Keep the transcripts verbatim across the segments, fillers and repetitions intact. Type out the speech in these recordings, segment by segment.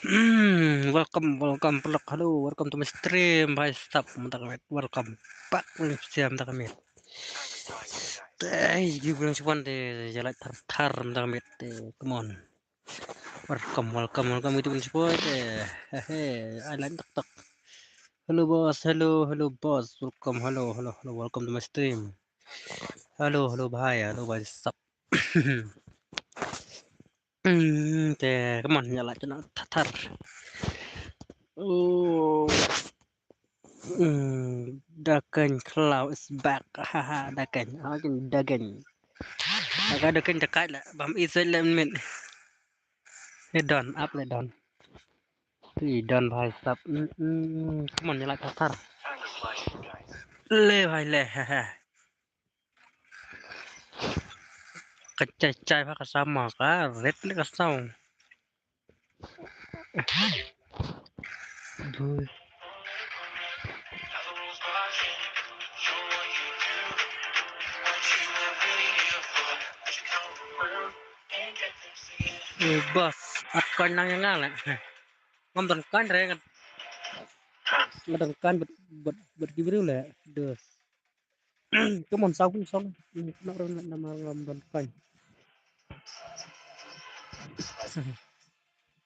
Hmm, welcome, welcome paralok. Hello, welcome to my stream, bhai sap, mynta ka miet. Welcome back, welcome back, mynta ka miet. Te, ïa ki briew shuwa te, ïa lait thar thar, mynta ka miet. Te, come on. Welcome, welcome, welcome, ïa ki briew shuwa te. He, he, ai lait tak tak. Hello, boss, hello, hello, boss, welcome, hello, hello, hello, welcome to my stream. Hello, hello, bhai, hello, bhai sap. Hmm, te, come on, ïa lait na thar thar. Oh. Hmm, Dakeng Khlaw is back. Haha, Dakeng. Ah, Dakeng. Aga Dakeng dekat lah. Bam isai lah min. Le don, up le don. Ih, don bhai sap. Hmm, hmm, come on, ïa lait thar thar. Le bhai le, haha. Ka chai chai bha ka sama ka ret ne ka saw. Bui. Eh, boss, at coin nang ïa nga leh. Ngam don coin re, nga don coin bad, bad, bad ki briew leh. Dos. Come on, saw song. Kno ren leh namar ngam don coin.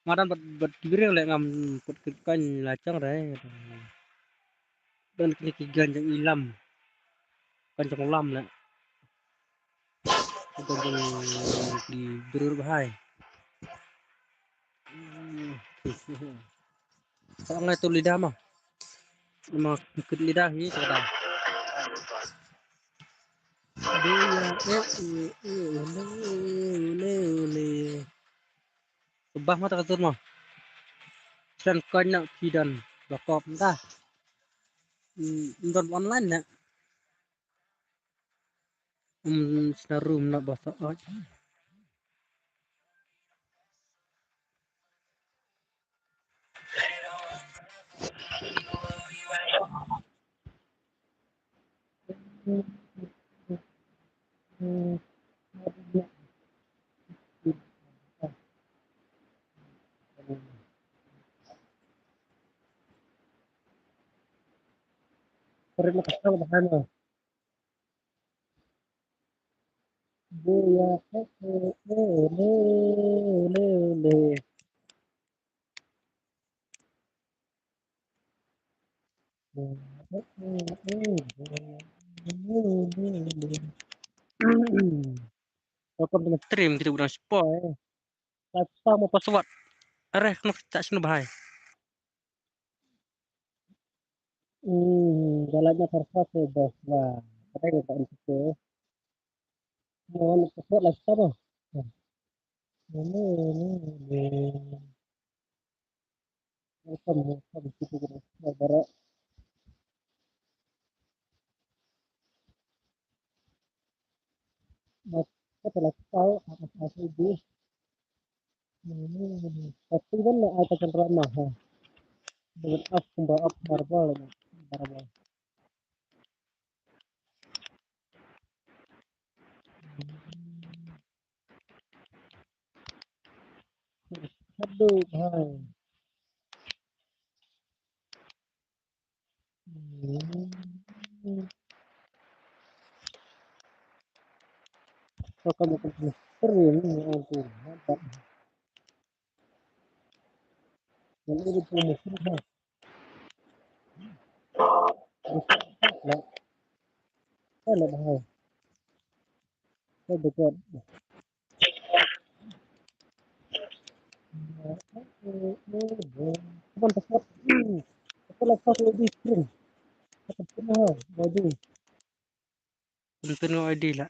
Nga don bad, bad ki briew leh ngam kut kut coin la chang re. Don kine ki gan jong i lam. Gan jong lam leh. Gan jong ki briew bhai. Sa ngai tu lidah ma. Ma kut lidah hi tu da. Dia, eh, eh, eh, ole, ole, ole. Bah mata ka tur ma. Send coin na phi don ba kop nda. Hmm, don online na. Hmm, sna room na ba sa oj. Kare na kasal bahana. Dia, eh, eh, eh, le, le, le. Welcome to my stream, kita udah spoil. Password mo password. Areh, kno kita sini bahai. Hmm, jalan na terpaksa bos lah. Ada yang tak bisa. Mau password lah siapa? Ini, ini, ini. Welcome, welcome, kita kena sabar. Mat, kita telah tahu apa saja itu. Ini, ini. Tapi kan ada kan ramah, ha. Dengan up, kembali up, barbal, barbal. Aduh, hai. Hmm. Kau kamu kena sering ni, aduh, nampak. Yang ini pun mesti, ha. Lah. Kan dah bahaya. Kan dekat. Cuman tepat. Tepat lah kau di screen. Tepat lah, baju. Ynda ïa I D lah.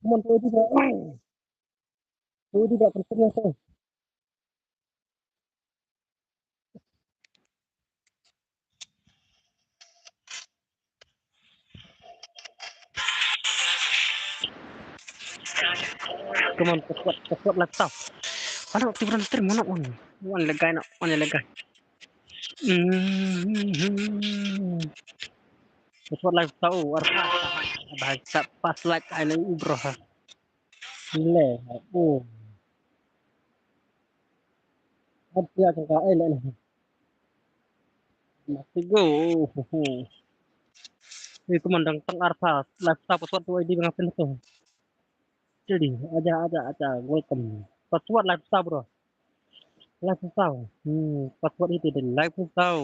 Come on, tu juga. Tu juga, terus, terus, terus. Come on, cepat, cepat lah kau. Ano, active run stream, ano, on. One leg guy, no, one leg guy. Hmm. Password live tau, arpha. Bahai sap pas like, ai na u bro. Le, oh. At ya ka ai le. Mati go. Ni teman dang tang arpha, live tau password tu I D bang apa tu. Jadi, aja, aja, aja, welcome. Password live tau, bro. Live tau. Hmm, password itu deh, live tau.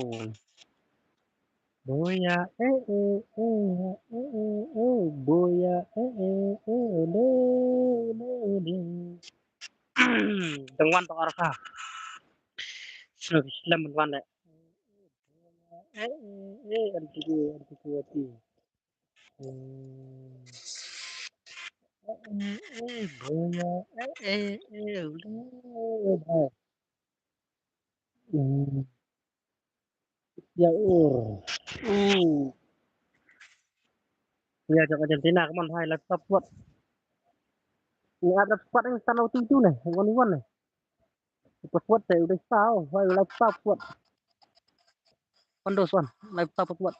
Boya, eh, eh, eh, eh, eh, eh, boya, eh, eh, eh, ole, ole, ole. Dang wan tang arpha. Selamat, selamat wan le. Eh, eh, eh, antiku, antiku, antiku. Hmm. Eh, eh, eh, boya, eh, eh, eh, udah, udah. Hmm. Ya, uh. Uh. Ya, jong Argentina, kemon hai, live support. Ni ada support yang tanah tu, tu nih, one one nih. Support saya udah tahu, hai, live support. Pandos one, live support.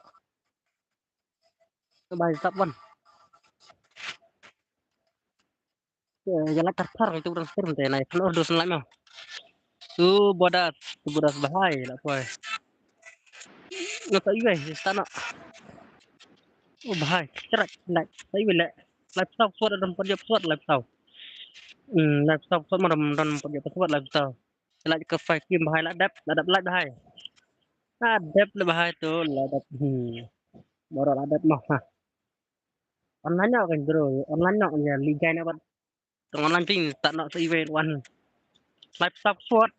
Coba live support. Ya, ya, live thar thar itu orang stream deh, naik kan order senlai mah. Tu bodas, tu bodas bahai lah, boy. Nata iwei, stana. Oh, bahai, cerak, live, tak iwei, live. Live tau, suat, ada empat jam suat, live tau. Hmm, live tau, suat, mana, dan empat jam suat, live tau. Live ke five game, bahai, lah dep, lah dep, live, bahai. Lah dep, lah bahai tu, lah dep. Hmm. Baru lah dep mah, ha. Online nyok kan, bro, online nyok ya, liga ni buat. Tong online ping, tak nak sa iwei wan. Live sub suat.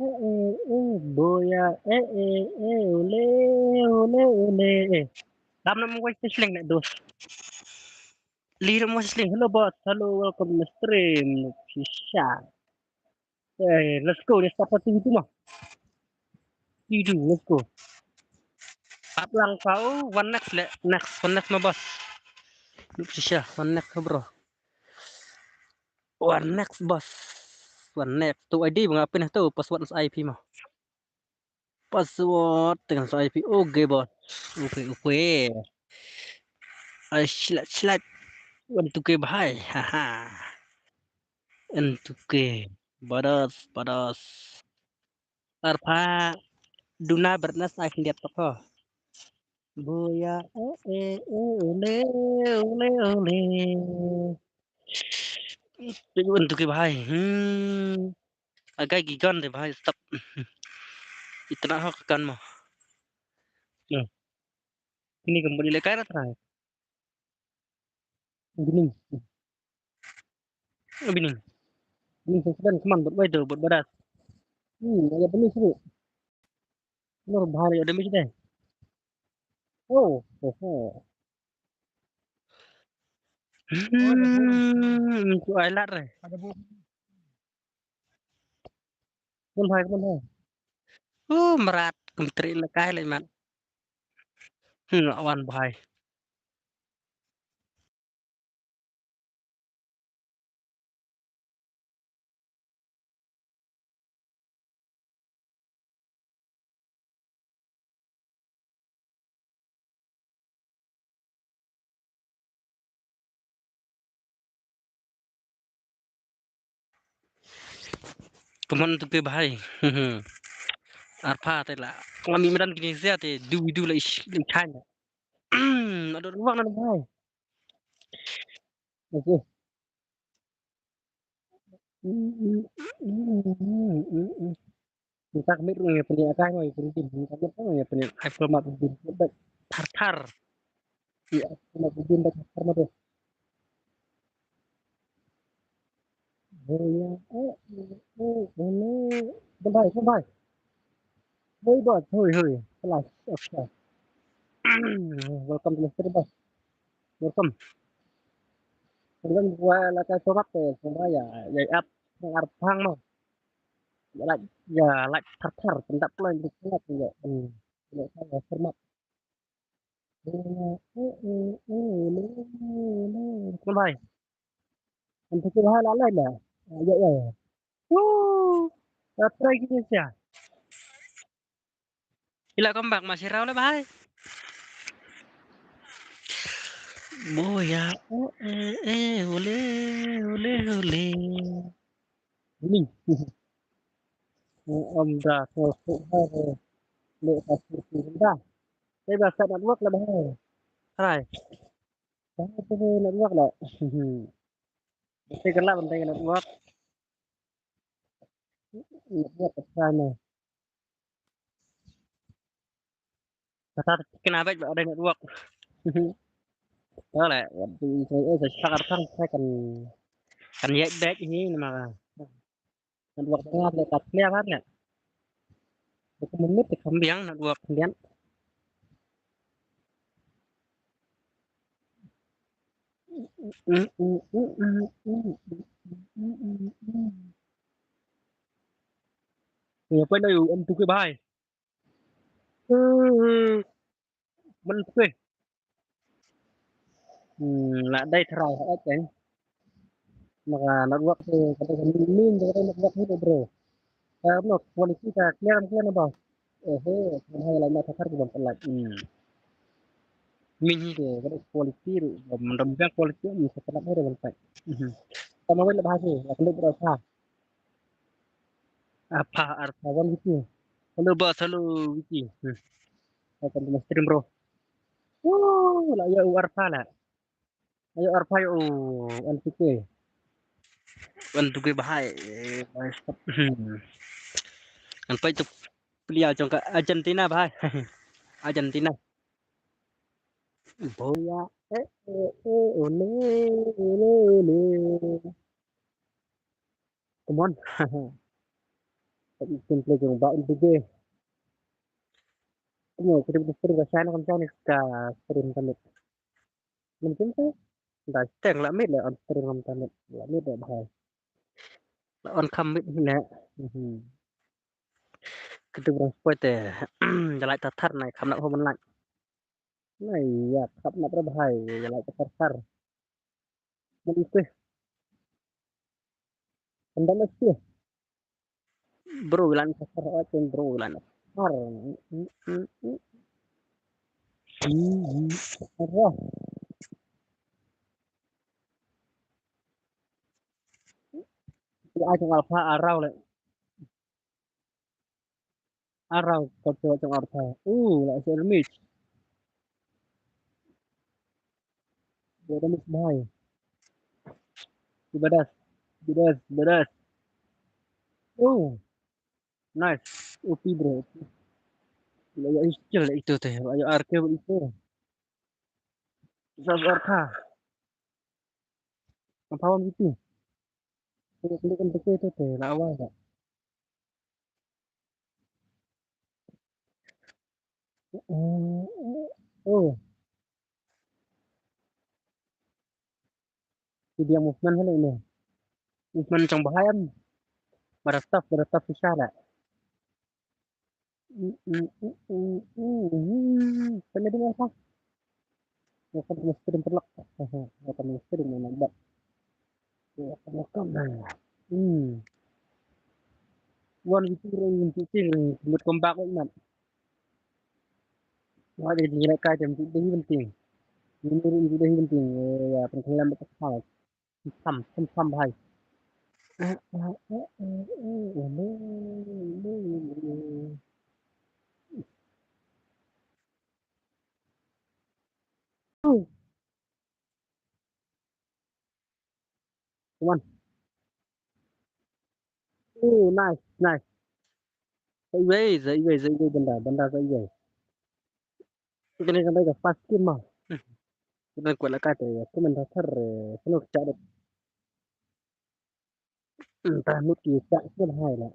Eh, eh, eh, boya, eh, eh, eh, ole, ole, ole, eh. Dam nam wai sling nek dos. Li nam wai sling. Hello, boss. Hello, welcome to the stream. Shisha. Eh, let's go. Let's start party itu mah. Itu, let's go. Up lang kau, one next le, next, one next mah, boss. Shisha, one next, bro. One next, boss. One next. Tu I D bang apin tu, password sa I P mah. Password dengan sa I P. Okay, boss. Okay, okay. Ai, slat, slat. One two K bahai. Haha. One two K. Badas, badas. Arpha duna bernas ai khyndiat tok ho. Boya, eh, eh, eh, ole, ole, ole. Te un tu ke bahai. Hmm. Agai gigon de bahai stop. Itna ho kan mo. Hmm. Ini kembali le kai rat rai. Bini. Bini. Bini sesudah keman buat wai tu, buat badas. Hmm, ada bini sini. Nur bahari ada mesti deh. Oh, oh, oh. Hmm, tu ai lat re. Ada bu. Mun hai, mun hai. Uh, merat, menteri lekai le mat. Hmm, lawan bahai. Kumon tu ke bahai. Arpha te la. Kami medan kini sia te du du la ish, ish. Ado ruang na bahai. Okay. Kita kami ruang ya punya akai mai punya tim. Kita kami ruang ya punya. Ai format punya tim. Baik. Thar thar. Iya, format punya tim baik thar thar mah tu. Oh ya, eh, eh, eh, ini. Bye, bye. Hoi, boss, hoi, hoi. Kelas, okay. Welcome to Mister Boss. Welcome. Welcome gua la ka sobat te, semua ya, ya ap ngar phang mo. Ya la, ya la thar thar, pendap lo yang pendap ya. Hmm. Ya, ya, format. Eh, eh, eh, eh, le, le, le. Welcome, bhai. Antu ke bhai la, la, la. Ah, ya, ya, ya. Woo. Ata ki sia. Ila come back masih raw le bhai. Boya, oh, eh, eh, ole, ole, ole. Ni. Om da ko ko ha le ta su su da. Te ba sa network la bhai. Hai. Ba sa network la. Te kala ban te network. Network ka na. Kata kena bek ba ada network. Tole, waktu itu eh sa shakar kan saya kan kan ya bek ini nama. Network tengah le kat clear kan ya. Itu menit ke kembiang network kemudian. Ya, apa dah you M two ke bhai? Hmm, man peh. Hmm, la dai tharai ha kan. Maka network tu kata kan min tu kata network ni bro. Eh, no quality ka clear clear na ba. Eh, he, kan hai la na thakar ki ban pelat. Hmm. Min hi tu kata quality tu, ban dam quality ni sa pelat hai ban pelat. Hmm. Tama wei la bahasa, la kena berasa. Arpha, Arpha, one Wiki. Hello boss, hello Wiki. Hmm. Welcome to my stream, bro. Woo, la ya u Arpha la. Ayo Arpha yo, one two K. One two K bhai. Eh, bhai, stop. Hmm. An pai tu pilihan jong ka Argentina bhai. Argentina. Boya. Eh, eh, eh, ole, ole, ole. Come on. Gameplay jong ba un bige. Come on, kita butuh stream ka shine kam shine ka stream kamit. Mungkin tu dah steng la mit le on stream kam kamit. La mit le bhai. La on kam mit ne. Mhm. Kita butuh spoil te. Jalai tatar nai kam nak ho man lai. Nai ya kap nak bhai. Jalai tatar. Mungkin. Anda mesti. Bro, lan kasar aja, bro, lan kasar. Hmm, hmm, hmm. Hmm, hmm. Kasar. Ya, aja ngalpa arau le. Arau kau coba cong arpa. Uh, la sel mix. Dia ada mix bhai. Ibadah. Ibadah, ibadah. Oh. Nice. O P bro. La ya skill itu teh. La ya R K itu. Sas R K. Apa wan itu? Klik klik itu teh. La awal tak? Oh. Ki biang movement hale ne. Movement chong bahai am. Bara tap, bara tap susah la. Kena dengar sah. Wakam mesti dempelak. Wakam mesti dengan nambat. Wakam wakam. Hmm. Wan gitu ring gitu ting ring mut kombak wan mat. Wah jadi nilai kai jam tu deh penting. Ini ring tu deh penting. Ya penting lambat tak salah. Sam sam sam bahai. Come on. Oh, nice, nice. Sa iwei, sa iwei, sa iwei benda, benda sa iwei. Kene kan ka first game ma. Kene kwala ka te, kene da thar, kene ka chak. Entah mut ki chak sila bahai la.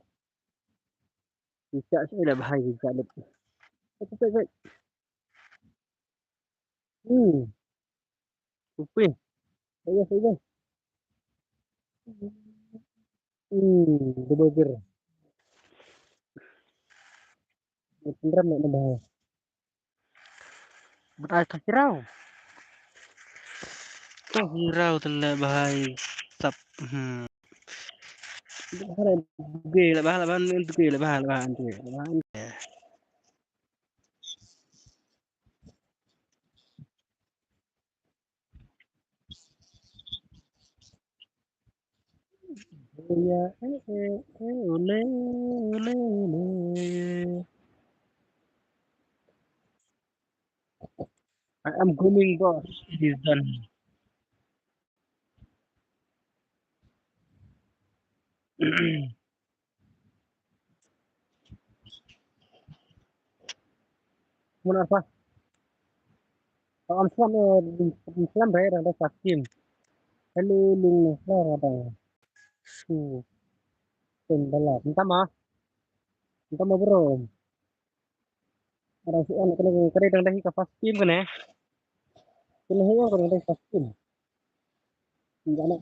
Ki chak sila bahai ki chak lut. Wait, wait, wait. Hmm. Upi. Saya, saya. Hmm, double gear. Pynrem na bahai. But ai ka hirau. Ka hirau tele bahai. Tap. Hmm. I am coming, boss. It is done. Muna apa? Am slam, eh, slam re, ada sakim. Hello, lung, slam, ada. Su. Tembala. Entah mah. Entah mah, bro. Ada si, ada kena, kena dang dah ka first team kena. Kena hi ka dang dah first team. Enggak nak.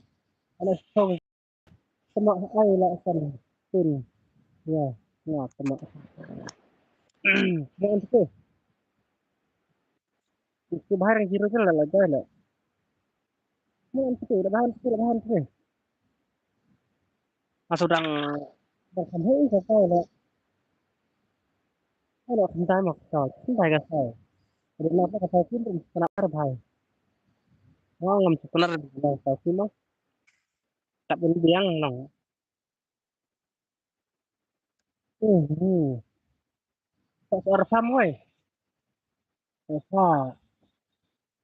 Ada song. Sama ai lah kan. Team. Ya, ya sama. Mau untuk tu. Itu bahar yang hero je lah lah dah lah. Mau untuk tu, dah bahan tu, dah bahan tu. Asu dang dang kham hei ka sai la. Ai la kham tai ma ka sai, kham tai ka sai. Ri na ka sai kin ri kana ar bhai. Wa ngam su kana ri na ka sai kin ma. Tap un biang nang. Hmm. Tak su ar pham wai. Esa.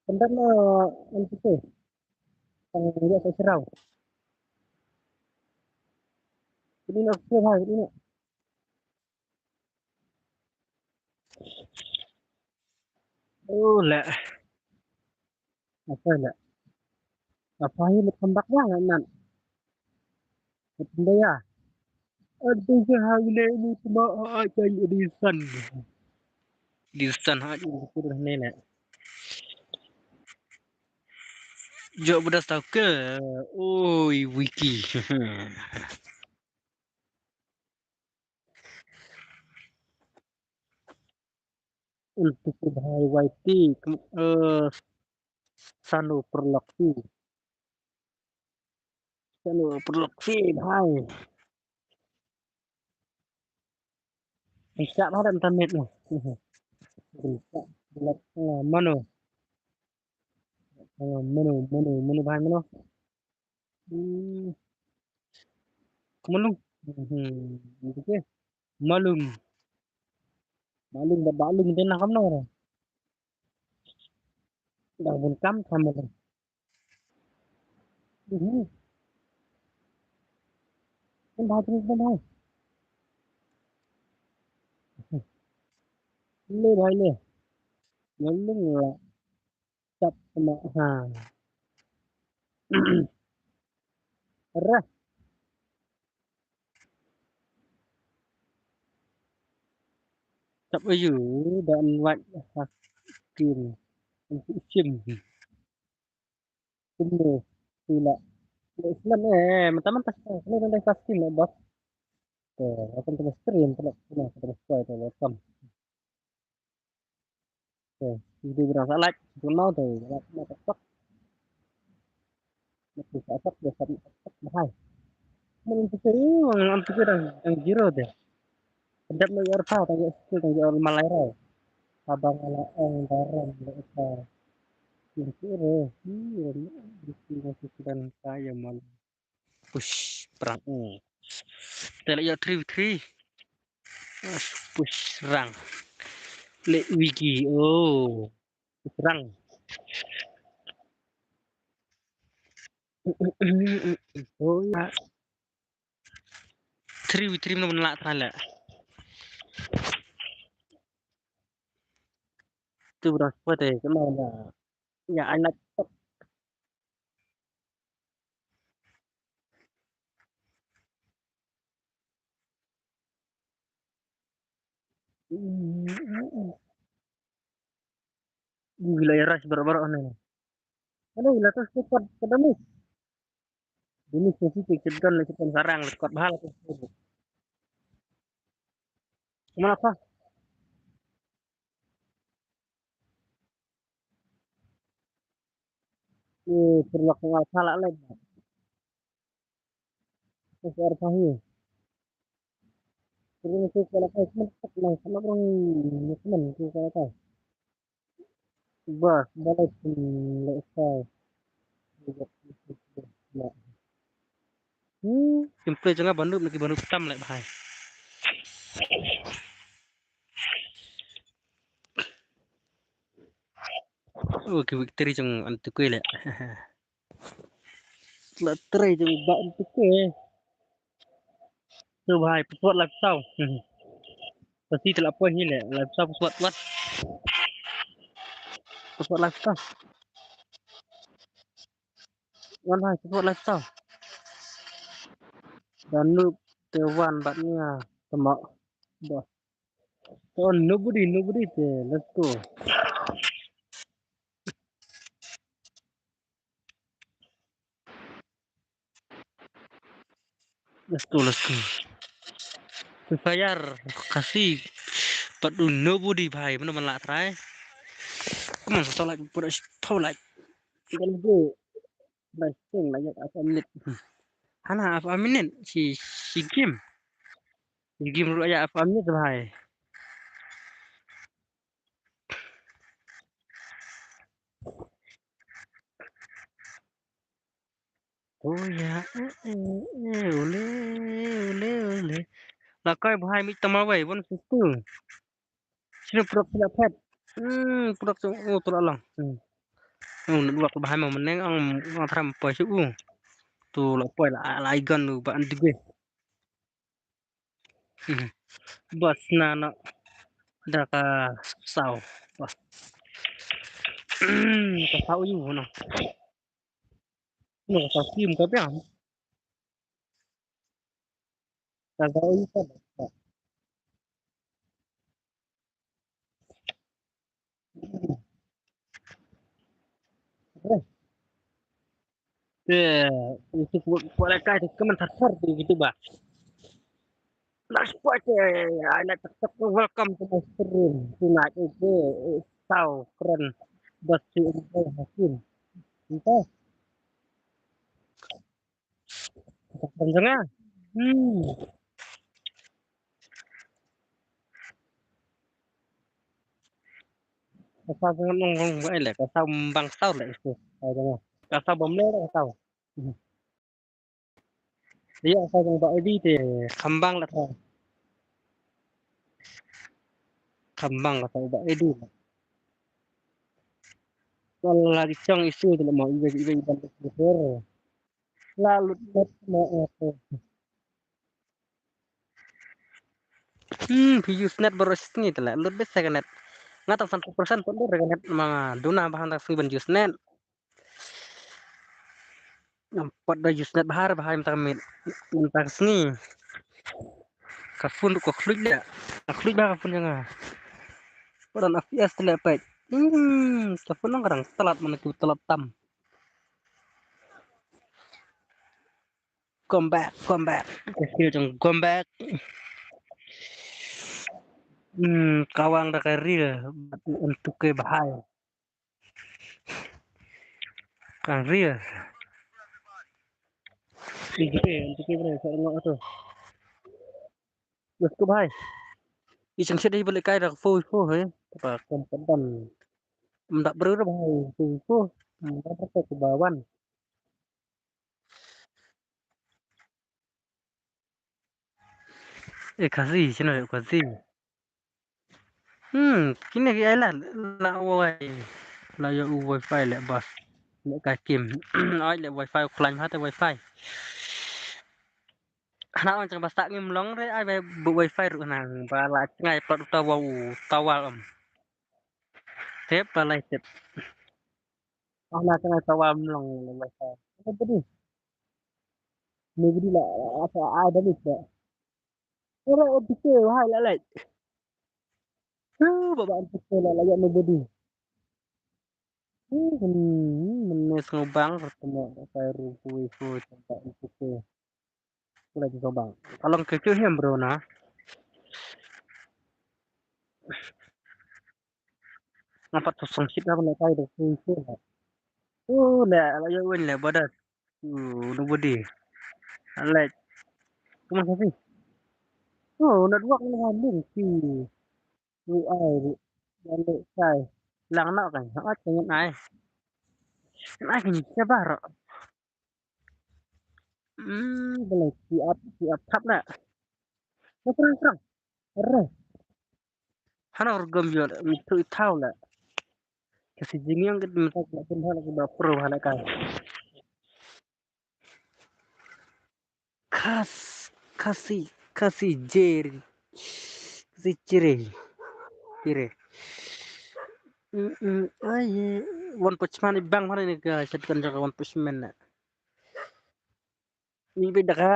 Pendam na an putih. Tang dia sa serau. Ini nak ke hai ini nak. Oh, la. Apa la? Apa ini nak kembak ya nan? Apa ya? Aduh, ha ini ini cuma ha aja di san. Di san ha ini sudah nenek. Jok bedas tau ke? Oi, wiki. Untuk bahai Y T, kem-, eh, sanu perlok si. Sanu perlok si, bahai. Bisa lah dan tamit noh. Bisa. Bulat, eh, mano? Eh, mano, mano, mano bahai mano? Hmm. Malung. Hmm. Okey. Malung. Malung ba balung te na kam no. Dah bun kam sama dong. Hmm. Kan bahai terus kan bahai. Le bahai le. Malung la. Chap ma ha. Rah. Chap ayu da an wait ha kin. An sim. Kumno sila. Islam eh mata mata kene dan pasti na bos. Te akan terus stream terus na terus kuai te welcome. Te video berang sa like, tu mau te like na tak. Nak bisa tak dia tak bahai. Mun tu seri mun tu dang dang zero te. Kedap na yor pa tang yor skill tang yor malai rai. Abang ala ong daram le ka. Yor kire hi yor ni yor kire si dan kaya mal. Push perang. Hmm. Te la yor three v three. Push rang. Le wiki. Oh. Push rang. Oh ya. Three v three mano mano la tra la. Tu bro, kuat eh, kena ya. Ya, anak. Gila ya, rush baru-baru ni. Aduh, gila tu, cepat, cepat ni. Ini sih sih cepat dan cepat sarang, cepat bahal tu. Mana apa? Eh, perlu aku ngal salah lagi. Ka ar pa hi. Kren ku ka la kai, kmen tak lang, kmen rong, kmen ku ka la kai. Bas, balai pun le sai. Hmm, gameplay jong nga ba noob, na ki ba noob tam leh bhai. Oh, ki victory jong Antiquary leh. La try jong ba Antiquary. To bhai, password live saw. Pasi te la poi hi leh, live saw password wat. Password live saw. Wan bhai, password live saw. Da noob te wan bad nga, tama. Ba. To nobody, nobody te, let's go. Let's go, let's go. Free Fire, Khasi, pat u nobody bhai, mano ban lah try. Come on, sa like, pura sa like. Ikan bu. Nice thing, la ïa apa minit. Hana apa minit, si, si game. Si game ruh ïa apa minit bhai. Oh ya, eh, eh, eh, ole, ole, ole. La kai bhai mit tama wai, bon situ. Sini produk sila pet. Hmm, produk tu, oh, tu la lang. Hmm. Oh, nak dua bhai mau meneng, ang, ang tram poi su. Tu la poi la, la igan tu, ba anti gue. Hmm. Bas na, na. Da ka saw. Bas. Hmm, ka saw yu, na. Ka saw kim ka biang. Ka saw yu ka. Te, itu ku, ku la kai te kemen thar thar tu gitu ba. Last point, eh, I like to welcome to my stream tonight. Itu, eh, tau keren. Bas si Hakim. Entah. Keren jong nga. Hmm. Ka saw bang nong nong ba le, ka saw bang saw le itu. Ka saw bang le ka saw. Iya, ka saw bang ba edi te kham bang le ka. Kham bang ka saw ba edi. Wala di chong isu te mo ibe ibe iban te. La lut lut mo. Hmm, phi use net baroh shi sngi te la lut beit sa ka net. Nga tang san percent pun dur ka net ma nga duna ba hang tang sngi ban use net. Ngam pat da use net bha bha mynta ka miet. Mynta ka sngi. Ka phone ruh ka khluit leh. Ka khluit bha ka phone jong nga. Pat da F P S te leh peit. Hmm, ka phone nang ka dang tlat man ki tlat tam. Come back, come back. Ka skill jong come back. Hmm, kawang da ka reel. Bad N two K bhai. Ka reel. N two K, N two K bhai, sa ngok tu. Let's go bhai. I chang shet hi balik kai da ka four four he. Ba kam padan. Mdak bru da bhai four four. Mdak bru ka ba wan. Eh, Khasi, sino le Khasi. Hmm, kine ki ai la, la wai. La ïa u wifi le bas. Le ka kim. Ai le wifi u khlaiñ ha te wifi. Hana ong chang ba sak ngim long re ai ba bu wifi ruh nang ba la ngai pat uta wa u tawal om. Tep ba lai tep. Hana chang ai tawal mlong le wifi. Apa tu? Nobody la, apa ai da ni ba. Ora O P K hai la lai. Ba ba N P K la la ïa nobody. Hmm, men ne sngewbang pertama kai ru kui fu tentang N P K. Kula ji sngewbang. Ka long ke chu hem bro na. Nga pat tu song shit na kai ru kui fu. Oh, la la ïa wen la badat. Uh, nobody. Alright. Kumno ka si? Oh, network ni ha ling ki. Ru ai ru. Bale kai. Lang na kan. Ha kan ai. Kan ai kan sabar. Hmm, bale ki ap ki ap thap na. Terang terang. Re. Hana ur gam yol mi tu i thau la. Ka si jingyang ka dum tak la pun hala ka ba pro hala ka. Kas kasi kasi jer kasi jere jere. Mm, mm, ai, One Punch Man i bang mana ni ka shotgun jaga One Punch Man na. Ni beda ka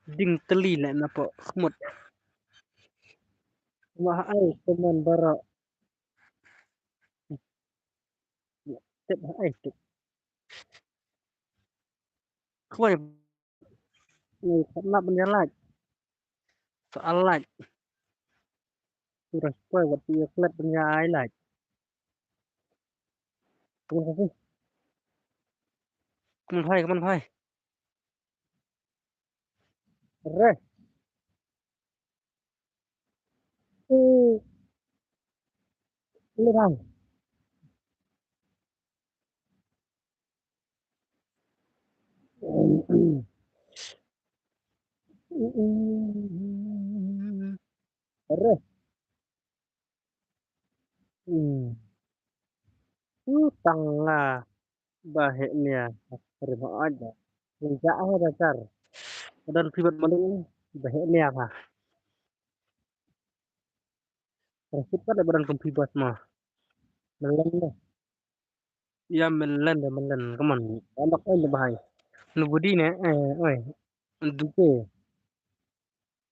ding teli na na po khmut. Wah ai teman bara. Tip ai tip. Khmut. Ni khmut ban ya laj. Soal laj. Surah koi wat ya klet ban ya ai laj. Teman kasi. Kaman hai, kaman hai. Re. Eh. Lirang. Re. Hmm. Uh, tang nga ba heh nia. Rim ha aja. Rim ja ai da kar. Badan pibat maling ba heh nia ha. Rasit pada badan kum pibat ma. Melen ne. Ya melen da melen. Come on. Anak ai da bahai. Nobody ne. Eh, oi. Duke.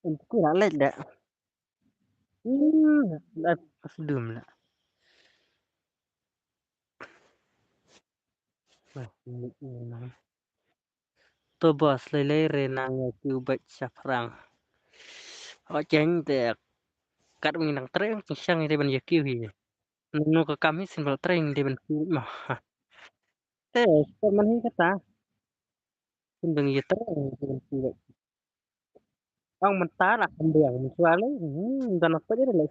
Duke nak lek dah. Hmm, dah sedum lah. Bah, ni, ni, ni. To boss, lei lei re nang ïa kiew bad shaphrang. Ho cheng te kat wing nang treng cheng shang ïa ban ïa kiew hi. Nang no ka kam hi syn bal treng ïa ban kiew ma. Te, te man hi kata. Syn bang ïa treng ïa ban kiew bad. Ang mynta la kam biang mynta le. Hmm, dan apa je le.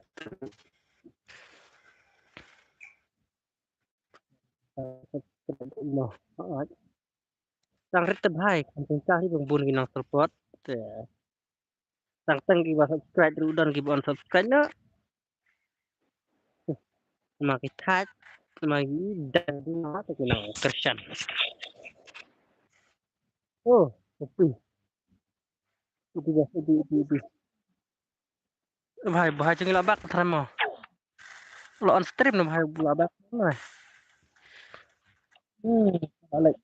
Tang rit te bhai, kan tang cah ri bang bun ki nang support. Te. Tang tang ki ba subscribe ruh don ki ba unsubscribe na. Ma ki thait, ma ki dan ma te ki nang Christian. Oh, upi. Upi bas, upi, upi, upi. Bhai, bhai jong la bak tram mo. Lo on stream no bhai la bak. Hmm, balik.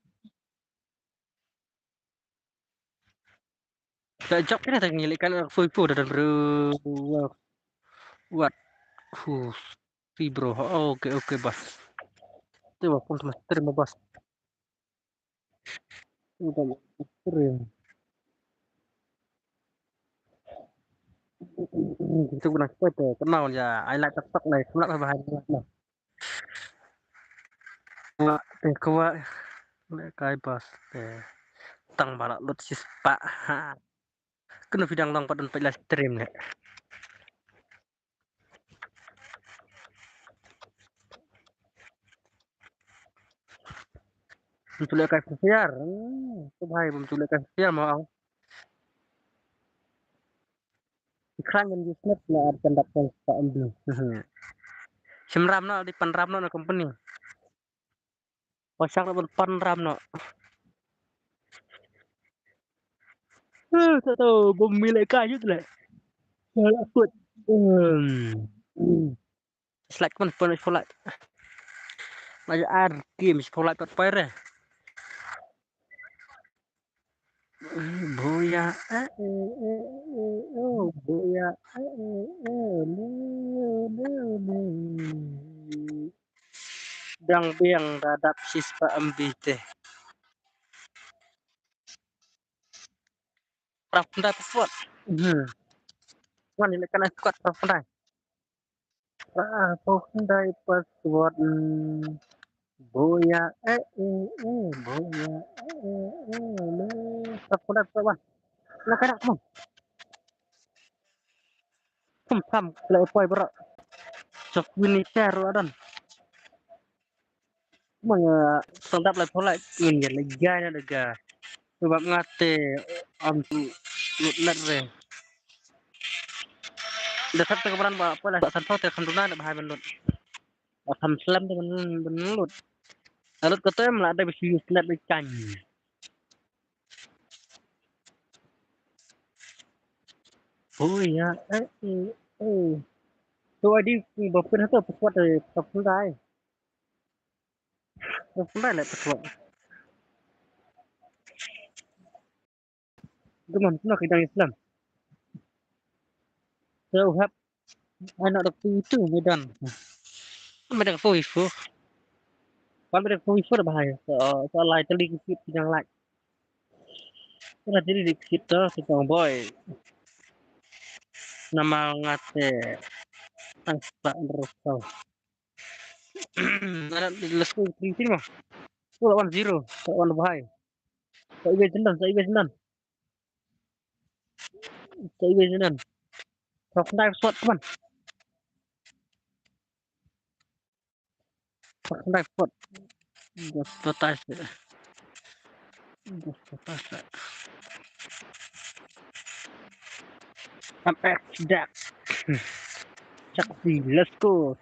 Tak jawab kena tak ngilik kan aku ibu dan bro. What? Who? Si bro. Oh, okay, okay, bas. Tu aku sama stream bas. Udah stream. Kita guna apa tu? Kenal ya. I like TikTok lah. Kenal apa bahaya? Nga te kwah leh kai bas te tang ba la lut shispah ha. Kano phi dang long pat don peit live stream ne. Bym tu leh kai fiar. Hmm, tu bhai bym tu leh kai fiar mo ang. Khrang ngan use net na ar kan dap kan sa M B. Shim ram na di pan ram na company. Pashak na ban pan ram na. Eh, tak tahu bom milik kayu tu leh. Salah kut. Hmm. Slide pun pun sekolah. Lagi ar game sekolah kat pare. Boya eh eh eh eh oh boya eh eh eh le le le. Dang biang da dap shispah M B te. Prapndai password. Hmm. Wan ni kan kuat prapndai. Prapndai password. Hmm. Boya eh eh eh boya eh eh eh le. Prapndai password. Lah kena kamu. Pam pam, khlem poi bro. Chok win ni share ruh don. Mang, eh, song dap lai pholai, ngin ïa leit jai na daga. Sebab nga te, am, tu lut net re. Da sat te ka bran ba pholai ba san pho te kham duna da bha ban lut. Ba kham slem te ban, ban lut. Lut ka te em la da bisi use net da chan. Oh ya, eh, eh, eh. Tu adi ba pun tu password, eh, password ai. Password le password. Come on, no kidang Islam. So hap anak dak tu itu medan. Medan four four. Pan medan four four bahaya. So, so lai teli kit kidang lai. Kena jadi dikit tu, tukang boy. Nama ngate tang sa terus tau. Ada di let's go three three mah. Score one zero, score one bahai. Sa ibe jendan, sa ibe jendan. Sa ibe jendan. Sa knife shot teman. Sa knife shot. Just to touch it. Just to touch it. I'm X Jack. Jack, let's go.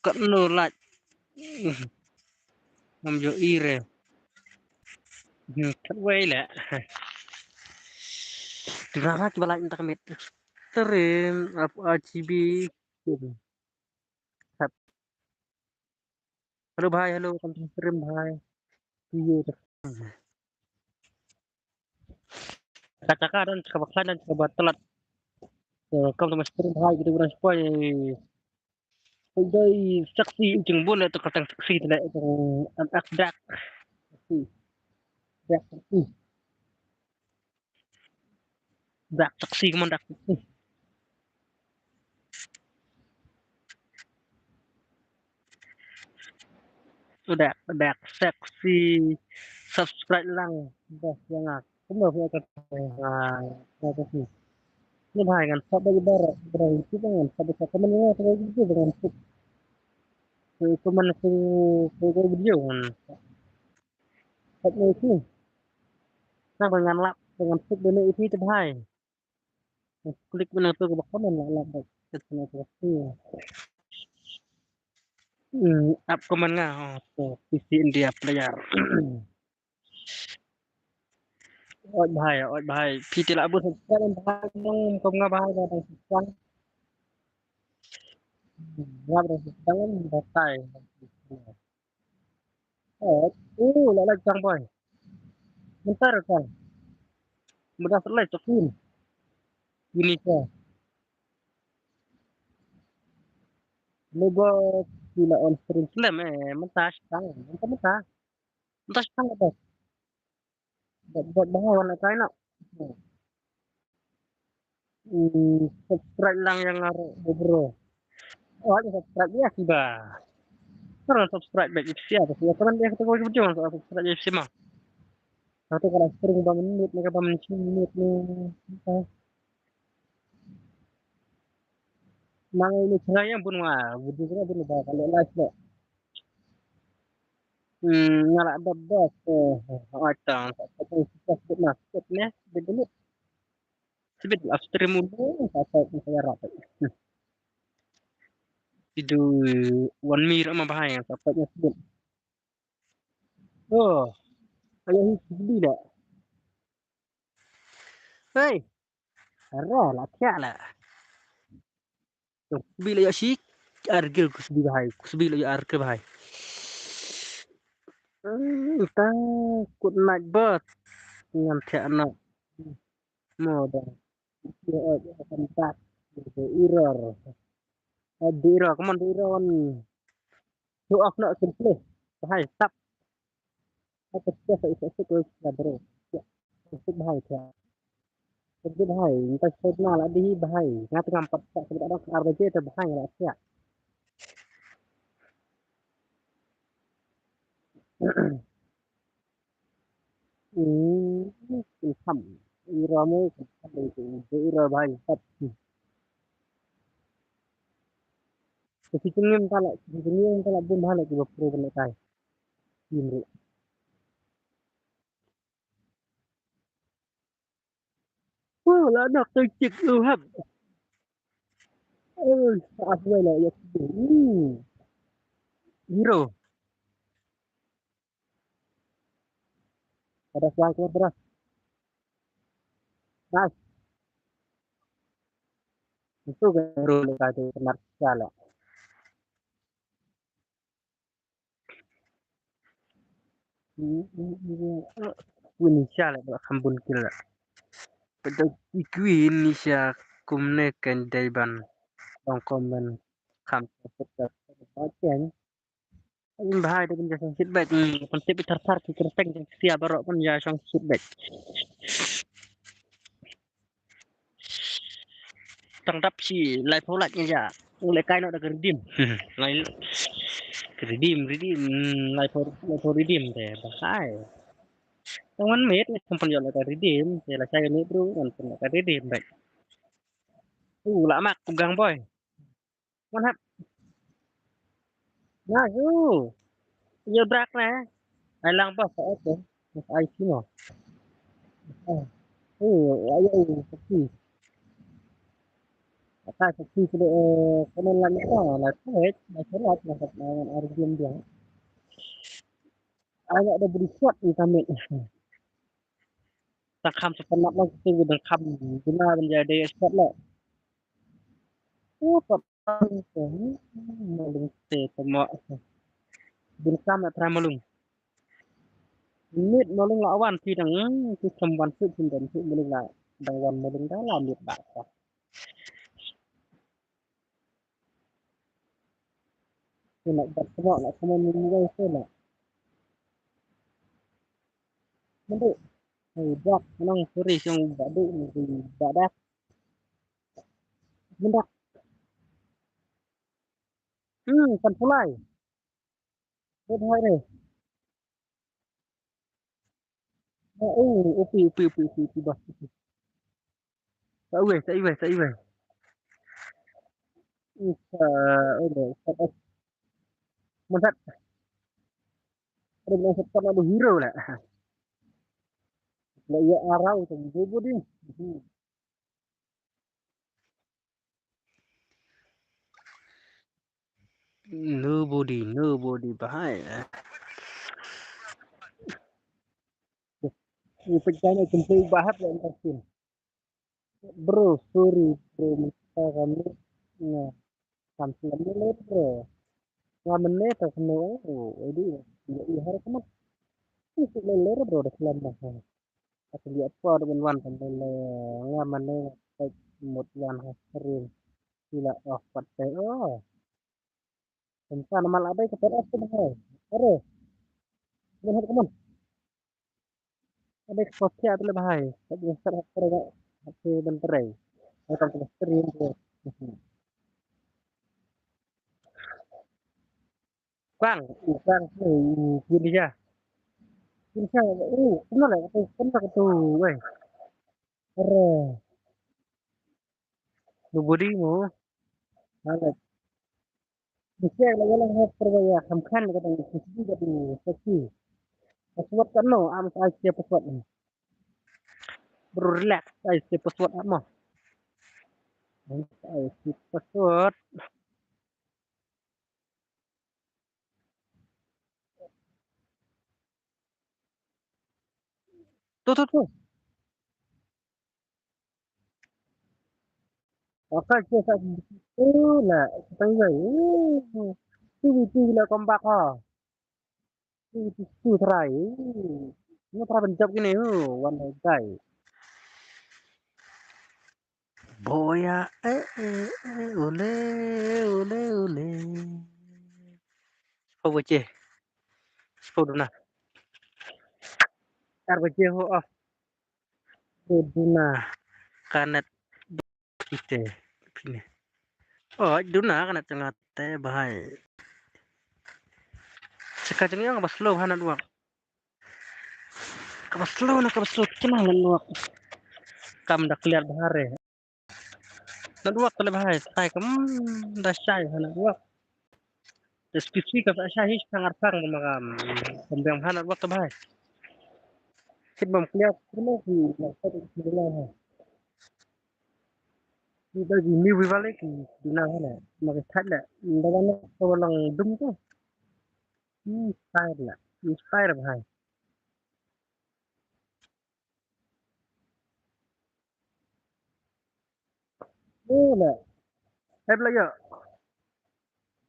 Kat no lait. Ngam ïohi re. Hmm, kat wei le. Dura kiba lait mynta ka miet. Stream ap R G B. Hello bhai, hello, welcome to stream bhai. See you. Ka taka don, ka bakla don, ka batlat. So, welcome to my stream bhai, kita orang spoil. Dei sexy u jingbun le, tu ka tang sexy tu le, tu, um, ak dak. Sexy. Dak sexy. Dak sexy, come on, dak sexy. Udah, dak sexy. Subscribe lang. Dah, jangan. Kumno phi ïa kata, ah, ïa kata phi. Ni bhai ngan sap bad baroh, baroh YouTube ngan sap bad, comment ngan sap bad YouTube ngan sap. Comment sap bad video ngan sap. Sap ni sini. Nang ba ngan lap, ngan sap bad ni iti te bhai. Klik mana tu ka comment, lap lap bad. Kat sana tu. Hmm, ap comment nga, oh, tu, P C India player. Oi bhai, oi bhai. Phi te la bun subscribe bhai, nang kum nga bhai, nga dang subscribe. Nga dang subscribe, nga dang tai. Oh, oh, la la chang bhai. Mynta ra chang. Mynta sa lai chok pun. Ini ka. Lebo sila on stream slem, eh, mynta sa chang. Mynta, mynta. Mynta sa chang bhai. Bad, bad bhai wan la kai na. Hmm, subscribe lang ïa nga ruh, bro. Oh, ada subscribe ïa si ba. Kalau subscribe baik ipsi apa sih? Teman dia kata gua jujur, kalau subscribe ïa si mah. Satu kalau sering bangun minit, mereka bangun minit ni. Nang ini cerai yang pun wah, bujuk cerai pun udah kalau live deh. Hmm, nga la dap bas, eh, ai tang, sa ka tang sibit na, sibit ne, sibit ne. Sibit live stream ulu, sa ka tang sa ïarap. Idu one mir ama bahai, sa ka tang sibit. Oh, ayo hi sibit la. Hei, ara la thiah la. Kubi la ïoh shi ar kill, kubi bhai, kubi la ïoh ar kill bhai. Hmm, ta kut night bot. Ngam thiah na. Mo da. Ïoh ïoh kan tak. Error. Ada error, come on, ada error. Show off na gameplay. Bhai, tap. Apa sih, apa sih, apa sih, bro? Ya, apa sih, bhai, ya. Apa sih, bhai? Entah, saya kenal lah, di, bhai. Ngat ngam pat, tak sebab ada arba je, tu, bhai, lah, ya. Hmm, ilham. Ira mo, ira bhai, hap. Ki jingim tala, ki jingim tala bun bha la ki ba pro ban kai. Kim ri. Wow, la nak tu cik tu hap. Oh, apa la ya tu. Hmm. Hero. Ada suara keluar beras. Nice. Itu kan hero ni kata benar salah. Win Nisha la ba kham bun kill la. Pada Queen Nisha kumne kan dai ban long comment kham. Ba ken. Im bahai da ban ja shong shit bek. Kan tip tar tar ki kyrteng jong sia baroh ban ja shong shit bek. Tang dap shi lai pho lak nya ja. Ule kai no da ka redeem. Lai ka redeem, redeem, hmm, lai pho, lai pho redeem te bahai. Tang wan met kan pan yo la ka redeem, te la sai ni bro kan pan la ka redeem bek. Uh, la mak ku gang boy. Wan hap. Nah, uh. Yo brak na. Ai lang bos sa oke. Ai sino. Oh, ayo, sakti. Ata sakti sudah, eh, komen lagi. Oh, la thek, la thek, la thek, la thek, la thek, la thek. Ai, ada beri shot ni kami. Tang kham sa pan nap lang kita dang kham guna ban ja dei shot la. Oh, pap. Malung te tamo. Bin kam la trai malung. Mit malung la wan ti dang, hmm, ti kam wan sut tin dan ti malung la dang wan malung da la mit ba ka. Ti nak bat tamo nak sama ni ni dai se nak. Menduk. Hei, dak, nang suri sing badu ni badu. Mendak. Hmm, kan pulai. Good hai re. Oh, upi, upi, upi, upi, upi, bah, upi. Sa iwei, sa iwei, sa iwei. Isa, oh, sa, oh. Mendat. Ada bilang setan ada hero lah. Lah iya arau tu, bobo dia. Hmm. Nobody, nobody bahai. Ni pejana jemput bahat lah entah sin. Bro, sorry bro, minta kami. Nah, sampai lama bro. Lama ni tak kena. Oh, jadi ya iya hari kena. Ini sih lele bro dah selama. Aku lihat apa dengan wan kan lele. Lama ni tak mut wan hasirin. Sila oh kuat teh. Oh. Tentang nama lah ada ke pedas tu bahai. Ada. Lihat kemana? Ada ke kopi atau lebih bahai. Tak bisa tak ada. Aku benterai. Aku tak bisa terim tu. Bang, bang, gini ya. Gini ya. Oh, kenal lah. Kenal tu, weh. Ada. Nobody mo. Alex. Bisa la wala ha perwaya kham khan ka dang sisi ka dang sisi. Password kan no, am sa ai password. Bro relax, ai password am. Ai password. Tu tu tu. Aka ke sa tu la tang jai. Tu tu la kombak ha. Tu tu tu try. Ni try ban jap gini. Wan dai. Boya eh eh eh ole ole ole. Spo baje. Spo duna. Tar baje ho ah. Duna kanet. Pite pine. Oh, duna kanet jengate bahai. Seka jeng yang ba slow hana dua. Kaba slow na kaba slow kina network. kam da clear bha re. Network ka leh bha, tai kam da shai ha network. Da speed speed ka shai hi shang arpang da ma kam. Kam biang ha network ka bha. Kit bam clear kit ma ki na ka di na ha. Di da di ni wi vale ki di na ha na. Ma ki that le. Da ba na ko lang dum tu. Ni style le. Ni style bha. Ula. Hep la ïa.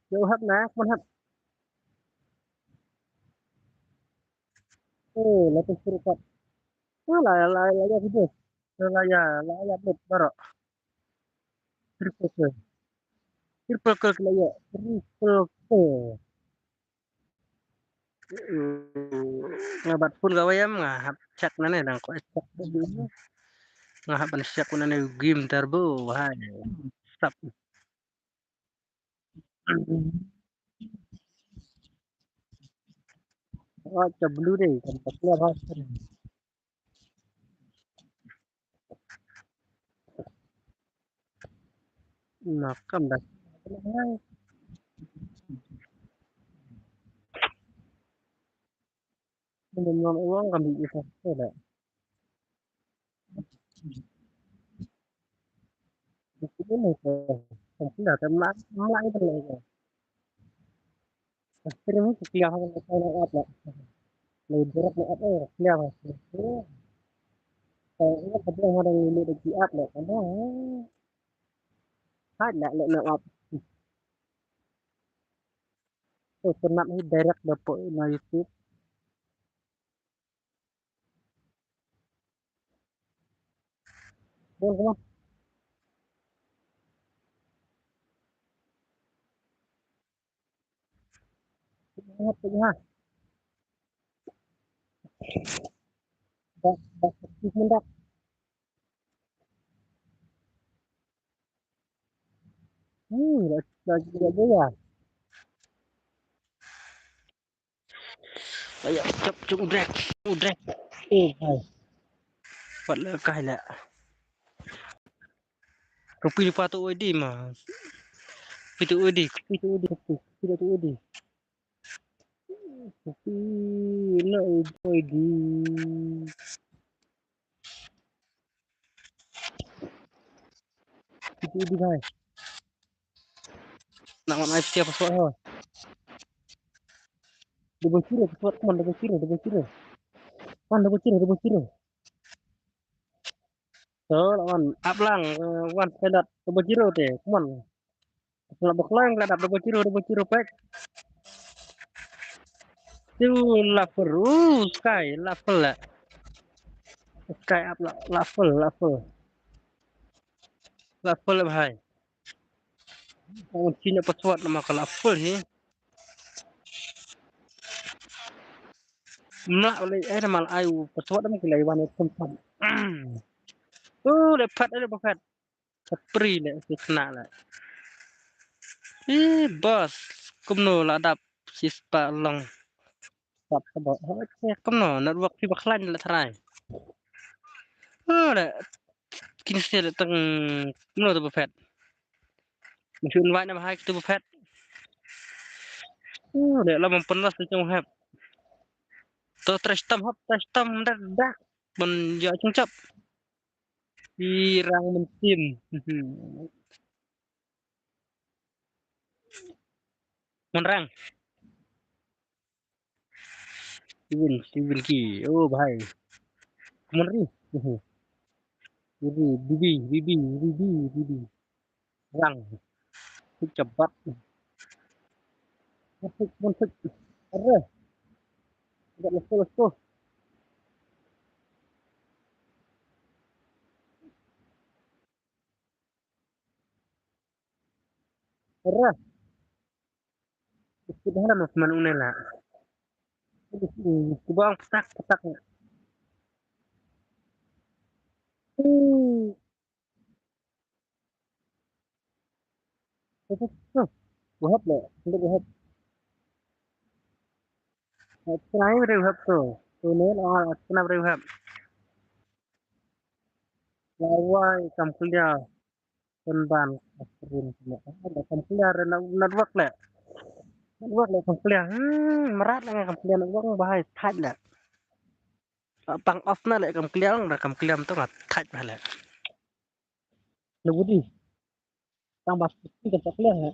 Ïa hep na, mon hep. Oh, la tu suruh kat. Oh, la la la ïa video. La la ïa, la ïa upload baru. Triple kill. Triple kill la ïa. Triple kill. Nga bat phone kawei em, nga hap check nangne dang ko check. Nga hap ban check nangne game turbo, hai. Sap. Oh, ka blue deh, kan tak clear ha. Na kam dah. Belum, belum uang kami kita. Ada. Ini tu. Kan sudah tak melak, melak itu lagi. Akhirnya sekian hal yang saya nak apa. Lebih berat nak apa, sekian hal. Kalau ini kadang orang ini lagi up nak apa. Hal nak nak nak up. So, so nak ni direct dapat na YouTube. Bon, come on. Tengah, tengah. Dah, dah, dah, dah. Hmm, dah, dah, dah, dah, dah. Ayo, chop, chop, drag, drag. Oh, hai. Pat la kai la. Kopi ni patu oi di ma. Pitu oi di, pitu oi di, pitu oi di. Kopi na oi di. Itu di bhai. Nak mana siapa suat ho? Double zero, suat, come on, double zero, double zero. One, double zero, double zero. So, lawan Aplang, eh, one standard, double zero te, come on. Lah baklang lah dap double zero, double zero pack. Tu level, uh, sky level lah. Sky up lah, level, level. Level lah, bhai. Orang Cina password nama ka level ni. Mla oleh eh nama ai password nama kilai wan itu pun. Uh, lepat, lepat. Ka pri le, ki khna le. Ih, boss, kumno la dap shispah long. Sap ka ba. Okay, kumno network phi ba khlaiñ le tharai. Oh, le. Kin se le tang kumno tu ba phet. Mesti invite na ba hai tu ba phet. Oh, le la mam pynlas tu jong hep. To trash tam hap, trash tam dak dak. Ban ya chung chap. Pi rang mentim. Mon rang. Steven, Steven ki. Oh, bhai. Mon ri. Ri, bibi, bibi, bibi, bibi. Rang. Tik cepat. Mon tik, mon tik. Are. Let's go, let's go. Ra. Ikut dah lah mas manu nela. Ikut bang petak petak. Hmm. Tuh, tuh, tuh. Wahab le, tuh wahab. Kenapa wahab tuh? Tuh ni lah, kenapa wahab? Lawai kam clear. Pynban ka screen pynban. Kam clear re na network le. Network le kam clear. Hmm, mrad le kam clear network ba hai thait le. Pang off na le kam clear, ong da kam clear to nga thait ba le. Nobody. Tang ba screen kam clear le.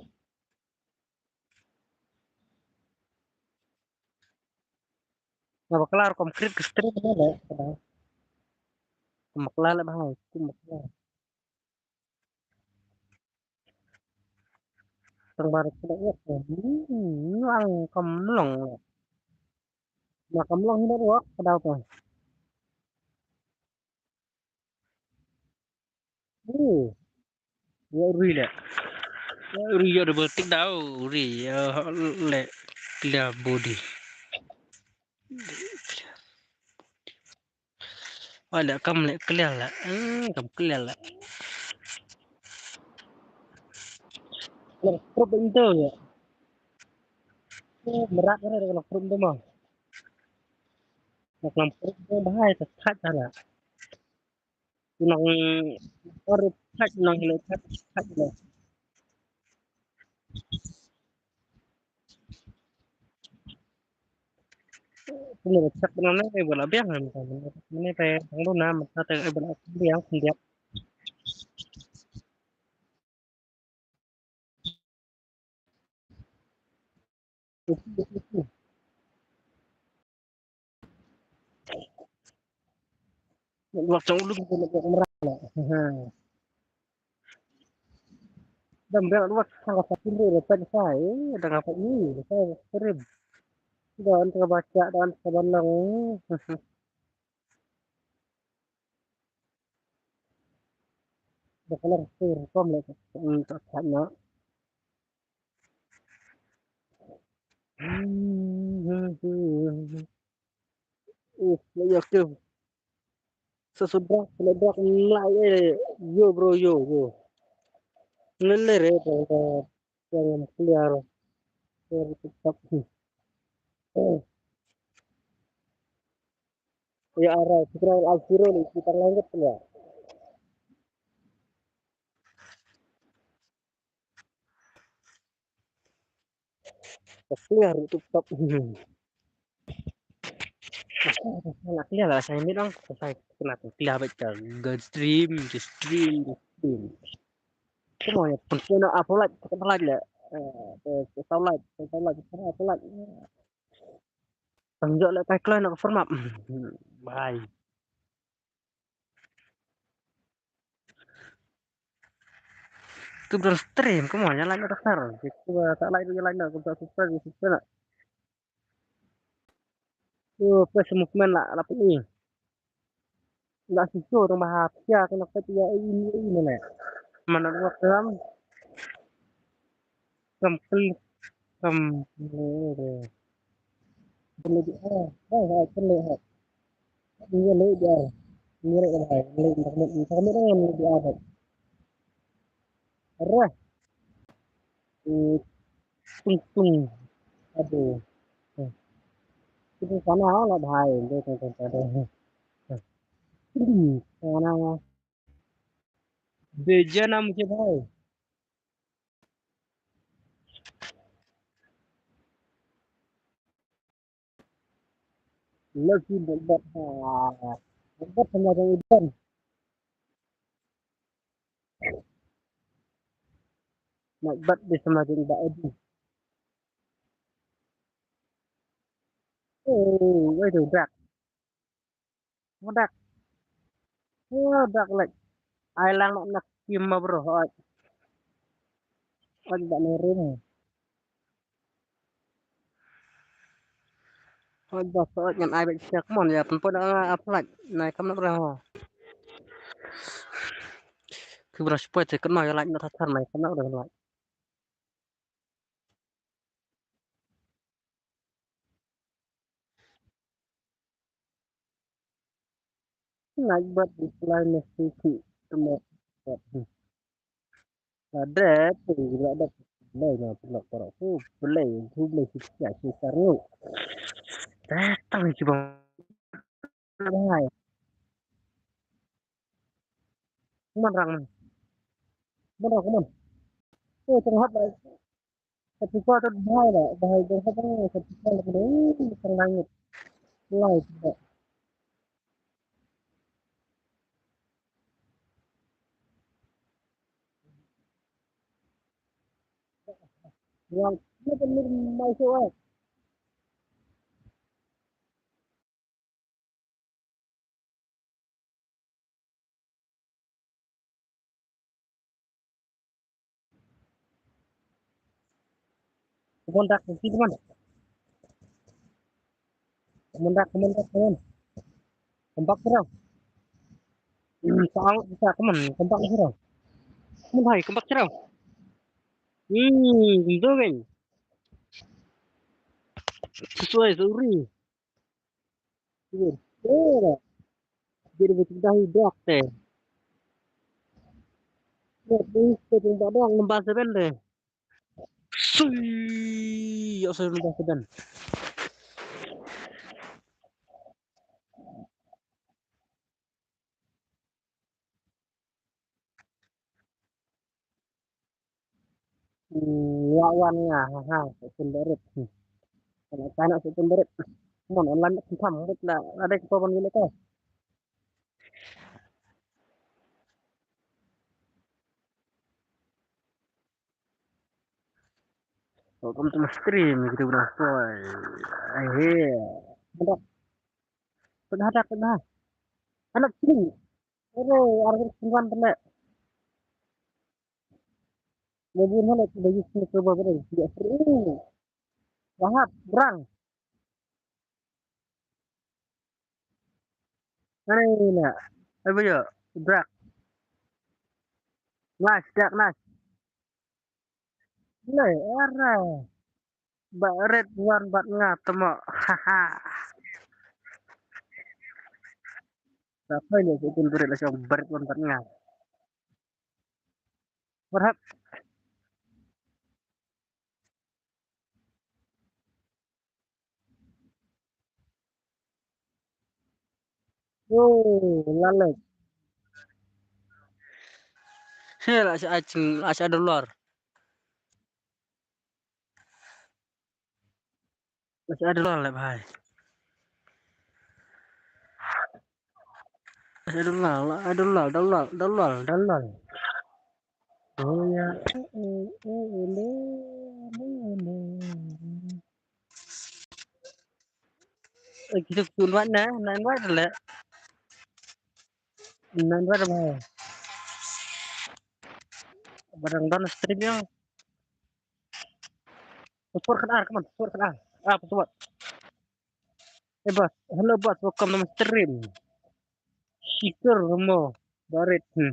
Nga bakla rukom create ka stream ne le. Nga bakla le ba hai, kum bakla. Tang ba rukom create. Hmm, nang kam long. Nga kam long hi network ka daw to. Oh. Ya ri le. Ya ri ya double tick daw ri ya le clear body. Wala kam le clear le. Hmm, kam clear le. Clear group itu ya. Oh, berat kan ada clear group itu mah. Nak lam group itu bahaya tak tak ada. Nang or thak nang le thak thak le. Kene le thak nang ne bala biang han kan. Kene pe tang lu nam ta te bala biang khyndiat. Network jong u Lum, network mrad la. Dang biang network, tang ka sa pynrem, dang pynsa, eh, dang ka pynrem, dang ka pynrem. Dang ka ba chah, dang ka ba long. Ba ka la rukom le ka, hmm, ka thait na. Uh, la ïa kiew. Sa sudrak, la drak mlai, eh, yo bro, yo, yo. Ngan le re, ta, ta, ta ngam clear. Clear TikTok. Eh. Ya, ara, kita al siro ni, kita lanjut ya. Clear tu top. Nak clear lah, saya ni dong. Saya kena clear baik ke stream, ke stream, ke stream. Semua ya, pun kena apa lagi, apa lagi lah. Eh, eh, apa lagi, apa lagi, apa lagi. Tunjuk lah, kai kloi nak format. Bye. Tu belum stream, kamu hanya like nak share. Kita tak like tu, like nak, kita subscribe, kita subscribe nak. Tu press movement lah, lah ni. Nak susu tu bahaya, kena kata ya ini, ini mana. Mana dua gram. Kam kli, kam kli. Kli di ah, ah, ah, kli ah. Ini kli di ah. Ini kli di ah. Kli di ah. Kli di ah. Arah. Hmm, tung tung. Aduh. Hmm. Itu sana lah bahaya. Itu, itu, itu, itu. Hmm. Sana. Bejana mujhe bhai. Lagi buat ha. Buat sama dengan Iban. Nak buat di sama dengan Iban. Oh, wait a minute. Wadak. Wadak lek. Ai lang nak nak kim ma bro. Hoi. Hoi ba ne rum. Hoi ba hoi ngan ai ba siak mon ya pun pun ah, apa lek. Nai kam nak bro. Ki bro support te kan ma ya lek nak thar nai kam nak bro lek. Ngai bat di play mesti ki temo. Ada tu juga ada play na pula para tu play tu play si sia si sarung. Datang si bang. Hai. Kumon rang man. Kumon rang, kumon. Eh, tang hap lai. Satu kuarter bahai lah. Bahai dah hap lah. Satu kuarter lah. Eh, tang langit. Lai juga. Yang, dia kan mai suai. Kumon dak, kumon. Kumon dak, kumon dak, kumon. Kumpak terus. Hmm, soal kita, kumon, kumpak terus. Kumon hai, kumpak terus. Hmm, kumon. Sesuai, seuri. Iya. Iya. Jadi betul dah hidup teh. Ya, ini setting dah doang nembak sebentar. Sui, ya saya nembak sebentar. Hmm, wa wan nga, ha, ha, sutun berit. Hmm. Kana kana sutun berit. Mon online kum tham, berit la, la dei ko ban gile ko. Welcome to my stream, gitu, bro. Boy. Ai, he. Ada. Tengah ada, tengah. Anak sini. Ere, arang singwan tene. Mabun hale, kita yus ni ke bawah ni. Dia seru. Wahab, berang. Mana ni nak? Apa je? Brak. Nice, Jack, nice. Lai, ere. Ba red wan bad nga temo. Haha. Siapa ni sutun berit la shong ba red wan bad nga. Berhak. Oh, lalek. He, la sha aching, la sha dollar. La sha dollar le bhai. La sha dollar, la dollar, dollar, dollar, dollar. Oh ya. Eh, eh, eh, le, le, le. Eh, kita kun wat na, nan wat le. Nan wat bhai. Barang don stream yang. Password khat ar, come on, password khat ar. Ah, password. Eh, boss. Hello, boss. Welcome to my stream. Shiker mo. Barit. Hmm.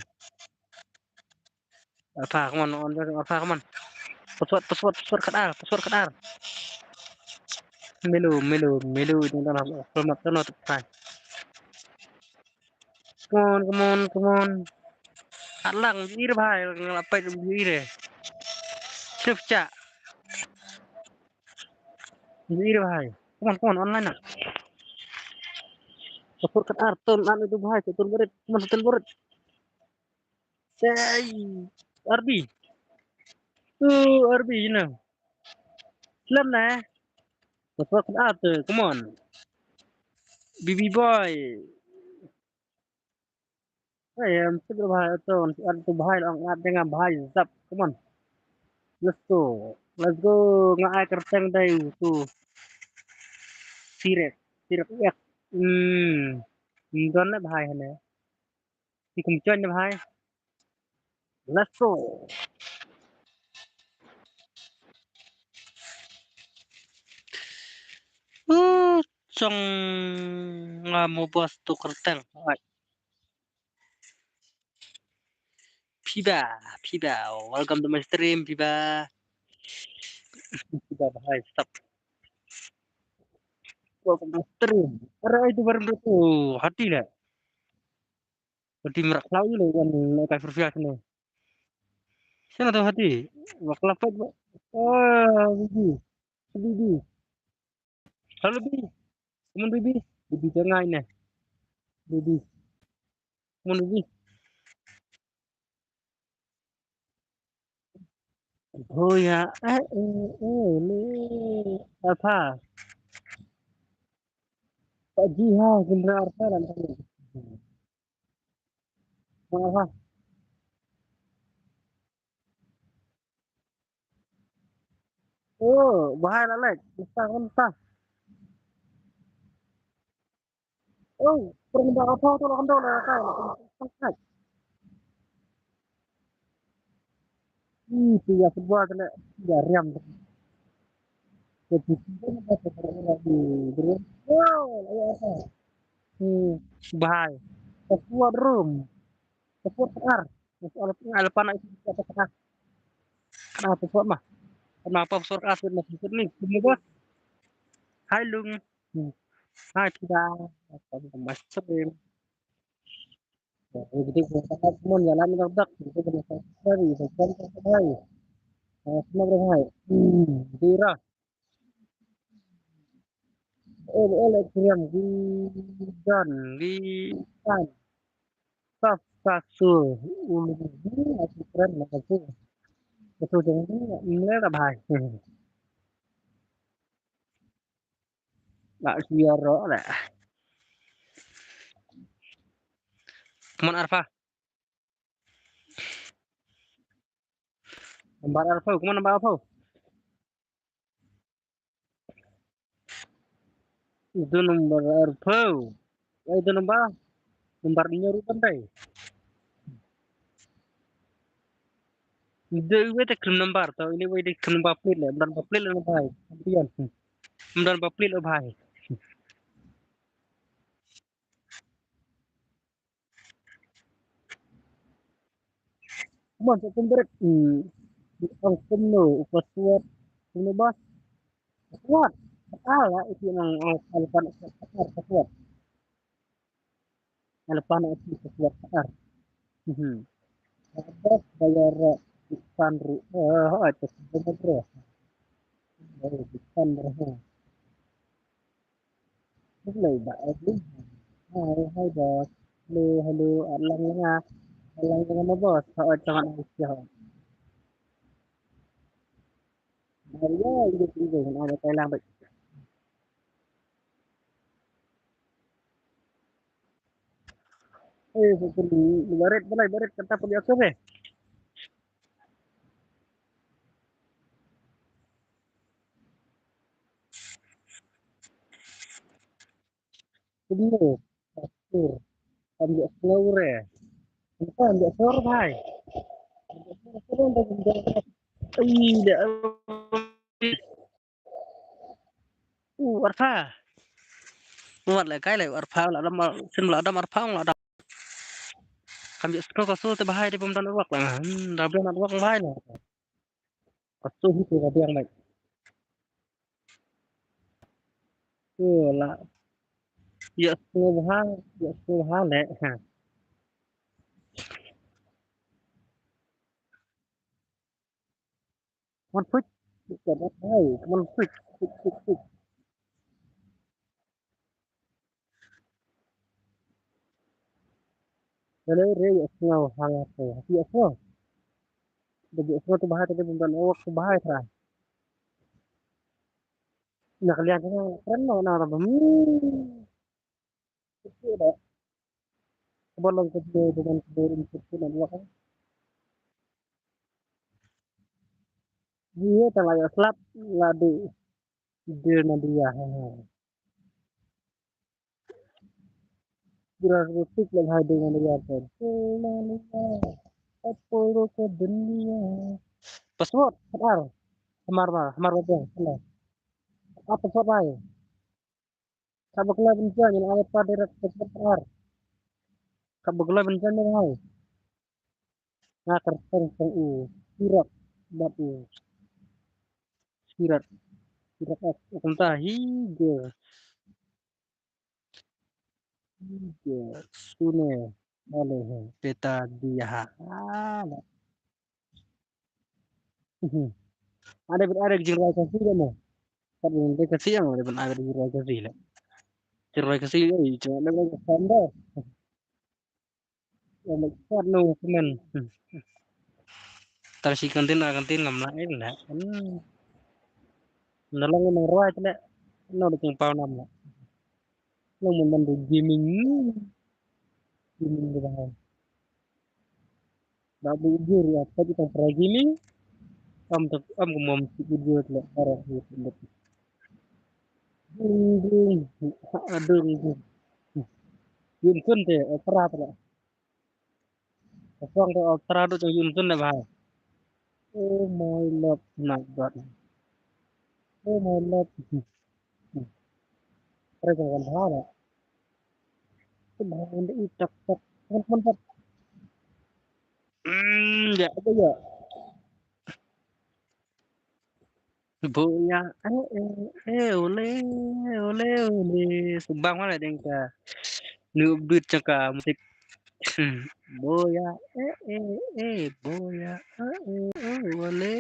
Alpha, come on, on, Alpha, come on. Password, password, password khat ar, password khat ar. Melu, melu, melu. Ini dah lah. Selamat, selamat, selamat. Come on, come on, come on. Alang, ir bhai, ngalap pai ir. Sip cha. Ir bhai. Come on, come on, online na. Support kat ar, turn on itu bhai, turn berit. Come on, turn berit. Say, R B. Tu R B, you know. Slam na. Support kat ar tu, come on. B B boy. Hey, em, sip bhai, to, em, sip tu bhai, ong, at, jangan bhai, zap, come on. Let's go. Let's go. Nga ai kyrteng dai tu. Sirek. Sirek ek. Hmm. Don na bhai hane. Ki kum join na bhai. Let's go. Uh, song nga mo boss tu kyrteng. Alright. Piba, Piba, welcome to my stream, Piba. Piba, bhai, stop. Welcome to my stream. Ara itu baru tu hati lah. Hati merak lau je lah kan kai furfias ni. Sana tu hati. Wakla pet. Oh, bibi. Bibi. Hello, bibi. Come on, bibi. Bibi jangan ni. Bibi. Come on, bibi. Hoya, eh, eh, eh, ni, apa? Pak Jiha, Jenderal Arsalan, kan? Apa? Oh, bahaya lah, Lek. Entah, entah. Oh, pernah apa tu lah, kentang lah, kau. Ih, tu ya sebuah tu nak, ya, riam tu. Jadi, kita ni pasal orang-orang di, di, oh, ya, apa? Hmm, bahaya. Password room. Password R. Password R. Password R. Password mah. Kenapa password R? Password ni. Semua bos. Hai, Lung. Hmm. Hai, Tida. Apa, apa, Mas Trim. Ya, jadi, kita semua jalan dak dak. Kita kena cari, kita cari, kita cari. Ah, semua berapa, hai? Hmm, Dira. Oh, oh, lek kriam, Gidan, Gidan. Saf, Sasu, Ulu, aku keren, aku. Betul, jangan, mle, tak bahaya. Lah, siar, lah. Come on, Arfa. Nambar arphew, kumno nambar arphew? Itu nambar arphew. Ya, itu nambar, nambar nyo ruh kan dai. Itu wei te krim nambar tau, ini wei te krim nambar plate le, nambar plate le nambar. Kemudian, nambar plate le bahaya. Mon sa kumdret. Hmm. Ang kumno, u password. Kumno ba? Password. Ala iti nang, ang, elephant password, password. Elephant iti password. Mhm. Ada bayar ikan ru-, eh, itu sebenarnya. Eh, ikan ru-, Hello, ba, hello. Hi, hi, boss. Hello, hello, at lang lang, ah. At lang lang, ano, boss? Oo, tama na, boss. Ayo, hindi, hindi. Ano, tayo lang, ba? Eh, barit, balai, barit, kata pun dia, eh. Kumno? Pastur. Ambiak sngewre. Ambiak sngewre, bhai. Ai, da. U Arfa. Wat le kai le Arfa, la dam, sin la dam Arfa, la dam. Kam ïa sngewre ka sur te bhai, te bym don network la. Hmm, da bym don network bhai la. Ka sur hi te ka biang bhai. Sur la. Ïa sngewre bha, ïa sngewre bha le. Ha. Come on, push. Come on, push. Push, push, push. Hello, re, ïa sngew, hang, ïa sngew. Ïa sngew tu bahai, tadi bukan awak tu bahai, tra. Nak lihat ni, keren lo, nah, apa? Hmm. Itu dah. Coba lang ke dia dengan kemudian itu nanti akan. Dia tak layak selap, ladu. Dia nanti ya. Dia harus tik lagi hai dengan dia kan. Apa lo ke dunia? Password, ar. Hamar ba, hamar ba, hamar. Apa password, bhai? Ka bakla ban jan, ïa la ai pa direct ka jingpyar. Ka bakla ban jan, ïa la ai. Nga kyrteng tang u Sirat bad u Sirat. Sirat, kumta hi ge. Hi ge sune. Ale he, peta dia ha. Ala. Mhm. Ada ben ada jingrwai Khasi dah mo. Kat ben ada Khasi yang ada ben ada jingrwai Khasi lah. Jingrwai Khasi, eh, jangan ada lagi standar. Yang kat no semen. Hmm. Tang shi kantin, a kantin ngam lah, eh, lah. Hmm. Na long nang rwai te lah. No da kong pau nam lah. Long man man da gaming. Gaming da bahai. Ba bu jur ya, pa ji tang pra gaming. Am tak, am ko mom si bu jur lah. Ara bu jur. Dung, dung. Ha, dung, dung. Yun kun te, eh, pra te lah. Kosong te Ultra tu jong Yun Sun ne bhai. Oh my love, my God. Oh my love. Re jong kan bhai. Tu bhai unda i tak tak. Kan kan tak. Hmm, ya, apa ya? Boya, eh, eh, eh, ole, ole, ole. Subang mana deng ka. Nu beat jong ka musik. Boya, eh, eh, eh, boya, eh, eh, eh, ole,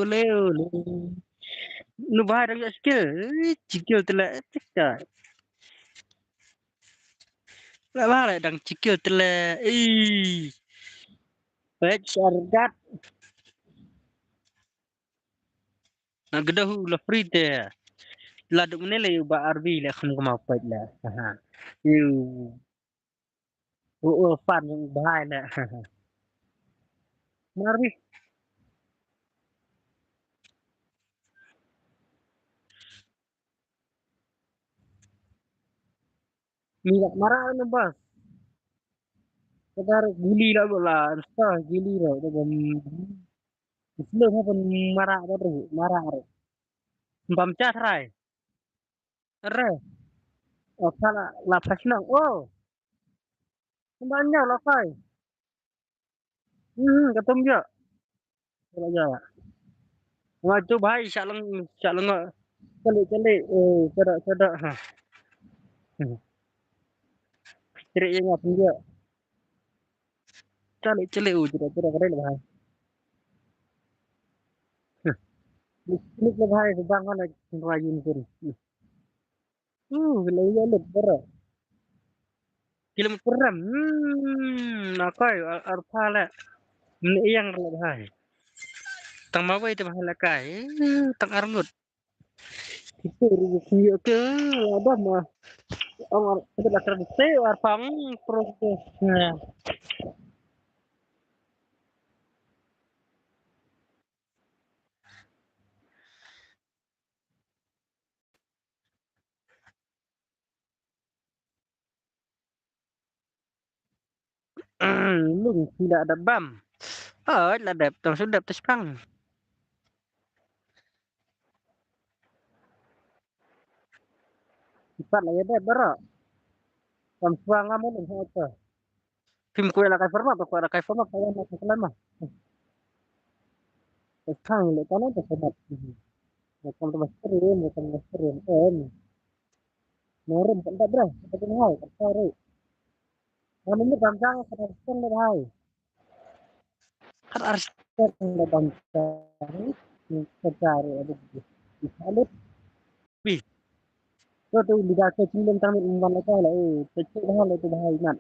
ole, ole. Nu bhai dang ïa skill, eh, skill te la, eh, cik ka. La bhai dang skill te la, eh. Pech argat. Na gda hu la free te. La duk ne le u ba arbi le kham kama pait le. Aha. Yu. U u fan u bhai le. Marbi. Mira, mara na bas. Kadar gili la bola, sta gili la, da bam. Isle mo pun mara ba ru, mara ru. Bam cha thrai. Re. Oh, phala la phasnang. Oh. Bam nya la phai. Hmm, katum ja. Wala ja. Nga tu bhai sha lang, sha lang. Chale, chale. Oh, chada, chada. Ha. Hmm. Chale ya nga pun ja. Chale, chale. Oh, chada, chada, chada bhai. Hmm. Ni le bhai, bang mana rajin pun. Hmm. Uh, la ïa lut bara. Kilometer ram. Hmm, na kai ar, arpha la. Mne ïang la bhai. Tang ma wei te bhai la kai. Hmm, tang ar ngut. Kitu ru ku ïa ke la dah ma. Ong ar, la tra te arpha, hmm, pro te. Nah. Lung phi la dep bam. Oi, la dep, tang shu dep te shipang. Ipat la ïa dep baroh. Kam shuwa ngam lung ha uta. Phim kwah la kai format, kwah la kai format, kai format, kai format. Kai khang le kana kai format. Kai format ba seri, kai format ba seri. Em. Norim kan tak berah, tak kenal, tak tahu. Mana ni bangsa kan tak tahu. Kan harus tak bangsa. Ni tak tahu ada di. Di sana. Pi. Ko tu lidah ke cinglim tang mit umban la ka la, eh, pecik dah la tu bahai mat.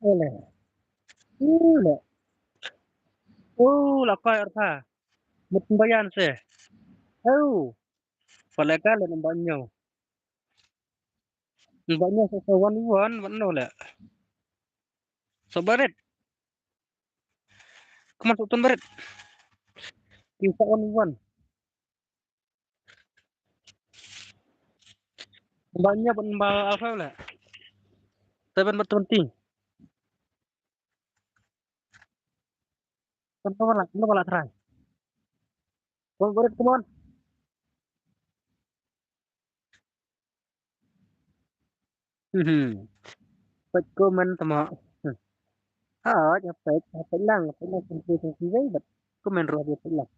Ele. Ele. Oh, la kai artha. Mut bayan se. Oh. Pale ka le namba nyau. Namba nyau se se wan wan wan no le. So barit. Come on, Sultan Barit. Kita on one. Mbanya pun mba alfa la. Seven but twenty. Kan kau lah, kau lah try. Come on, Barit, come on. Hmm. Peit comment tama. Hmm. Ha, ja peit, peit lang, peit lang, peit lang, peit lang, peit lang. Comment ruh dia peit lang.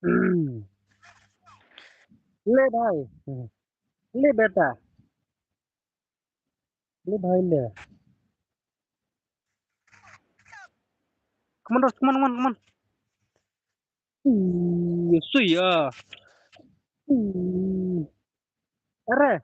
Hmm. Le bhai. Hmm. Le beta. Le bhai le. Come on, Ros, come on, come on, come on. Ui, sui ah. Ui. Are.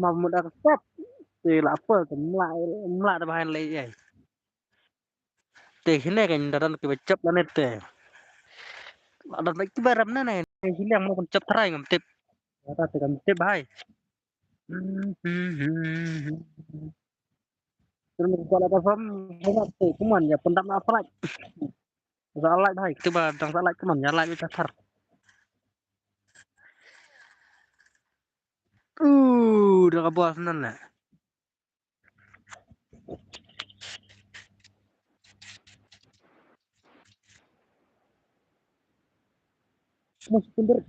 ma mut da ka stop. Te la apa te mla mla da behind lei ai. Te hine kan da don ki ba chop la net te. La don ki ba ram na ne. Hine mo kan chop trai ngam tip. Kata te ngam tip hai. Terus ko la ka form hine te kuman ya pendam na flight. Sa light hai, kiba dang sa light kumon, ïa light wita thar. Uh, da ka bos nan la. Mas kunder.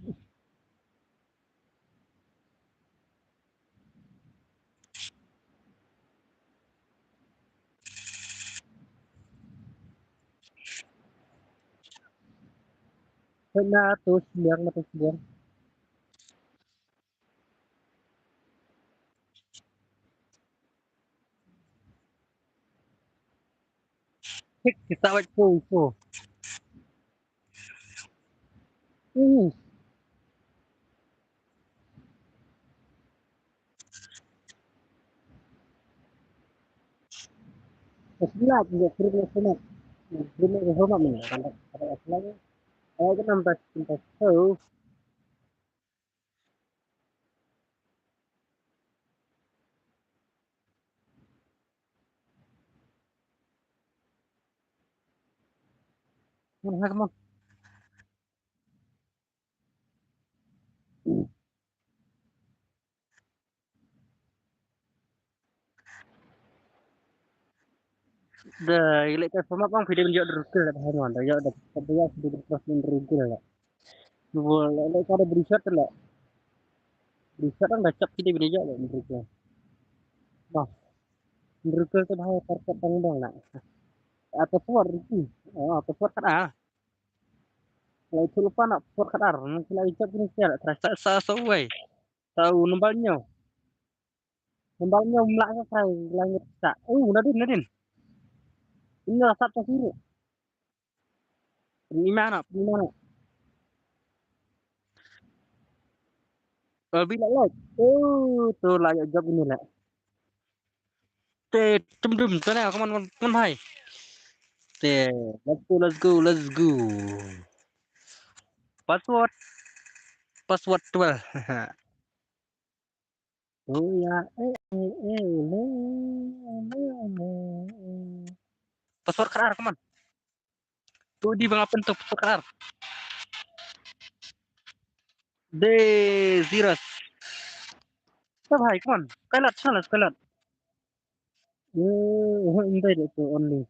Hei, na tu sliang, na tu sliang. Hik, kita wait ko, ko. Hmm. Sebelah juga kirim ke sana. Kirim ke sana mana? Kalau kalau kalau. Oh, kita empat empat tahu. Come on, come on. Da ilek ka format bang phi dei ban ïoh drukil da hangon da ïoh da da ïoh phi dei ban cross ban drukil da. Nubul ilek ka da bri shot da. Bri shot da chap phi dei ban ïoh da drukil. Bah. Drukil tu bahaya target bang bang na. Apa suar drukil? Oh, apa suar kat ah. Lai tu lupa nak suar kat ar. Mungkin lai chap ni sial. Terasa sa sa wei. Tahu nembal nyau. Nembal nyau melak sa sai langit sa. Oh, nadin nadin. Ini lah satu sini. Ini mana? Ini mana? Abi la lek. Oh, tu la ïa jop ini la. Te tum tum tu la, come on, come on, come on, hai. Te, let's go, let's go, let's go. Password. Password twelve. Oh ya, eh eh eh, ole, ole, ole, eh. Password khatar, come on. Tu di bang apen tu password khatar. De Zirus. Sab hai, come on. Kailat, salah, kailat. Eh, oh, indai de tu only.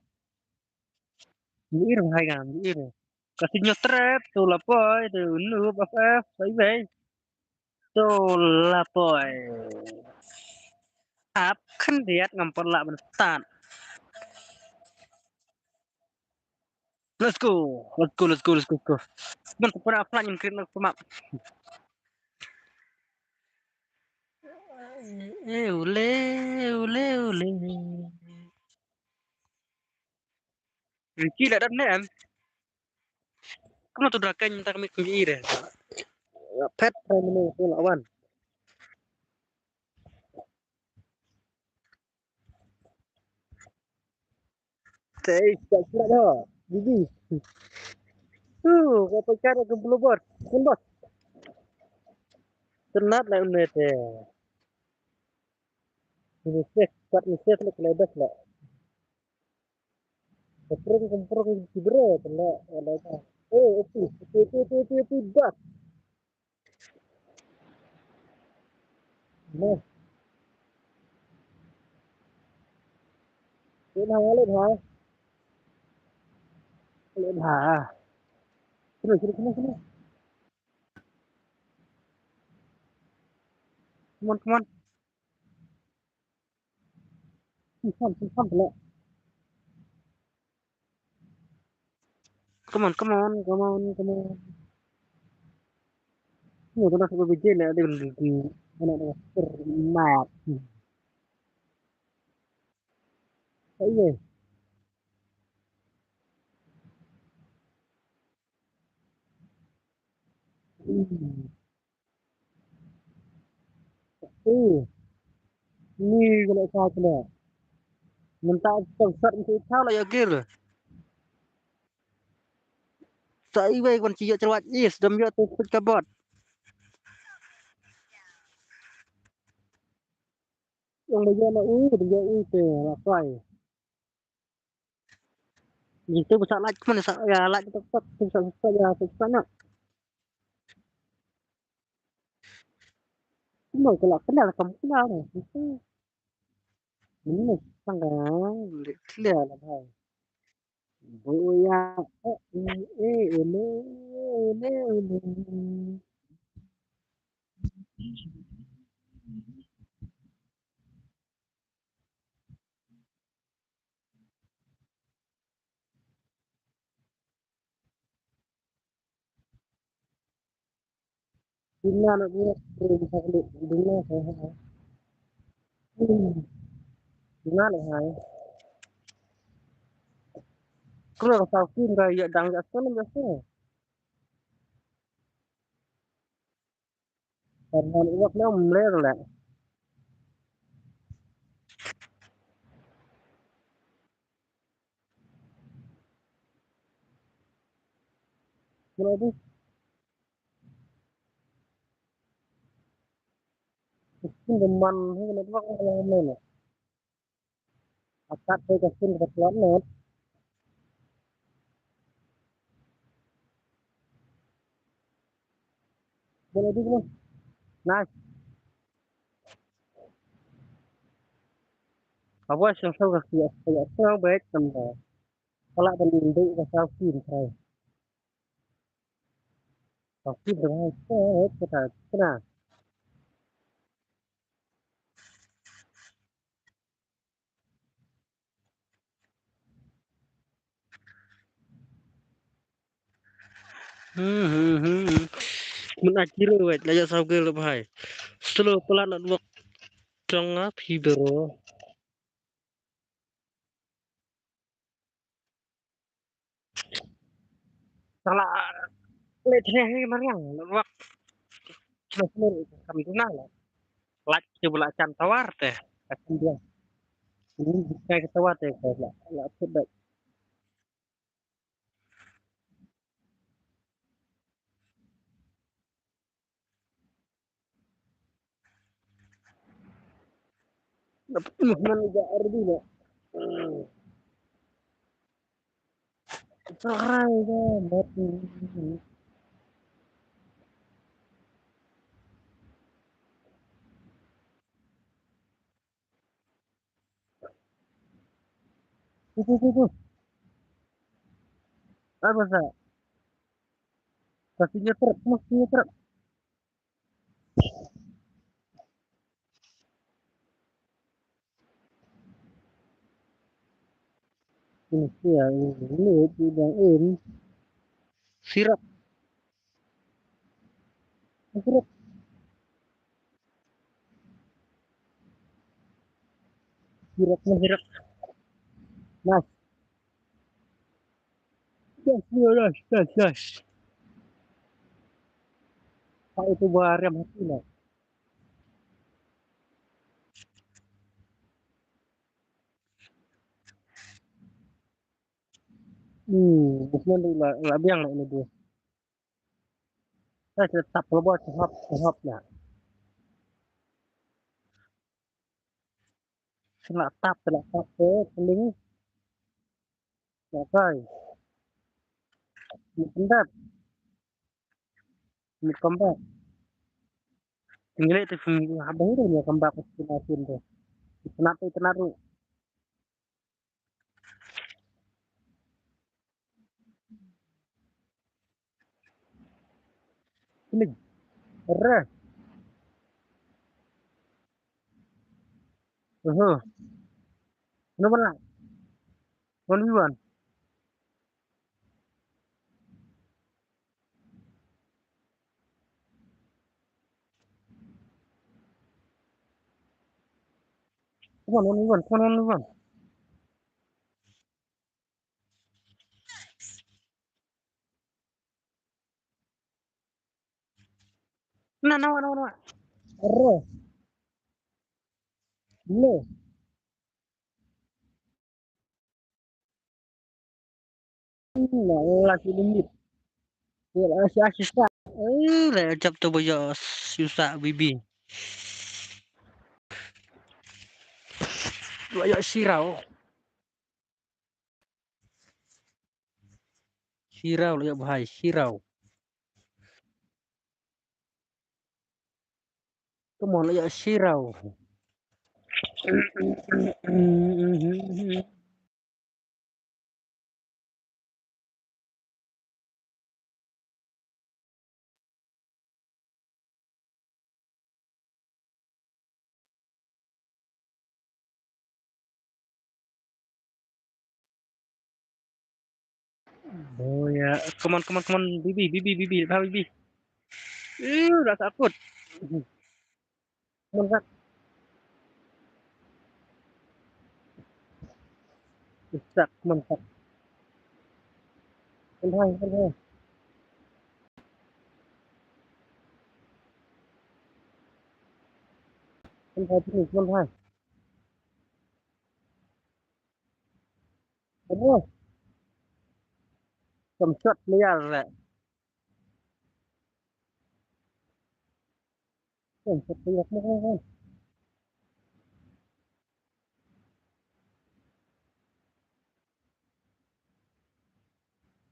Ngi ir hai kan, ngi ir. Kasi nyo trap tu lapoi tu nu bap eh, bye bye. Tu lapoi. Ap khan diat ngam pernah lah ban start. Let's go. Let's go, let's go, let's go, let's go. Man, ku pernah flank yang kena aku mak. Eh, ule, ule, ule. Ki la dam ne em. Kumno tu draken minta kami kami ire. Pet primary tu lawan. Tei, tak kira dah. Bibi. Tu, apa cara ke belobot? Kundot. Tenat lah unde te. Ini ses, kat ini ses lah keledas lah. Kemprong, kemprong, kibra, kena, kena, eh, opi, opi, opi, opi, opi, opi, bas. Nah. Leh ha, leh ha. Leh ha. Sini, sini, sini, sini. Come on, come on. Come on, come on, come on, come on. Ni tu nak sebab bijil lah dia, dia, dia, anak dia termat. Iya. Hmm. Eh. Ni kena sa kena. Mentang tong sat mesti tahu lah ya gear. Sa iwei wan ci yak cerwat is dam yak tu put kabot. Yang dia nak u, dia u te lah kai. Gitu besar lagi mana sa ya lagi tak tak besar besar ya besar nak. Cuma kalau kenal kamu kenal. Ini sang kan clear lah bhai. Boya eh eh eh ele ele ele. Dina nak buat dina saya. Dina nak hai. Kalau kau kin kau ya dang ya sana ya sana. Karena uak na mler la. Mula tu. Kin deman, kin deman, kin deman. Atat te ka sin ka slot net. Boleh di sini. Nice. Awas yang sel ka sia sia sia baik tambah. Kalau dan di ka sel sin try. Ka sin try. Kena kena. Hmm, hmm, hmm. Mun akira wet la ya sau ke lo bhai. Slow pala network. Tong a phi bro. Sala le thne he mariang wak. Chna smer kam duna la. Lak ke bula chan tawar te. Akan dia. Ini bukai ke tawar te la la put dak. Dapat Muhammad Ija Ardi na. Try the button. Tu, tu, tu, tu. Apa sa? Kasih nyetrek, mesti nyetrek. Ini ya, ini yang ini. Sirap. Sirap. Sirap, sirap. Nah. Yes, yes, yes, yes. Pak itu buah rem hati lah. Hmm, bukan la, la biang la ini dia. Saya tetap lebuh cehap, cehap ya. Sila tap, sila tap, eh, keling. Sakai. Ni pendap. Ni kembak. Tinggal itu pun habis itu ni kembak. Sila tu. Tenat tu, tenat tu. Klik. Re. Aha. Kenapa nak? One v one. Come on, one v one. Come on, one v one. Na, na, na, na. Ro. Lo. Na, la ki limit. Ya, la si, si, sa. Eh, la jap tu boyo, susah bibi. Boyo sirau. Sirau la ïa bhai, sirau. Come on, la ïa sirau. Oh ya, come on, come on, come on, bibi, bibi, bibi, bibi. Ih, dah takut. Come on, Kat. Isak, come on, Kat. Come on, come on. Come on, come on. Aduh. Kemcut liar leh. Kemcut liar.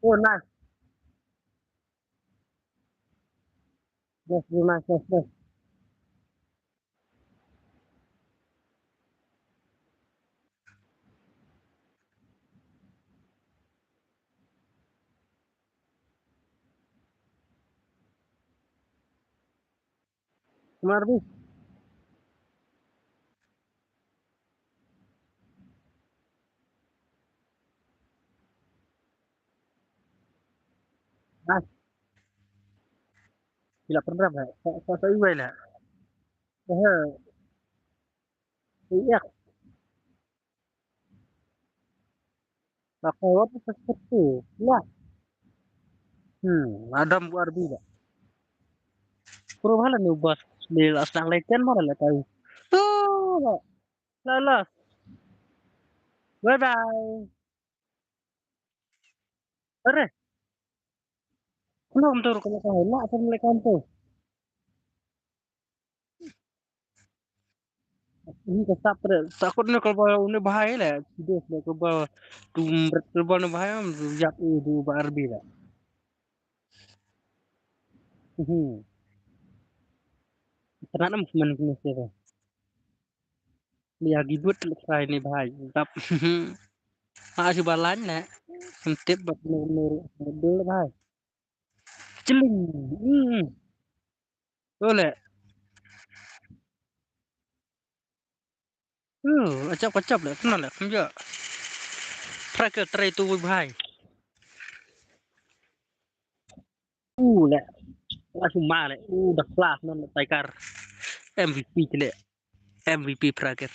Oh, nice. Nice, nice, nice, nice. Kumar bi. Nah. Gila, pernah lah. Sa, sa, sa iwai lah. Aha. Iya. Lah, kawat tu sesuatu. Lah. Hmm, adam bu arbi dah. Pura bhala ni bos. Bila sang leken mana lah tahu. Oh, lah. Lah, lah. Bye bye. Are. Kenapa betul kalau kau nak apa mereka tu? Ni ka sap re, takut ne kalba une bahai le, sides le kalba tum bret kalba ne bahai am yap u du ba arbi le. Mhm. Kena nam semen kena sebe. Lia gibut le try ne bahai, tap. Ha si balan le. Sem tip bat nur nur dul bahai. Chilling. Hmm. Ole. Hmm, acap kacap le, kena le, kena je. Try ke try tu wei bahai. U le. Wah, cuma le. U dah kelas non le Tiger. M V P kena. M V P Prager.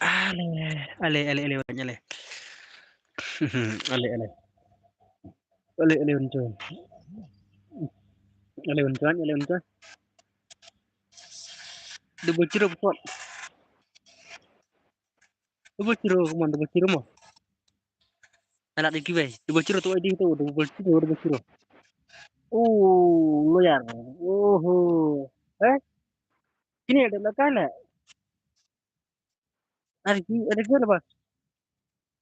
Ale, ale, ale, ale, ale. Ale, ale. Ale, ale, unjoy. Ale, unjoy, ale, unjoy. Double zero, support. Double zero, come on, double zero mo. Alat iki wei. Double zero tu, I D tu, double zero, double zero. Oh, loyar. Oho. Eh? Kini ada belakang le. Ada ki, ada ki apa?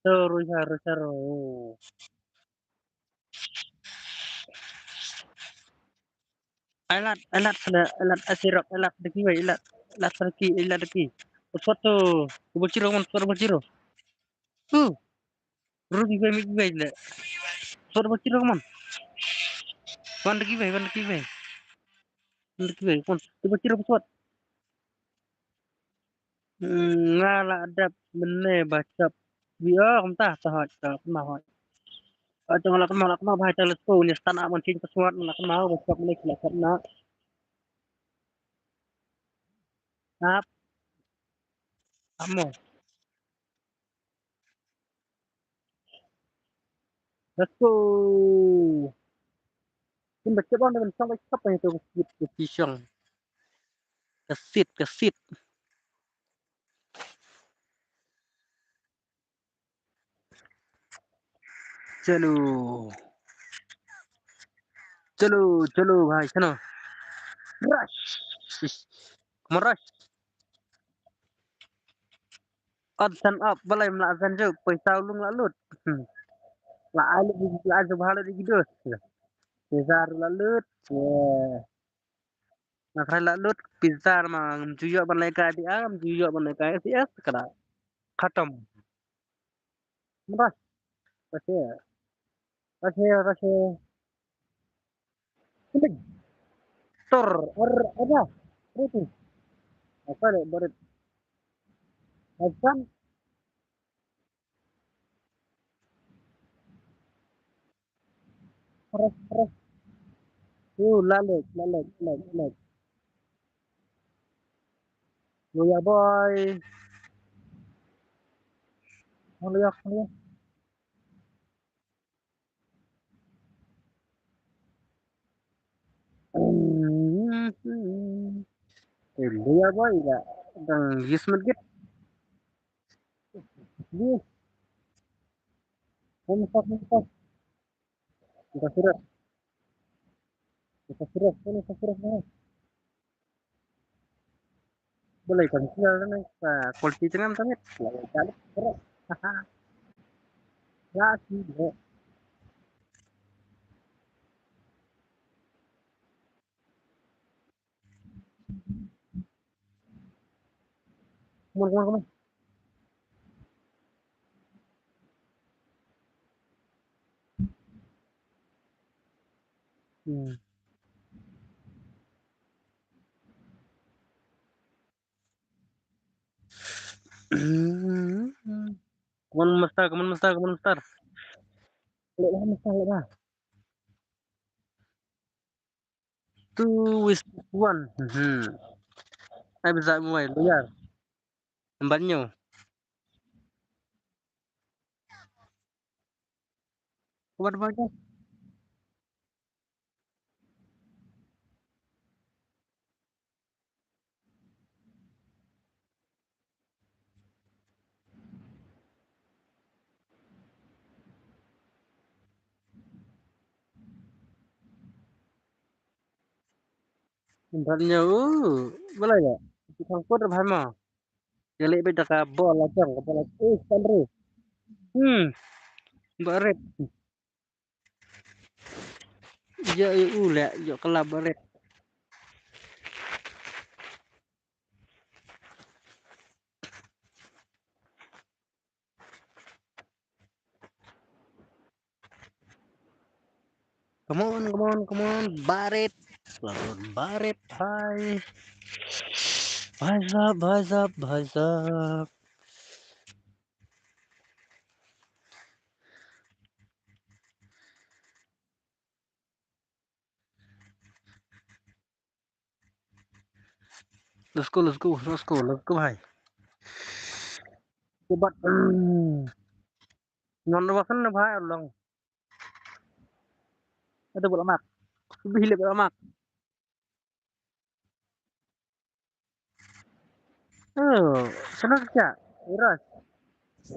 Terus, terus, terus. Oh. Alat, alat, alat, alat asirap, alat deki wei, alat, alat deki, alat deki. Sot tu, double zero mon, sot double zero. Tu. Ru deki wei, deki wei le. Sot double zero mon. Wan deki wei, wan deki wei. Wan deki wei, mon. Double zero sot. Hmm, nga la dep mynne ba chap. Wi, oh, kumta, ta hot, ta kynmaw hot. Oh, jong la kynmaw, la kynmaw, bhai, ta let's go. Ni start up man chin password, la kynmaw, ba chap mynne, la kynmaw. Up. Up mo. Let's go. Kin ba chep on, ban chong ba chep on, to ba chep, ba chep. Ka sit, ka sit. Chalo. Chalo, chalo, bhai, chalo. Rush. Come on, rush. Ot san op, balai mla san juk, poi tau lung la lut. Hmm. La ai lut, la ai lut, bha lut di gidos. Pizza la lut. Yeah. Na phai la lut, pizza ma ngam ju ïoh ban leh ka di a, ngam ju ïoh ban leh ka S S, kada. Khatam. Mara. Kasih. Kasih, kasih. Tor, ar, ada. Itu. Apa le, barit. Asan. Terus, terus. Uh, lalit, lalit, lalit, lalit. Loya boy. Loya, loya. Hmm. Eh, loya boy la. Dang yes met git. Yes. Kom sa, kom sa. Kita surat. Kita surat. Kita surat. Balei kan sial ne, ka quality tengam tangit. Lalu balik, bro. Laki, bro. Come on, come on, come on. Hmm. Come on, master, come on, master, come on, master. Leh lah, master, leh lah. Two with one. Hmm. Ai, bisa muai, loyar. Empat nyo. Kuat banyak. Empat nyo, uh, balai ya? Kita angkut apa ma? Ïa leh beit da ka bol la jong, ka bol la, eh, Sandro. Hmm. Barit. Ïa, ïa, u leh, ïa ka la barit. Come on, come on, come on. Barit. Selamat barit. Hai. Bhai sahab, bhai sahab, bhai sahab. Let's go, let's go, let's go, let's go, bhai. Ke bat, mm. Non da wasan na bhai along. Ada bola mak. Lebih le bola mak. Oh, sana kerja. Ras.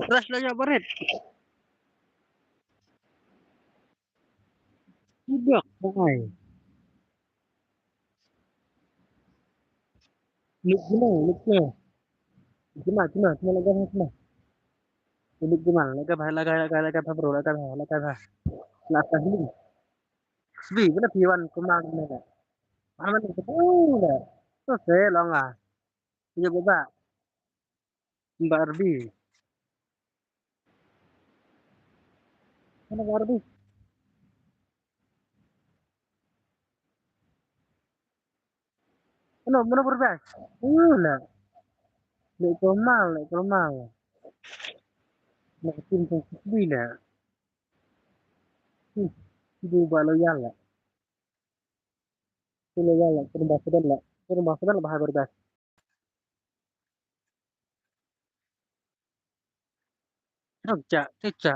Ras lah ya barit. Tidak, bhai. Nuk guna, nuk guna. Guna, guna, guna, lagam, guna. Nuk guna, lagam, lagam, lagam, lagam, bro, lagam, lagam. Lagam. Sbi, guna piwan, kumang, guna. Aman, guna. Terus, eh, longa. Iya, baba. Mbak Arbi. Mana Mbak Arbi? Mana, mana Barbas? Mana? Lek Kemal, lek Kemal. Nak tim pun sendiri lah. Hmm, ibu Mbak Loyal lah. Loyal lah, terima kasih lah. Terima kasih lah, Mbak Barbas. Rok ja, te ja.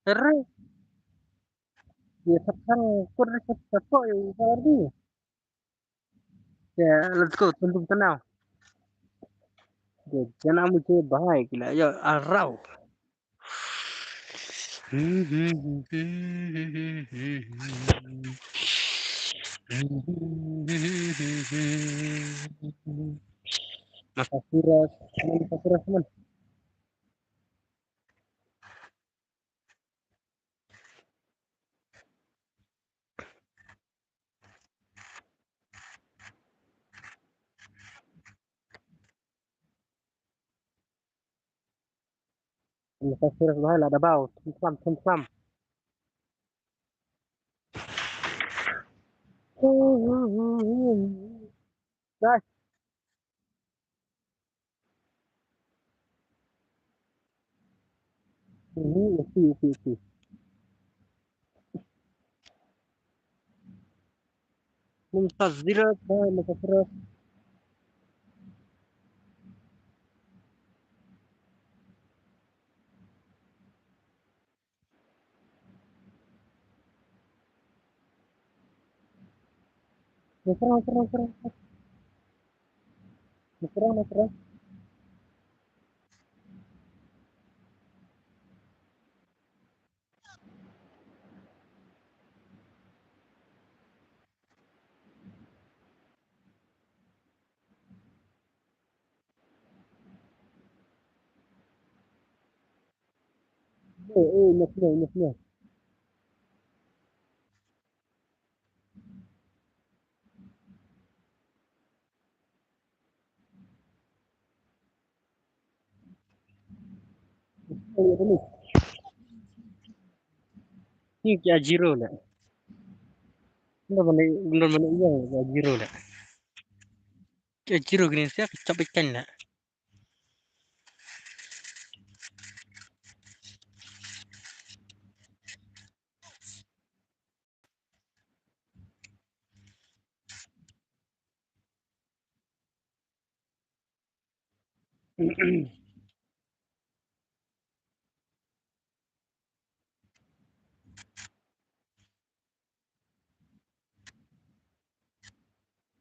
Re. Ye thap thang kur re thap thang ko ye ubar di. Yeah, let's go, tum tum tanau. Ye jana mujhe bahai kila, yo, arau. Masa surat, mana masa surat, teman? Masa surat, bahai lah, dah bau. Thum thlam, thum thlam. Guys. Mhm, okay, okay, okay. Mumtaz zero, bye, Mumtaz zero. Naserang, naserang, naserang. Naserang, naserang. Eh, eh, national, national. Ni ki ajiro le. Benda mana, benda mana iya ki ajiro le. Ki ajiro kini siap capek kan le.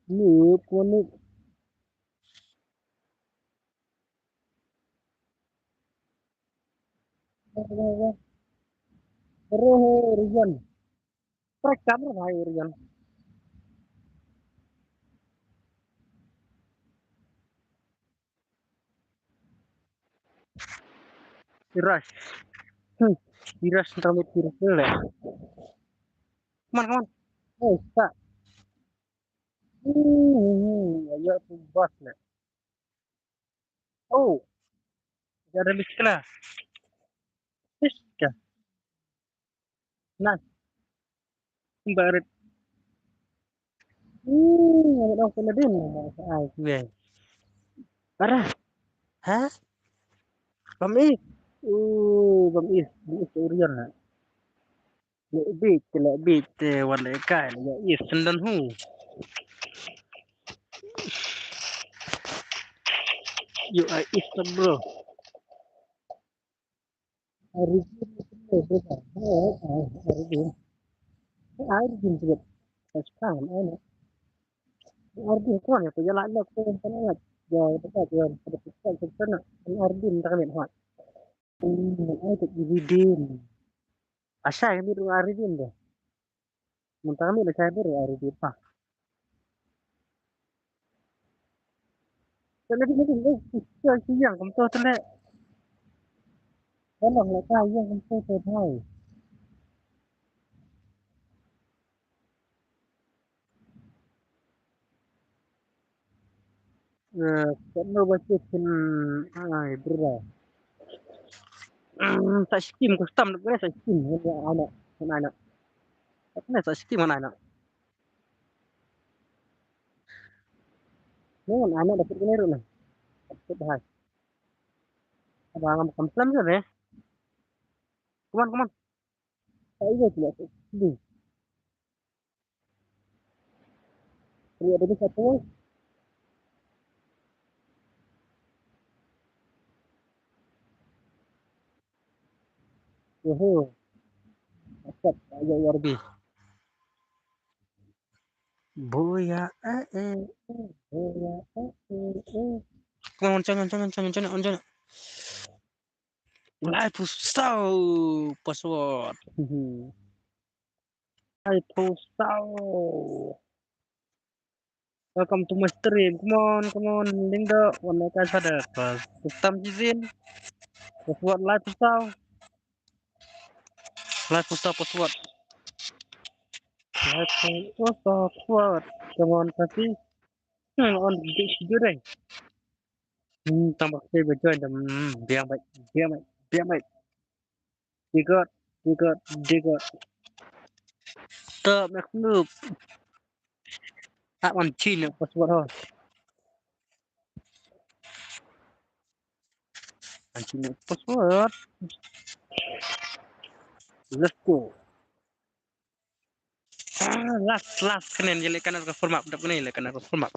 Nup, nup. Rohe Rian. Rekam rohe Rian. Rush. Hmm. Rush, tang mid rush le. Come on, come on. Oh, stop. Hmm, ya tu bas le. Oh. Ada miskla. Iska. Nah. Barit. Hmm, ada kena din. Ai, gue. Arah. Ha? Bam is. Oh, bam is. Bam is Orion lah. Le bit, le bit, eh, wan le kai, le is, sendan hu. You are is, bro. Arifin, bro. Oh, oh, Arifin. Arifin juga. Sekarang, mana? Arifin, kau ni, apa jalan nak, kau yang sana nak? Ya, dekat, ya, pada pusat, ke sana. Arifin, tak kami, ha. Hmm, ai, tak Arifin. Asha, kami tu Arifin tu. Mentang kami dah cyber Arifin, ha. Tengah di sini, eh, siang, siang, kamu tahu, tengah. Tolong lah, kau yang kamu tahu, tengah. Eh, kat no baca pun, ai, bro. Hmm, tak skim custom, tak boleh tak skim. Ini anak, ini anak. Tak boleh tak skim, anak, anak. Ni anak dapat kena ruk ni. Dapat dah. Abang, abang, pelan-pelan je, eh. Come on, come on. Tak iya, tidak. Sini. Ini ada ni satu. Yoho. Dapat, ayo, Warbi. Boya, eh, eh, eh, boya, eh, eh, eh. Come on, on channel, on channel, on channel, on channel, on channel. Lai Phu Saw, password. Lai Phu Saw. Welcome to my stream. Come on, come on, Lindo. One like I said, uh, custom season. Password Lai Phu Saw. Lai Phu Saw, password. Lai Phu Saw, password. Come on, Kasi. Hmm, on the good day. Hmm, tambah saya berjoin dah. Hmm, biar baik, biar baik, biar baik. Digot, digot, digot. Top next move. Tak mancing nak password, ha. Mancing nak password. Let's go. Ah, last, last kenen, jeli kana ka format, dap kenen, jeli kana ka format.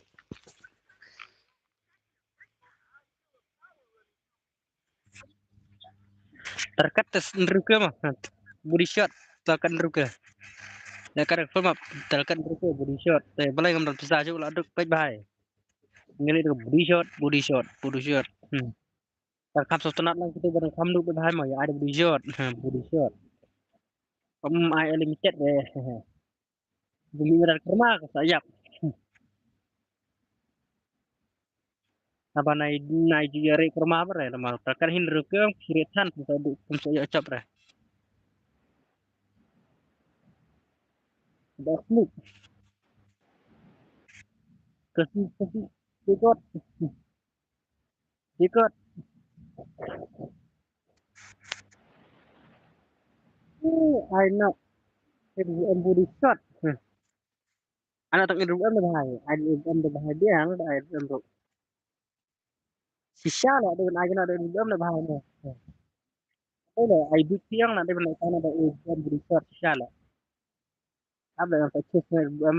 Terkat tes nruke mah. Body shot, terkat nruke. Ya kada format, terkat nruke, body shot. Te balai ngam dam pisa ju la duk pet bahai. Ngeli tu body shot, body shot, body shot. Hmm. Terkam sostenat lang kita barang kam duk pet bahai mah, ya ada body shot. Hmm, body shot. Em, ai limited deh. Bumi merah kerma ke sayap. Apa nai, nai ju yare kerma apa re, lama takan hin rukeng kiri tan pun sa du pun sa ya cap re. Dah klik. Kasi, kasi. Ikut. Ikut. Oh, I know. It is a body shot. Hmm. Anak tang N R M M dah bahai. N R M M dah bahai biang, dah N R M M tu. Shisha lah, dah N R M M dah bahai ni. Dah lah, I B P yang nak dah nak tang dah N R M M body shot shisha lah. Apa yang tak cus N R M M.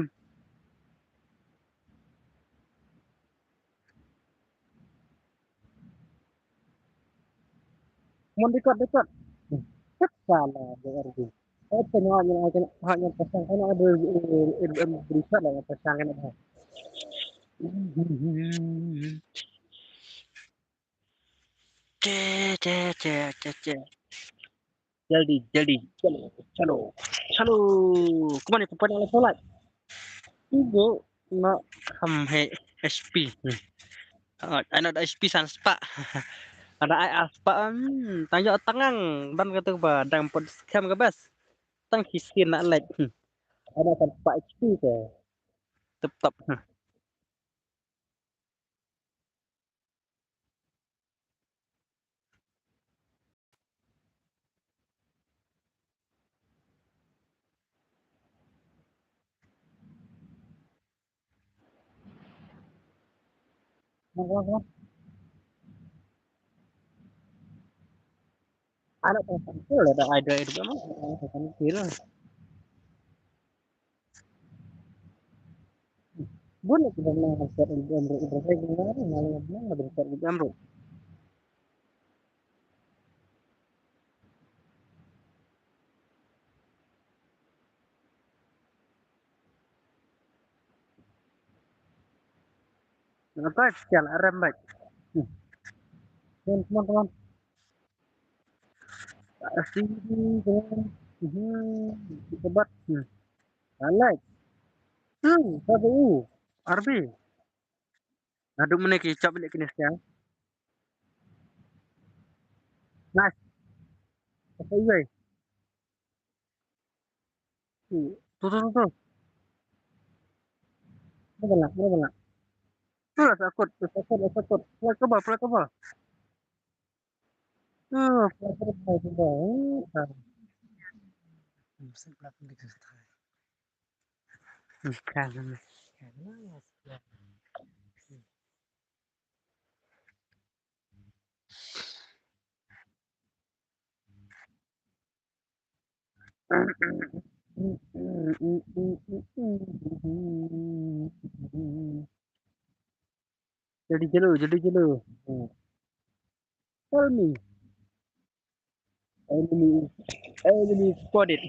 Mon dekat, dekat. Salah, D R D. Apa ni hanya, hanya, hanya pasang kan ada, eh, eh, eh, berikat lah yang pasang kan ada. Che, che, che, che, che. Jaldi, jaldi, chalo, chalo, chalo. Kumane pupana la solat. Ibu nak ham hai H P. Hmm. Ah, anak ada H P san spa. Ada ai aspa, hmm, tang ïoh tang ngang ban katu ba dang put scam ka best. Tang ki sien na lek. Hmm. Ada kan pa H P ke. Tip top. Hmm. Anak kan kecil ada, ada itu kan, anak kan kecil. Bun lagi bang nang hasil di amru, ibrahim nang nang nang hasil di amru. Nampak sial arem baik. Hmm. Teman-teman. Sini kan. Hmm. Hebat. Hmm. Alai. Hmm, satu u. Arbi. Aduh, mene ki chop balik kini siang. Nice. Apa iya? Tu, tu, tu, tu. Mana bala, mana bala? Tu lah sakut, tu sakut, tu sakut. Pula coba, pula coba. Tu, pula coba, pula coba. Hmm. Bukan. Jadi jelu, jadi jelu. Hmm. Tell me. Enemy, enemy spotted.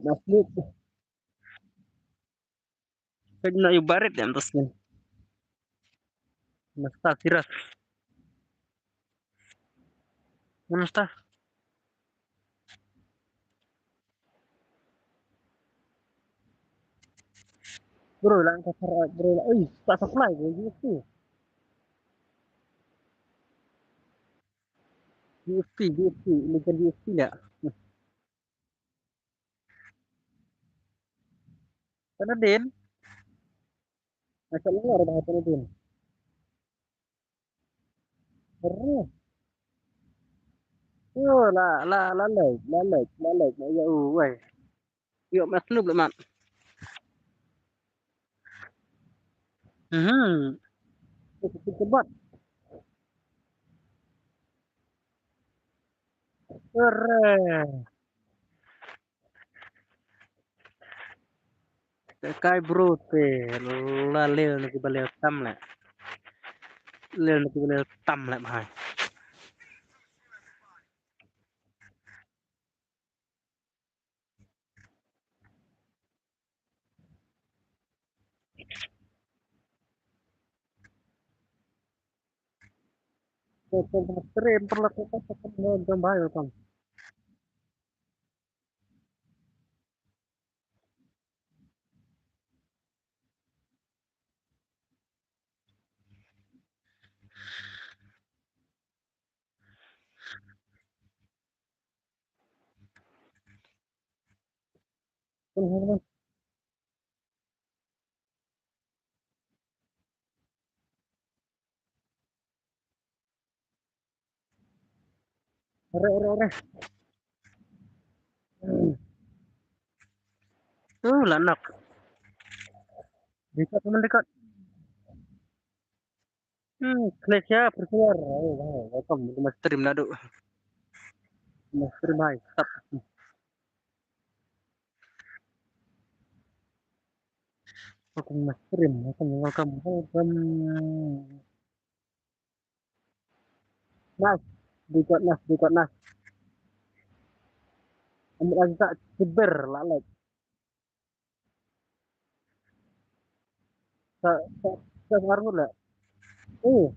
Masuk. Kena yu barit ya, antas kan. Nasta siras. Nasta. Bro, lang kasar, bro, lang. Ui, tak supply, bro, U S P. U S P, U S P, ini kan U S P ya. Tanadin. Macam mana orang Tanadin? Terus. Yo, la, la, la, like, la, like, la, like, la, yo, wai. Yo, mas noob, mat. Mhm. Itu kebat. Keren. Kai bro te la lel na ki ba lel tam le. Lel na ki ba lel tam le bhai. Stream perlu kita tekan dengan gambar ya kan. Ore, ore, ore. Hmm. Tuh, la nok. Dekat, teman dekat. Hmm, klik ya, berkeluar. Oh, wow, welcome. Udah stream dah, Duk. Udah stream, hai. Stop. Welcome, stream. Welcome, welcome, welcome. Nice. Dekat, nice, dekat, nice. Ambil lagi tak ceber, lalai. Sa, sa, sa ngarngut lah. Oh.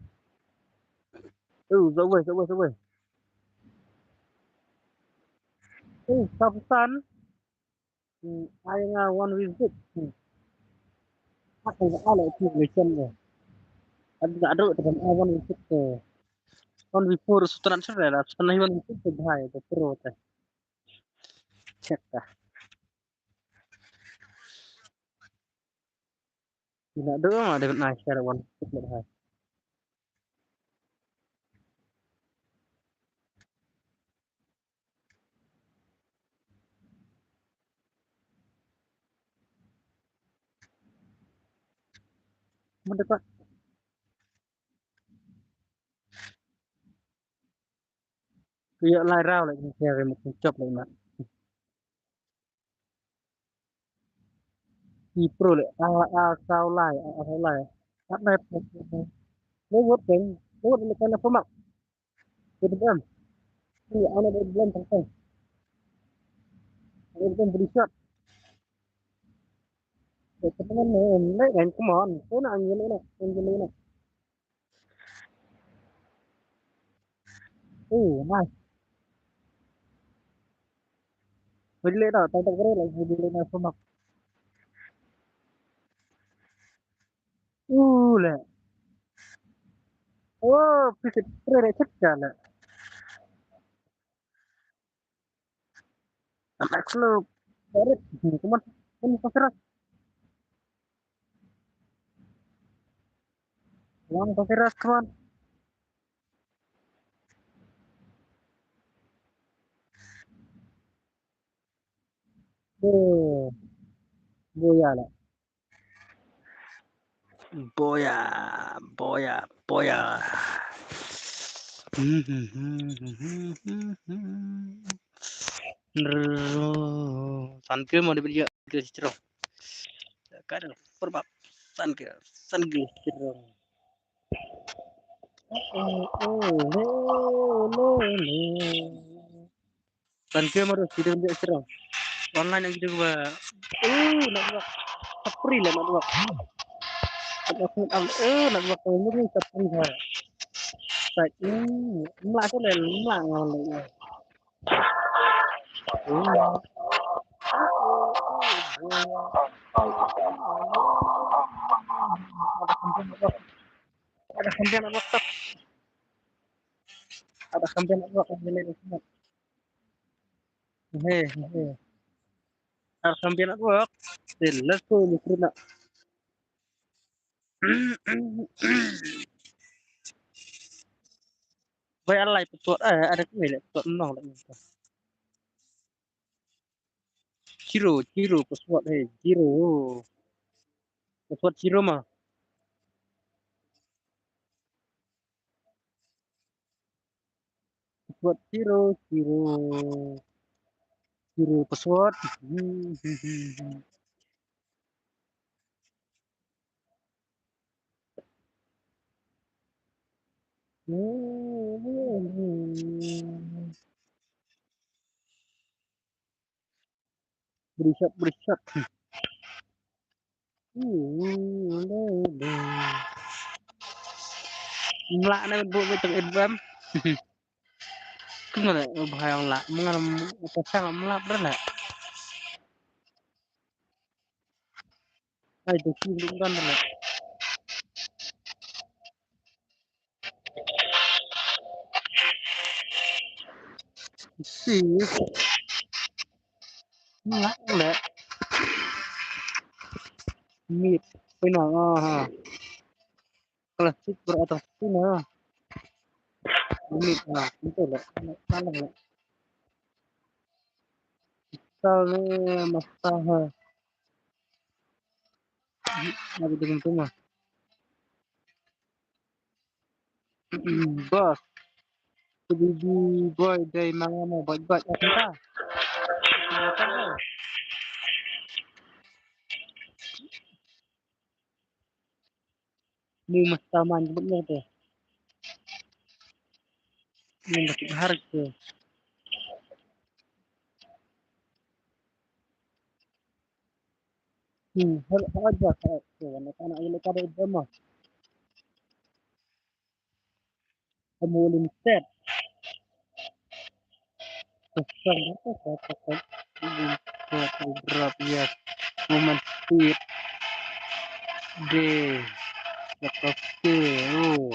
Oh, sa wei, sa wei, sa wei. Oh, sa pesan. Hmm, ai nga one visit. Hmm. Ak nga ala tu mission ko. Ada ada tekan ai one visit ko. One v four, Sultan Answer, Sultan Hiwan, Sultan Bahai, the pro te. Check ta. Ina do ma de na share one, Sultan Bahai. Manda ka. Kuya lai rau lai, kuya rim kuchop lai na. Ki pro le, a, a, sau lai, a, a, sau lai. At lai, le wot keng, le wot le kana format. Ke dum. Ki ana de blem tang tang. Ana de blem body shot. Ke teman ne, le kan, come on. Kena anjir le na, anjir le na. Oh, nice. Body le na, tang tang kere le, body le na format. Uh, le. Oh, pisit pre re chet ka le. Anak slow. Barit. Come on. Come on, Fasiras. Come on, Fasiras, come on. Oh. Boya le. Boya, boya, boya. San ke mo de beli ke citro. Kada perbab. San ke, san ke citro. Oh, oh, le, le, le. Ban ke maru video dia serang. Online yang kita ba. Eh, nak buat. Sapri lah nak buat. Nak buat, eh, nak buat kau ni sapri ha. Sai, hmm, melak tu lah, melak ngau ni. Hmm. Ada sampai nak buat. Ada sampai nak buat. Ada sampai nak buat. Hey, hey. Ar champion network. Still, let's go, Ukraine. Bai alai petuat, eh, ada kami le petuat nong le. Zero, zero petuat, hey, zero. Petuat zero mah. Password zero, zero. Zero password. Beri shot, beri shot. Mlak na bu bu tang edbam. Kumno le, bahai ong lak, mengal apa sang mlak dah lak. Ai, tu kim dum kan lak. Si. Nggak, nggak. Mid. Pina, ah, ha. Classic beratas pina. Mid, ah, itu lah. Mana lah. Kita le masalah. Ada dengan tu mah. Boss. Baby boy dei manga mo baj baj apa? Mu masa man jebut nya tu. Mun dah kit har tu. Hmm, hal aja ka tu anak-anak ini kada drama. Kamu lim set. Pesan apa kata lim set drop ya. Woman speed. De. Oke. Oh.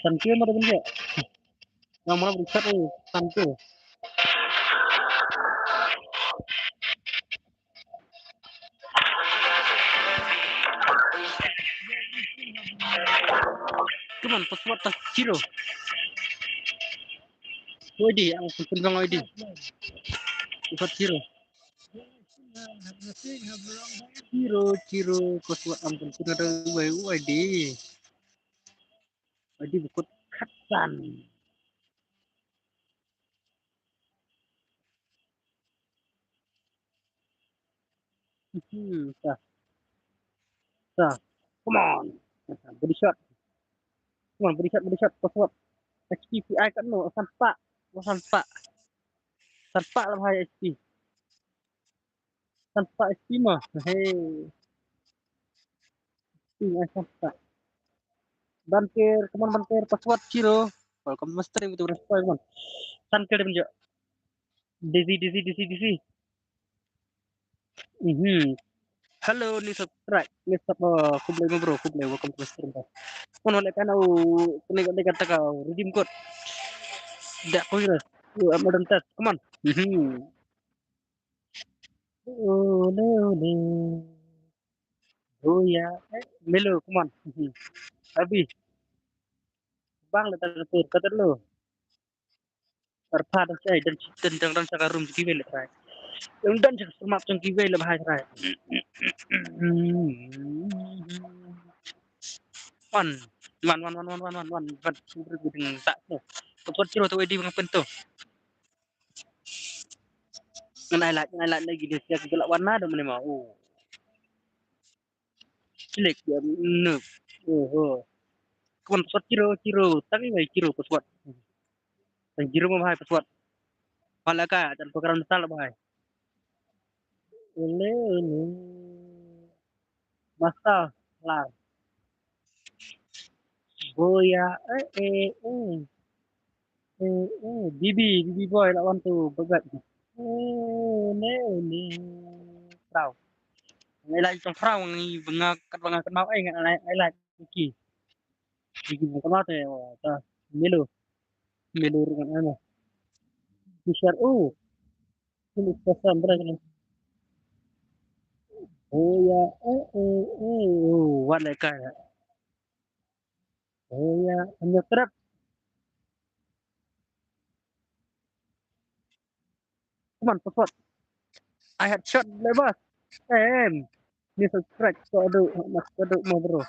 Thank you, madam. Yang mana beri chat ni? Thank you. Come on, password tas zero. Oi di, ang pun bang oi di. Password zero. Zero, zero, password ang pun ada oi, oi di. Oi di bukut katan. Hmm, sah. Sah. Come on. Body shot. Come on, body shot, body shot. Password. H P P I kat no, sanpak. Oh, sanpak. Sanpak lah bahaya H P. Sanpak H P mah. Hey. H P, eh, sanpak. Bantir, come on, bantir, password zero. Welcome to my stream, itu berapa, come on. Santir dia menunjuk. Dizzy, dizzy, dizzy, dizzy. Mhm. Hello, ni subscribe. Ni sub, oh, khublei mo bro, khublei, welcome to the stream, bro. Mon wala kana u, kuni kata ka redeem code. Dak ko ina. U am adam tas. Come on. Mhm. Ole, ole. Oh ya. Eh, Melo, come on. Mhm. Abi. Bang le tan tur kata lo. Arpha dan sai dan dan dan dan saka room kiwei le trai. Yang dan saka semak jong kiwei le bahai trai. Wan. Wan, wan, wan, wan, wan, wan, wan, wan. Wan, sumber guding tak tu. Kepot kiro tu edi bang pintu. Ngan ai lagi, ngan ai lagi dia siap gelak warna dah mana mau. Oh. Klik dia, no. Oh, oh. Kepot kiro, kiro. Tangi mai kiro password. Tang zero mo bahai password. Pala ka, tan program tal bahai. Ole, ole. Masa, lar. Boya, eh, eh, eh. Eh, eh, Bibi, Bibi boy, lawan tu, begat. Ole, ole. Prau. Ngai lai tong prau, ngai bengak, kat bengak, kat mau, eh, ngai lai, ngai lai. Iki. Iki bukan mata ya, wah, ta. Melo. Melo dengan anu. Bishar, oh. Ini pesan berapa ni? Oh ya, eh, eh, eh, oh, what like that? Oh ya, hanya trap. Come on, support. I had shot lebar. Em. Ni subscribe ko adu, mas ko adu mo bro.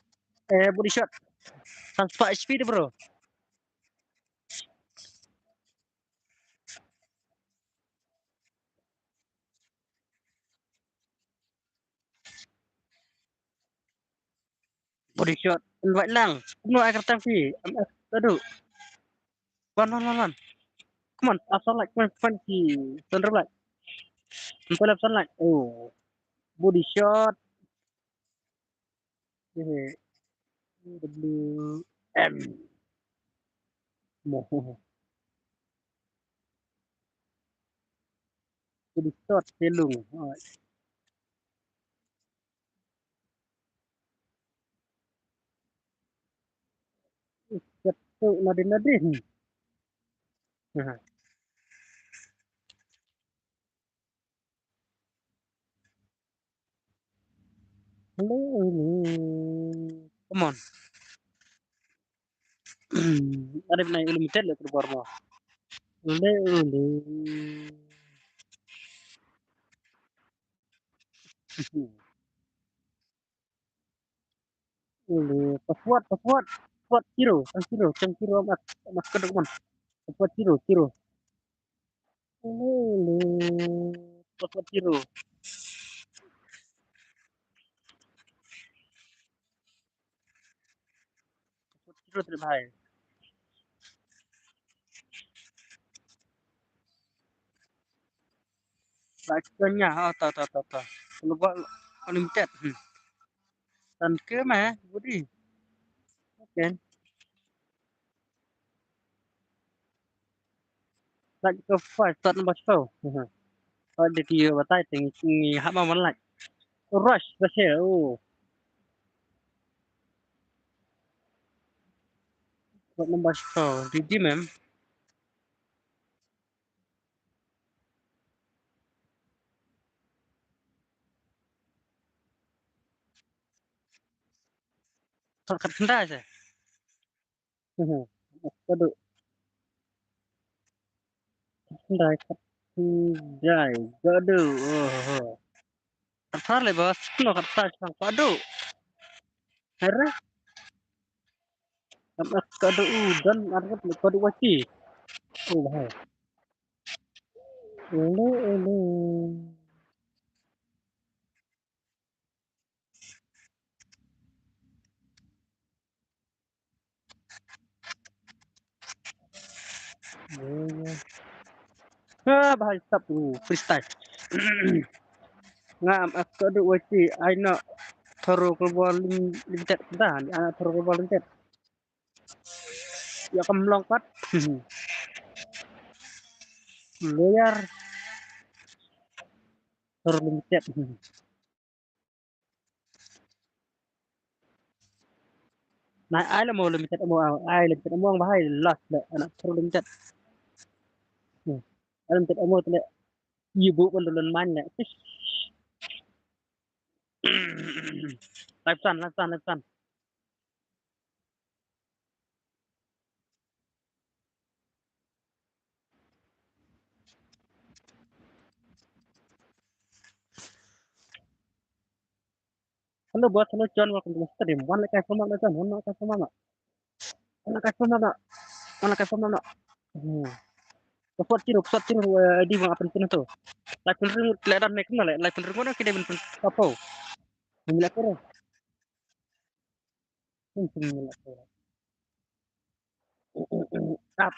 Eh, body shot. Tanpa H P tu bro. Body shot. Invite lang. Kumno ai kyrteng phi? M F tadu. Wan, wan, wan, wan. Come on, asal like, come on, come on, ki. Thunder like. Empat lapan like. Oh. Body shot. Eh, W M. Mo. Body shot, telung. Oh. Satu nadin nadin. Nah. Hello, hello. Come on. Ada pernah limited lah keluar mo. Hello, hello. Hello, password, password, password zero, kan zero, kan zero amat, amat kedok man. Password zero, zero. Hello, hello, password zero. Password zero terus bahai. Baik, kenya, ah, ta, ta, ta, ta. Kalau buat unlimited, hmm. Tan ke mah, budi. Okay. Like ke five, start number four. Ada dia batai ting ni hak mama like. Rush, rush ya, oh. Squad number four. Redeem em. Khat khat khyndai se. Kadu. Khat khyndai khat khyndai. Kadu. Oh. Khat phra le bos. Kno khat phra chang kadu. Hera. Am ak kadu u dan argat le kadu wachi. Oh bahai. Ele ele. Ah, bahai sap u freestyle. Ngam ak kadu wachi ai na thoro ko bol lim lim tet dah ni ana thoro ko bol lim tet. Ya kam long pat. Lawyer. Thoro lim tet. Na ai la mo limited amo ai limited amo bahai last le ana pro limited. Hmm. Ai limited amo le. Ibu pun dulun man le. Live san, live san, live san. Hello bos, hello John, welcome to my stream. Wan like from mana John, wan like from mana? Wan like from mana? Wan like from mana? Hmm. Support zero, support zero, eh, di bang apa tu? Like pun ring, like dan mek mana? Like pun ring mana kita pun apa? Ini like apa? Ini like apa? Up.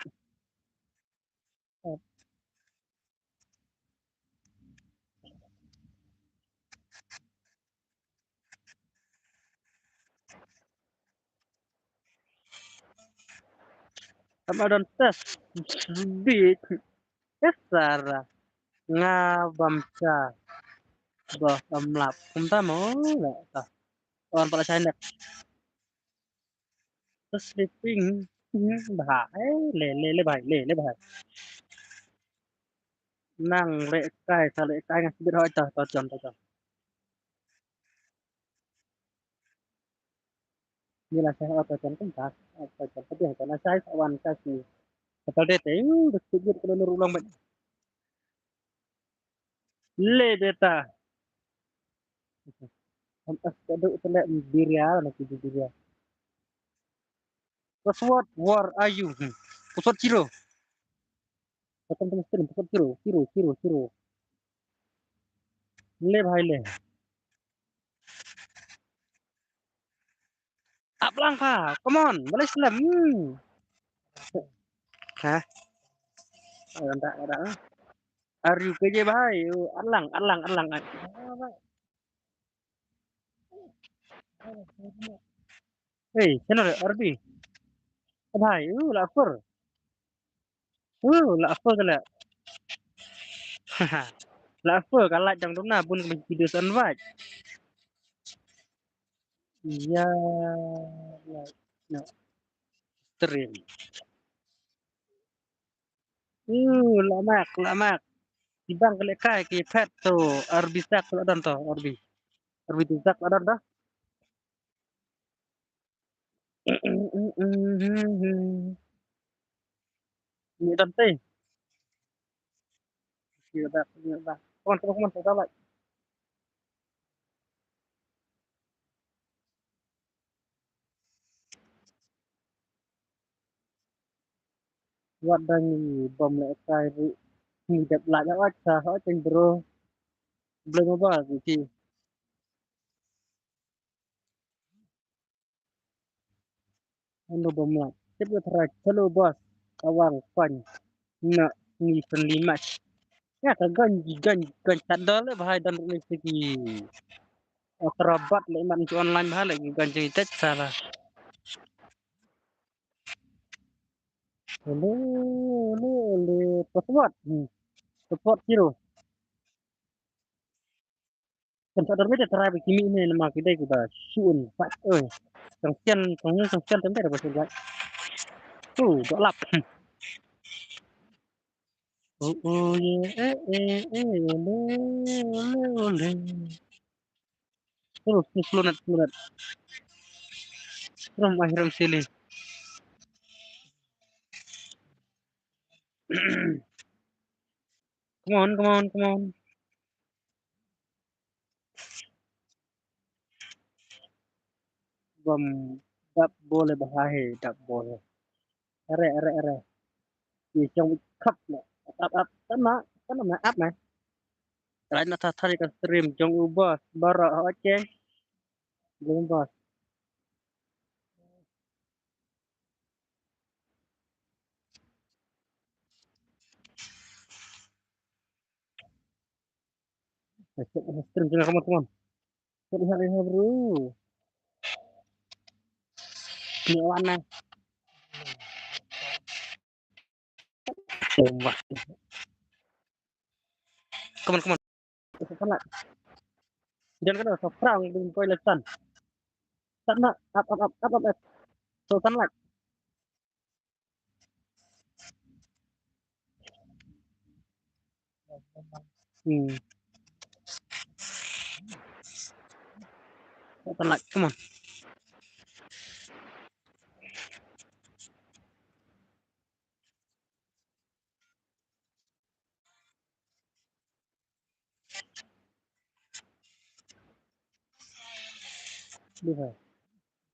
Ramadan test beat. Yes, Sarah. Nga bam cha. Bah, bam lap. Kumta mo la ta. Wan pala chai net. The sleeping. Hmm, bahai. Le, le, le, bahai. Le, le, bahai. Nang le kai, sa le kai ngas bit hoi ta, ta jam, ta jam. Ni la sa ta jam kan ta, ta jam ta jam na sa sa wan sa si. Sa ta de te, hmm, the sleeping ko no rulang bet. Le beta. Am as ka du tele biria na ki biria. Password, where are you? Hmm. Password zero. Password zero, zero, zero, zero. Le bhai le. Ap lang pha, come on, balei slem. Hmm. Ha? Ada, ada. Are you K J bhai? Alang, alang, alang. Hey, channel R B. Bhai, uh, la akur. Uh, la akur kala. La akur kala jang dum na bun ka video san vaj. Ya, la, no. Stream. Uh, la mak, la mak. Ibang kali kai ki pet tu, R B sak la don tu, R B. R B tu sak la don tu. Ni don tu. Ni dak, ni dak. Come on, come on, come on, come on. Wat da ngi bom le kai ri. Ngi dep la ja wat sa ha teng bro. Blei mo ba ki. Ando bom la. Tip ga try hello boss. Awang pan. Na ngi friendly match. Ya ka gan gan gan sadol le bahai dan ni sigi. Akrobat le man online bahai le gan jeng tet sala. Hello, hello, hello. Password. Hmm. Password zero. Kan sa dormi da try ba kimi ne nama ki dei ki ba shun pat. Oi. Kang sian, kang sian tem dei ba shun pat. Oh, dah lap. Oh, oh, yeah, eh, eh, eh, ole, ole, ole. Terus, terus, lunat, lunat. Rom, ah, rom sili. Come on, come on, come on. Bam, dap bole bahai, dap bole. Are, are, are. Ye chong khap na. Ap, ap, ap, tama, tama, ap na. Trai na ta thari ka stream jong u boss, baro, okay. Jong u boss. Stream jong, come on, come on. Come on, come on, bro. Ni wan na. Come on, come on. Come on. Jangan kena subscribe, koi lesan. Sana, up, up, up, up, up, up. So, sana. Hmm. Sana, come on.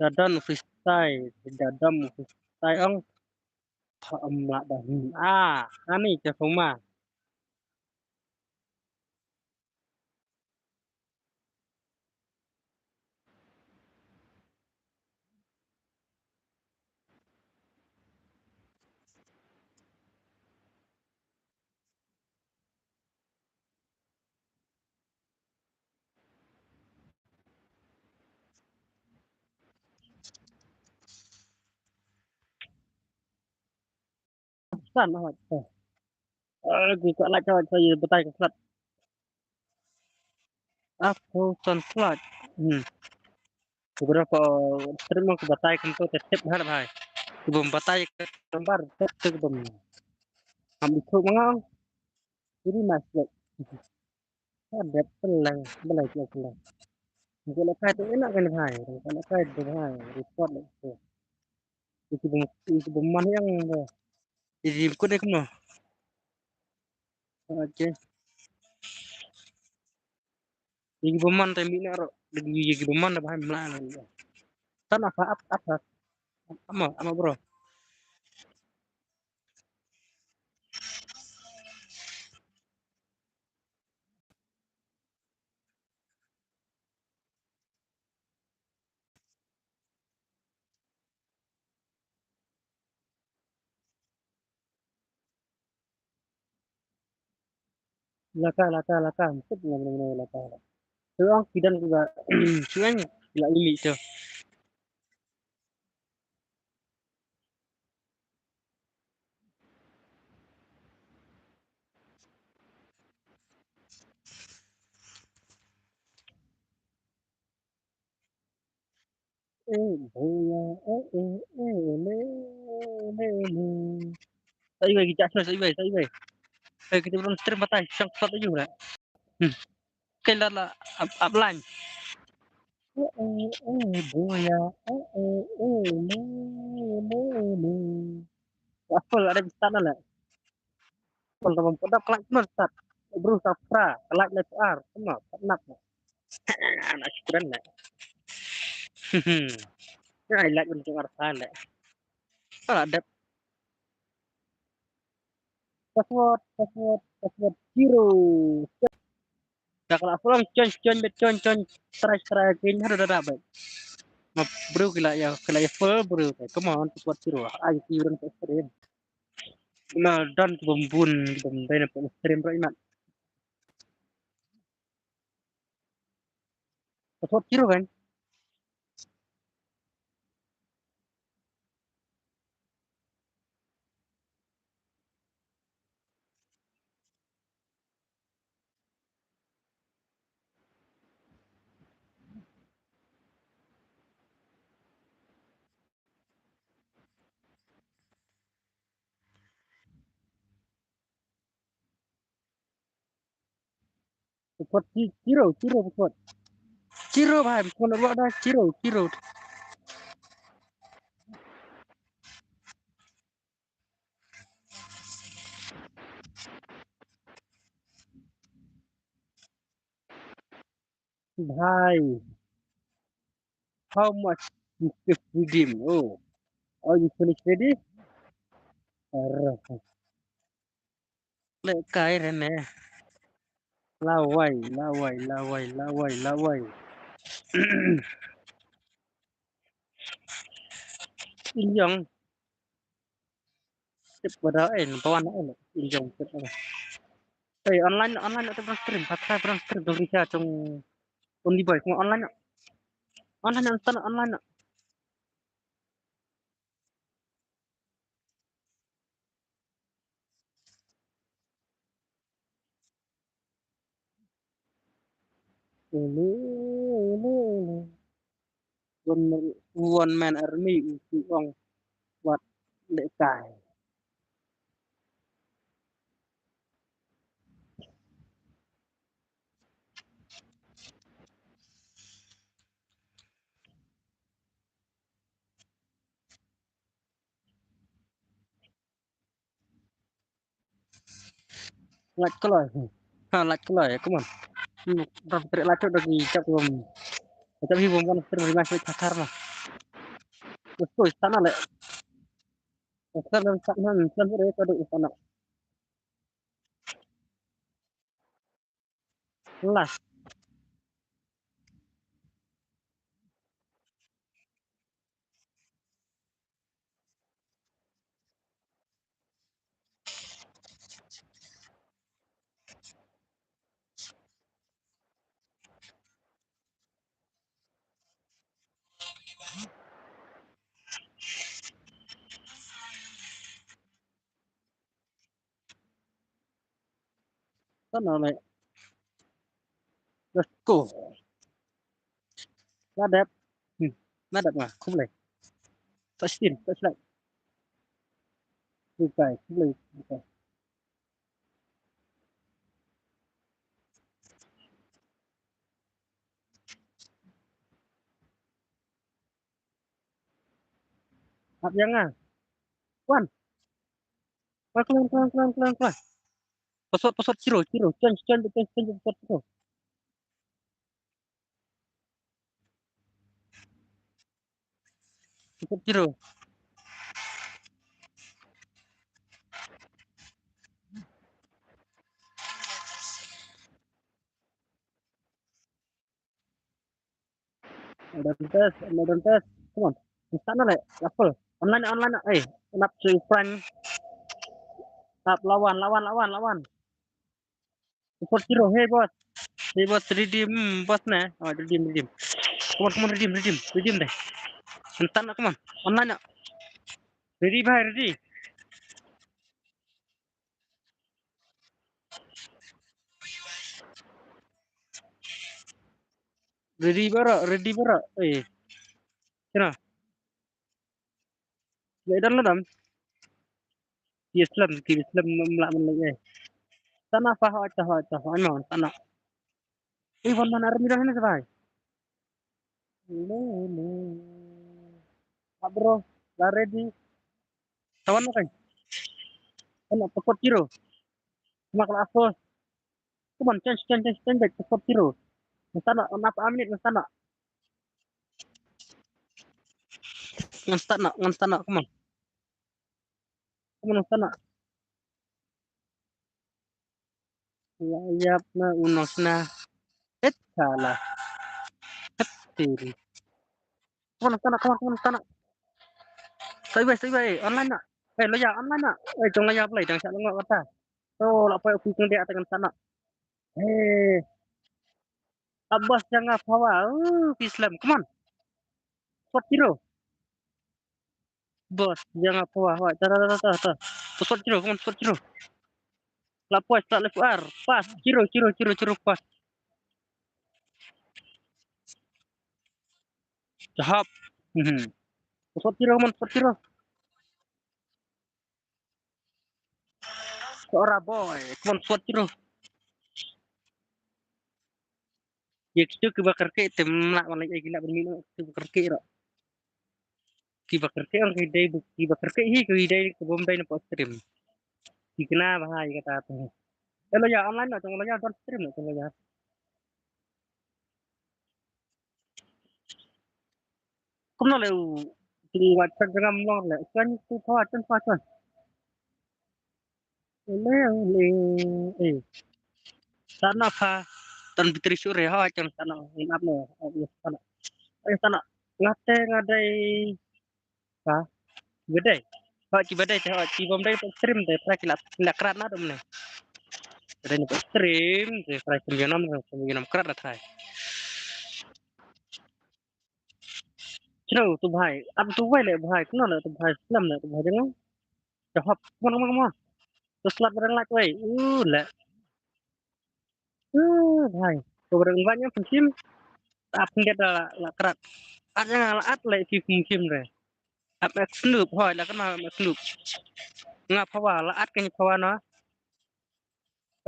Dadam freestyle, dadam freestyle ong. Pha amla da hin. Ah, ani ke puma. San, ah, ah, ki ka like, ka like, batai ka slat. Aku san slat. Hmm. Ku bro ko stream ko batai kan to tip har bhai. Ku bom batai ka gambar tip tu ku bom. Am itu mengang. Jadi mas. Ka dep pelai, pelai, pelai, pelai. Ko la kai tu enak kan, bhai. Ko la kai tu, bhai. Report lah tu. Itu bom, itu bom man yang tu. Jadi, kau ni kemana? Okay. Jadi bom man tu, mina ro. Jadi, jadi bom man dah, bhai, melai lah. Tan apa, apa, apa? Ama, ama, bro. Laka, laka, laka. Mesti punya, punya, punya laka. Tu orang kidan juga. Sungai ni. Ila ini tu. Eh, boya, eh, eh, eh, le, le, le. Sa iwei ki jak sa iwei, sa iwei. Eh, kita belum stream batai, sang sat lagi pula. Hmm. Kai la la up, up line. Eh, eh, eh, boya, eh, eh, eh, le, le, le. Apa ada bisa na la. Pun tamam pun dah kelak benar, Ustaz. Bro, safra, kelak left ar, sama, tak nak. Anak syukuran lah. Ya, like untuk arsa lah. Kalau ada password, password, password zero. Dah kalau pulang, change, change, change, change, try, try, change, ada, ada, ada, baik. Ma bro, kila ya, kila ya full, bro. Come on, password zero. Ayo, kirim ke stream. Mal don ki bom bun, ki bom dai na pun stream ro imat. Password zero kan? Support chi-, chiro, chiro support. Chiro bhai, support ruah da, chiro, chiro. Bhai. How much is this redeem? Oh. Oh, you finish ready? Arre. Lehkai re ne. Lawai, lawai, lawai, lawai, lawai. Ilyong. Tip pada eh, number one eh, Ilyong tip pada. Eh, online, online, tip pada stream, pakai pada stream, dong Risha, dong Only Boy, kong online. Online, online, online. Ulu, ulu, ulu. One, one man army, u Tuong wat lehkai. Lait kloi. Ha, lait kloi, come on. Hmm, dah trek lait tu dah di cap belum. Cap hi belum kan, terus masih thakar lah. Terus tu sana leh. Terus dan sana, terus tu sana. Lah. Sana leh. Let's go. Nadep. Hmm. Nadep mah. Khublei. Touchscreen. Touchlight. Khublei. Khublei. Khublei. Ap ïa nga. Wan. Wan, khlem, khlem, khlem, khlem, khlem. Password, password, zero, zero. Change, change, change, change, password, zero. Password, zero. Modern test, modern test. Come on. Sana leh, level. Online, online, eh. Enough to friend. Up, lawan, lawan, lawan, lawan. Support zero, hey boss. Hey boss, redeem, hmm, boss ne. Oh, redeem, redeem. Come on, come on, redeem, redeem, redeem deh. Entan, come on. Online. Ready, bhai, ready. Ready baroh, ready baroh. Eh. Kena. Leh dan leh dan. Yes, lam, yes, lam, lam, lam, lam, eh. Sana fa, ha, ta, ha, ta, ha, no, sana. Eh, one man army dah ni, bhai. Hello, hello. Ah, bro, la ready. Tawan na kan. Kan apa kot kiro? Mak la apa? Come on, change, change, change, change back to kot kiro. Ngan start na, ngan apa minit ngan start na. Ngan start na, ngan start na, come on. Come on, ngan start na. Layap na unos na. Et kala. Hep tiri. Come on, sana, come on, come on, sana. Sai bai, sai bai, online na. Eh, loya, online na. Eh, jong loya play, dang sa ngok kata. To, la poi aku kong dia atakan sana. Eh. Abbas jangan pawa. Uh, Islam, come on. Squad hero. Boss, jangan pawa. Wai, ta, ta, ta, ta, ta. Squad hero, come on, squad hero. La poi, start left R. Pass, hero, hero, hero, hero, pass. Jahap. Mhm. Squad hero, come on, squad hero. Ora boy, come on, squad hero. Ki, ki, kiba kyrkieh te mlak, mlak, eh, ki lah ban mih noh, kiba kyrkieh ruh. Kiba kyrkieh ong ki dei, kiba kyrkieh hi ki dei kaba ym dei na pok stream. Ki kena bha ïa kata te. Eh, Loya, online noh, tang Loya, don stream noh, tang Loya. Kumno leh u, u WhatsApp jong nga ym long leh. Kan tu pha, kan pha, kan. Ole, ole, eh. Sana pha, tan bitri sure, ha, kan sana, in up ne, up ne, sana. Eh, sana, nga te nga dei, ha, kiba dei. Ha, kiba dei te, ha, kiba ym dei pok stream te, try ki la, ki la krat na dum ne. Dei ne pok stream te, try kum ïanam, kum ïanam krat na try. Chno tu bhai, ap tu wai le bhai, kno le tu bhai, slam le tu bhai, jangan. Jahop, mana, mana, mana. Tu slot barang lak wai, uh, le. Uh, bhai. Tu barang banyak pun sim. Ap ndet la, la krat. At jangan la at le si pun sim re. Ap ek snoop, hoi, la kena ap ek snoop. Nga phawa, la at kena phawa na.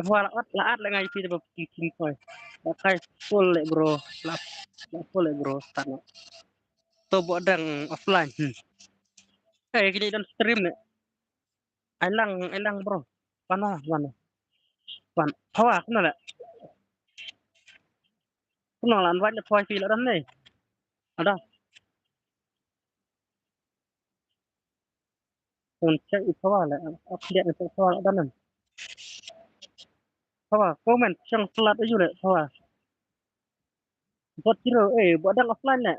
Phawa la at, la at la ngai phi ba phi phi poi. La kai full le bro, la, la full le bro, start na. To bo dang offline. Hmm. Eh, kini dan stream ne. Ai lang, ai lang bro. Wan, wan, wan. Wan. Phawa, kena le. Kena la, invite le phawa phi la dan ne. Ada. Kon check i phawa le, update i phawa le dan. Phawa, comment, chang slot ayu le, phawa. Bot kiro, eh, bo dang offline le.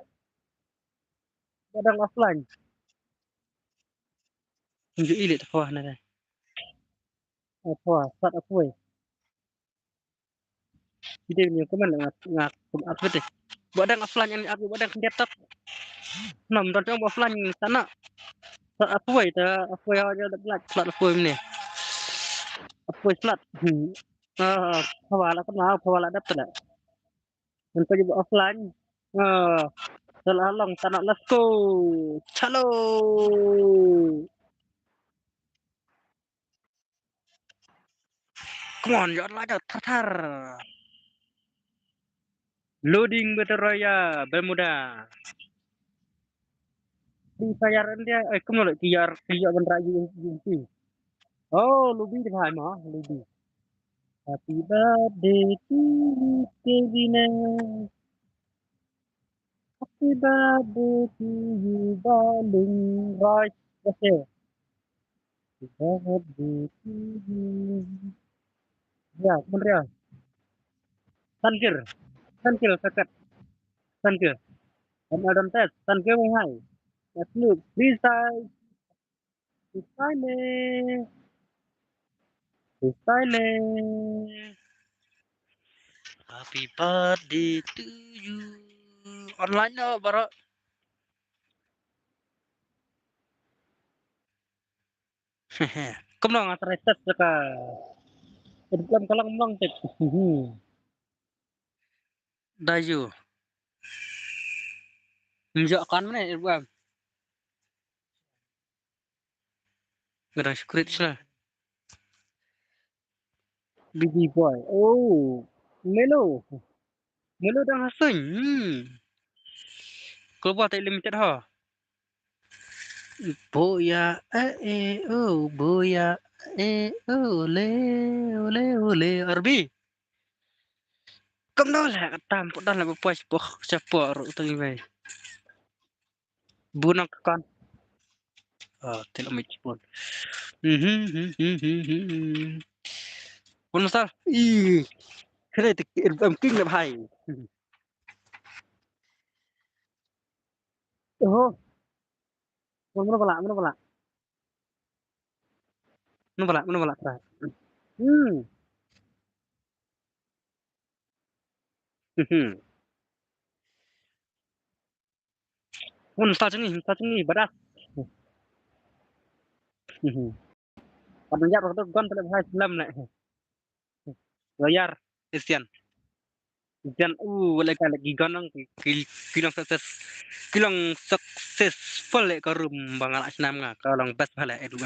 Bo dang offline. Tunjuk i le phawa na le. Eh, phawa, slot aku eh. Ide ni comment nga, nga kum update eh. Bo dang offline ni, bo dang khyndiat tap. Nam don tang bo offline ni sana. Sa apoi ta, apoi aja dak lak, sa apoi ni. Apoi slot. Hmm. Ah, phawa la kena, phawa la dap tala. Nanti juga offline. Ah, salah long sana, let's go. Chalo. Come on, ïoh lait thar thar. Loading Battle Royale, Bermuda. Free Fire India, eh, kumno leh ki ïar, ki ïar ban rai U M P. Oh, Lubi de bhai mo, Lubi. Happy birthday to you, Kevin. Happy birthday to you, Baling Roy. Okay. Happy birthday to you. Ya, kemudian. Tangkir. Tangkir, sekat. Tangkir. Am Adam Test. Tangkir, hai. Let's look. Freestyle. Freestyle. Freestyle. Happy birthday to you. Online na, baroh. Kumno nga try test ka. Edit lam ka long mlong tip. Da yu. Mjok kan mane edit lam. Ngadang script sila. B B boy. Oh. Melo. Melo dang hasung. Hmm. Global Tech Limited ha. Boya eh eh oh boya eh oh le ole ole R B. Kumno leh ka tam put dan leh ba poi sha pok sha pok ruh tang i wei. Bunang ka kan. Ah, te la mih chipon. Mhm, mhm, mhm, mhm. Pun masal. Ih. Kene te em king le bhai. Oho. Mano bala, mano bala. Mano bala, mano bala try. Hmm. Mhm. Hun sa chini, sa chini, badas. Mhm. Padang jap tu gon tele bhai slam le. Layar, Asian. Asian, uh, wala ka lagi gon nang ki, ki, ki long success. Ki long successful le ka room ba nga la snam nga, ka long best bha le, eh, dum.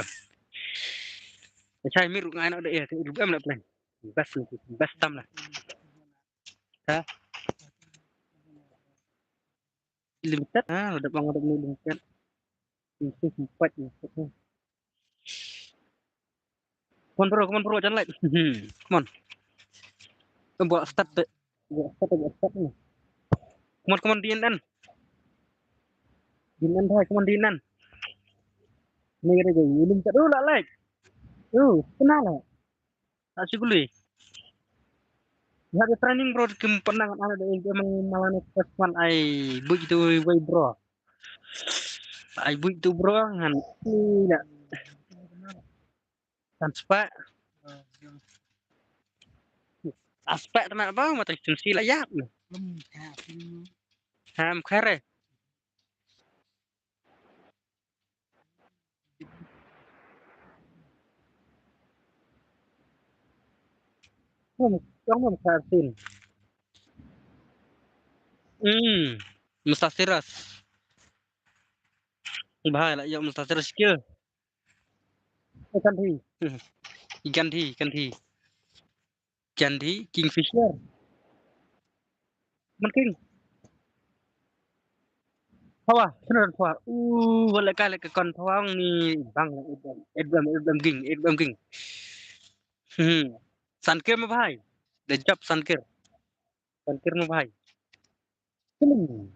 Chai miru ngai na de, eh, dum le plan. Best ni, best tam le. Ha? Limited. Ah, ada bang ada ni limited. Ini sih empat ni. Come on bro, come on bro, jangan like. Hmm, come on. Buat start deh. Buat start, buat start ni. Come on, come on, D N N. D N N dah, come on, D N N. Ni ada je, ini minta dulu lah like. Oh, kenal lah. Tak sih guli. Ya, dia training bro, kim pernah ada yang dia mengalami kesempatan ai buat itu, wai bro. Ai buat itu bro, ngan. Iya. Kan sepak. Aspek temat apa? Mata kunci lah ya. Ham kare. Hmm, yang mem kartin. Hmm, mustasiras. Bahai lah, ya mustasiras sikil. Eh, Gandhi. Hmm. Gandhi, Gandhi. Gandhi, Kingfisher. Man King. Hawa, kena hawa. Uh, wala kale ke kon thawang ni bang edam, edam, edam ging, edam ging. Hmm. Sankir ma bhai. The job Sankir. Sankir ma bhai. Kiling.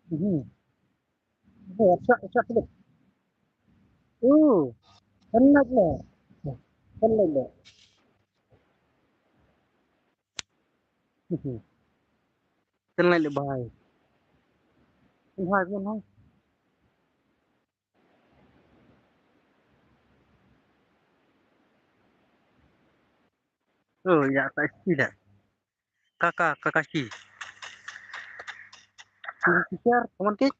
Mhm. Oh, acak, acak, acak. Oh, kan light le. Kan light le. Mhm. Kan light le bhai. Kan hai, kan hai. Oh, ya, tak isi dah. Kaka, Kakashi. Kingfisher, come on, kid.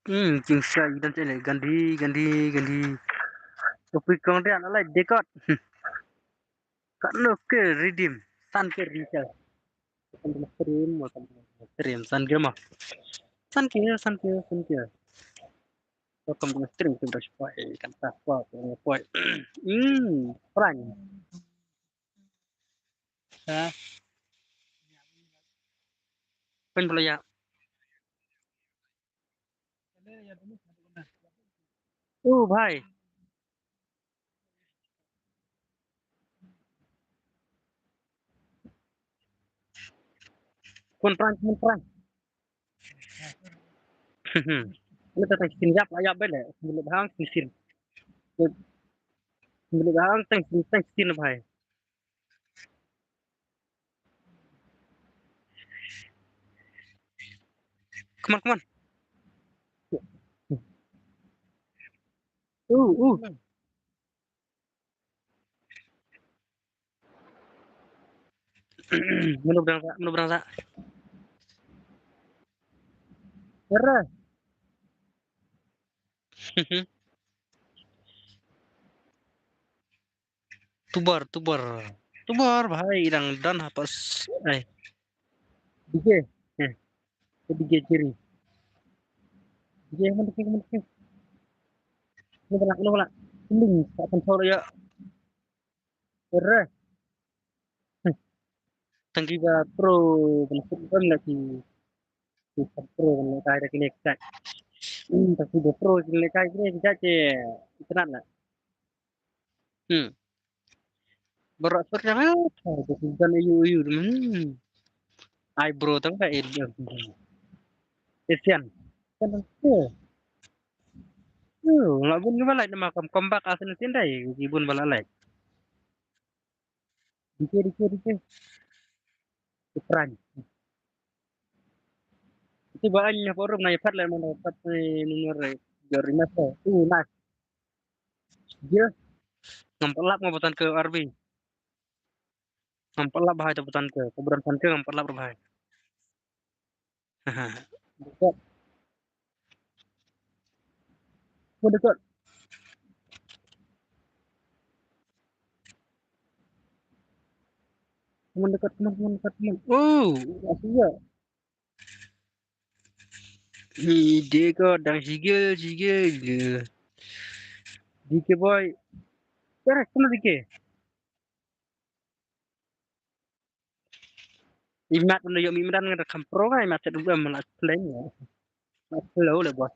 Hmm, Kingfisher, idan cele, Gandhi, Gandhi, Gandhi. Tapi kong dia, alai, dekot. Kano ke redeem, Sankir Richard. Welcome to my stream, welcome to my stream, Sankir ma. Sankir, Sankir, Sankir. Welcome to my stream, Kim Rush Boy, kan ta boy, boy. Hmm, Frank. Ha? Pen pula ya. Oh, bhai. Kon prang, kon prang. Ini tak tahu sini siapa ya bele. Sini bang, sini sini. Sini bang, teng sini, teng sini, bhai. Come on, come on. Uh, uh. Mano berangkat, mano berangkat. Era. Tubar, tubar. Tubar, bhai, dang dan hapas. Ai. D J. Eh. D J Jerry. D J, mana sih, mana sih? Ini pala, ini pala. Kuning, tak kontrol ya. Erre. Tang ki ba pro, kan suk kan la ki. Ki ba pro kan la kai da kine kai. Hmm, tang ki ba pro kan la kai kine kai ke. Internet la. Hmm. Barak suk kan. Kan ayu ayu. Hmm. Ai bro tang ka Asian. Kan tang ke. Oh, la bun ki ba like nama kam comeback asin asin dai ki bun ba la like. Dikhe, dikhe, dikhe. Ukraine. Ito ba anya forum na ipat le mana pat ni number re. Jor imat le. Uh, nice. Dia. Ngam pat lap nga batan ke R B. Ngam pat lap bahai ta batan ke. Kubran tan ke ngam pat lap bahai. Dekat. Oh, dekat. Teman dekat, teman, teman dekat, teman. Oh, asli ya. Ni dia kau dang sigil, sigil je. D K boy. Kare, kumno D K? I mat uno ïoh mi madan nga da kham pro nga, i mat set ruh em la play. La slow le boss.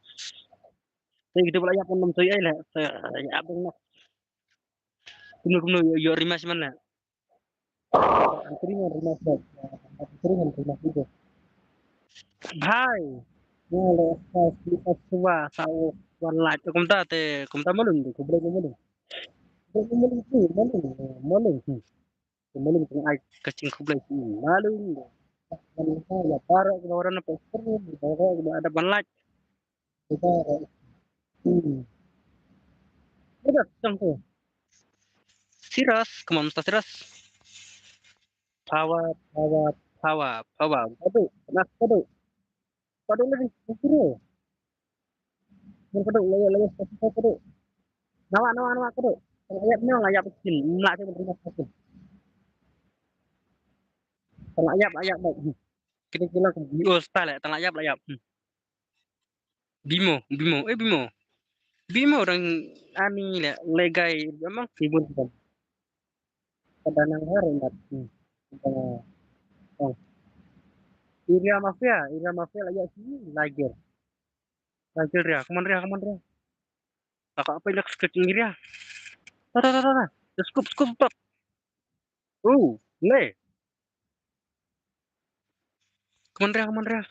Te kita pula ïap uno to ai le. Te ïap dong na. Kumno kumno ïoh, ïoh rematch man le. Antri man rematch le. Antri man rematch le. Bhai. Nga le sa si aswa sa wan lait. Kumta te kumta malung de, khublei malung. Khublei malung, malung, malung. Malung tang ai ka jingkhublei sha i malung. Malung ha ïa baroh kiba wan na pyrthei, baroh kiba da ban lait. Baroh. Hmm. Udah, tang tu. Serious, come on, Mister Serious. Power, power, power, power. Aduh, nak aduh. Ka dok lagi, ka dok. Ka dok, lagi, lagi, ka dok. Nawa, nawa, nawa, ka dok. Tang ïap, nawa, ïap, kin. Mla, tu, terima kasih. Tang ïap, ïap, baik. Kita kira ke B O style, tang ïap, ïap. Hmm. Bimo, Bimo, eh, Bimo. Bimo dang ani le, legai, emang sibun kan. Kada nang hari mat. Hmm. Kada nang. Oh. Area Mafia, Area Mafia la ïa sini lagi. Lagi Ria, come on Ria, come on Ria. Aku apa yang nak sekecil Ria? Tada, tada, tada. Scoop, scoop, scoop. Oh, le. Come on Ria, come on Ria.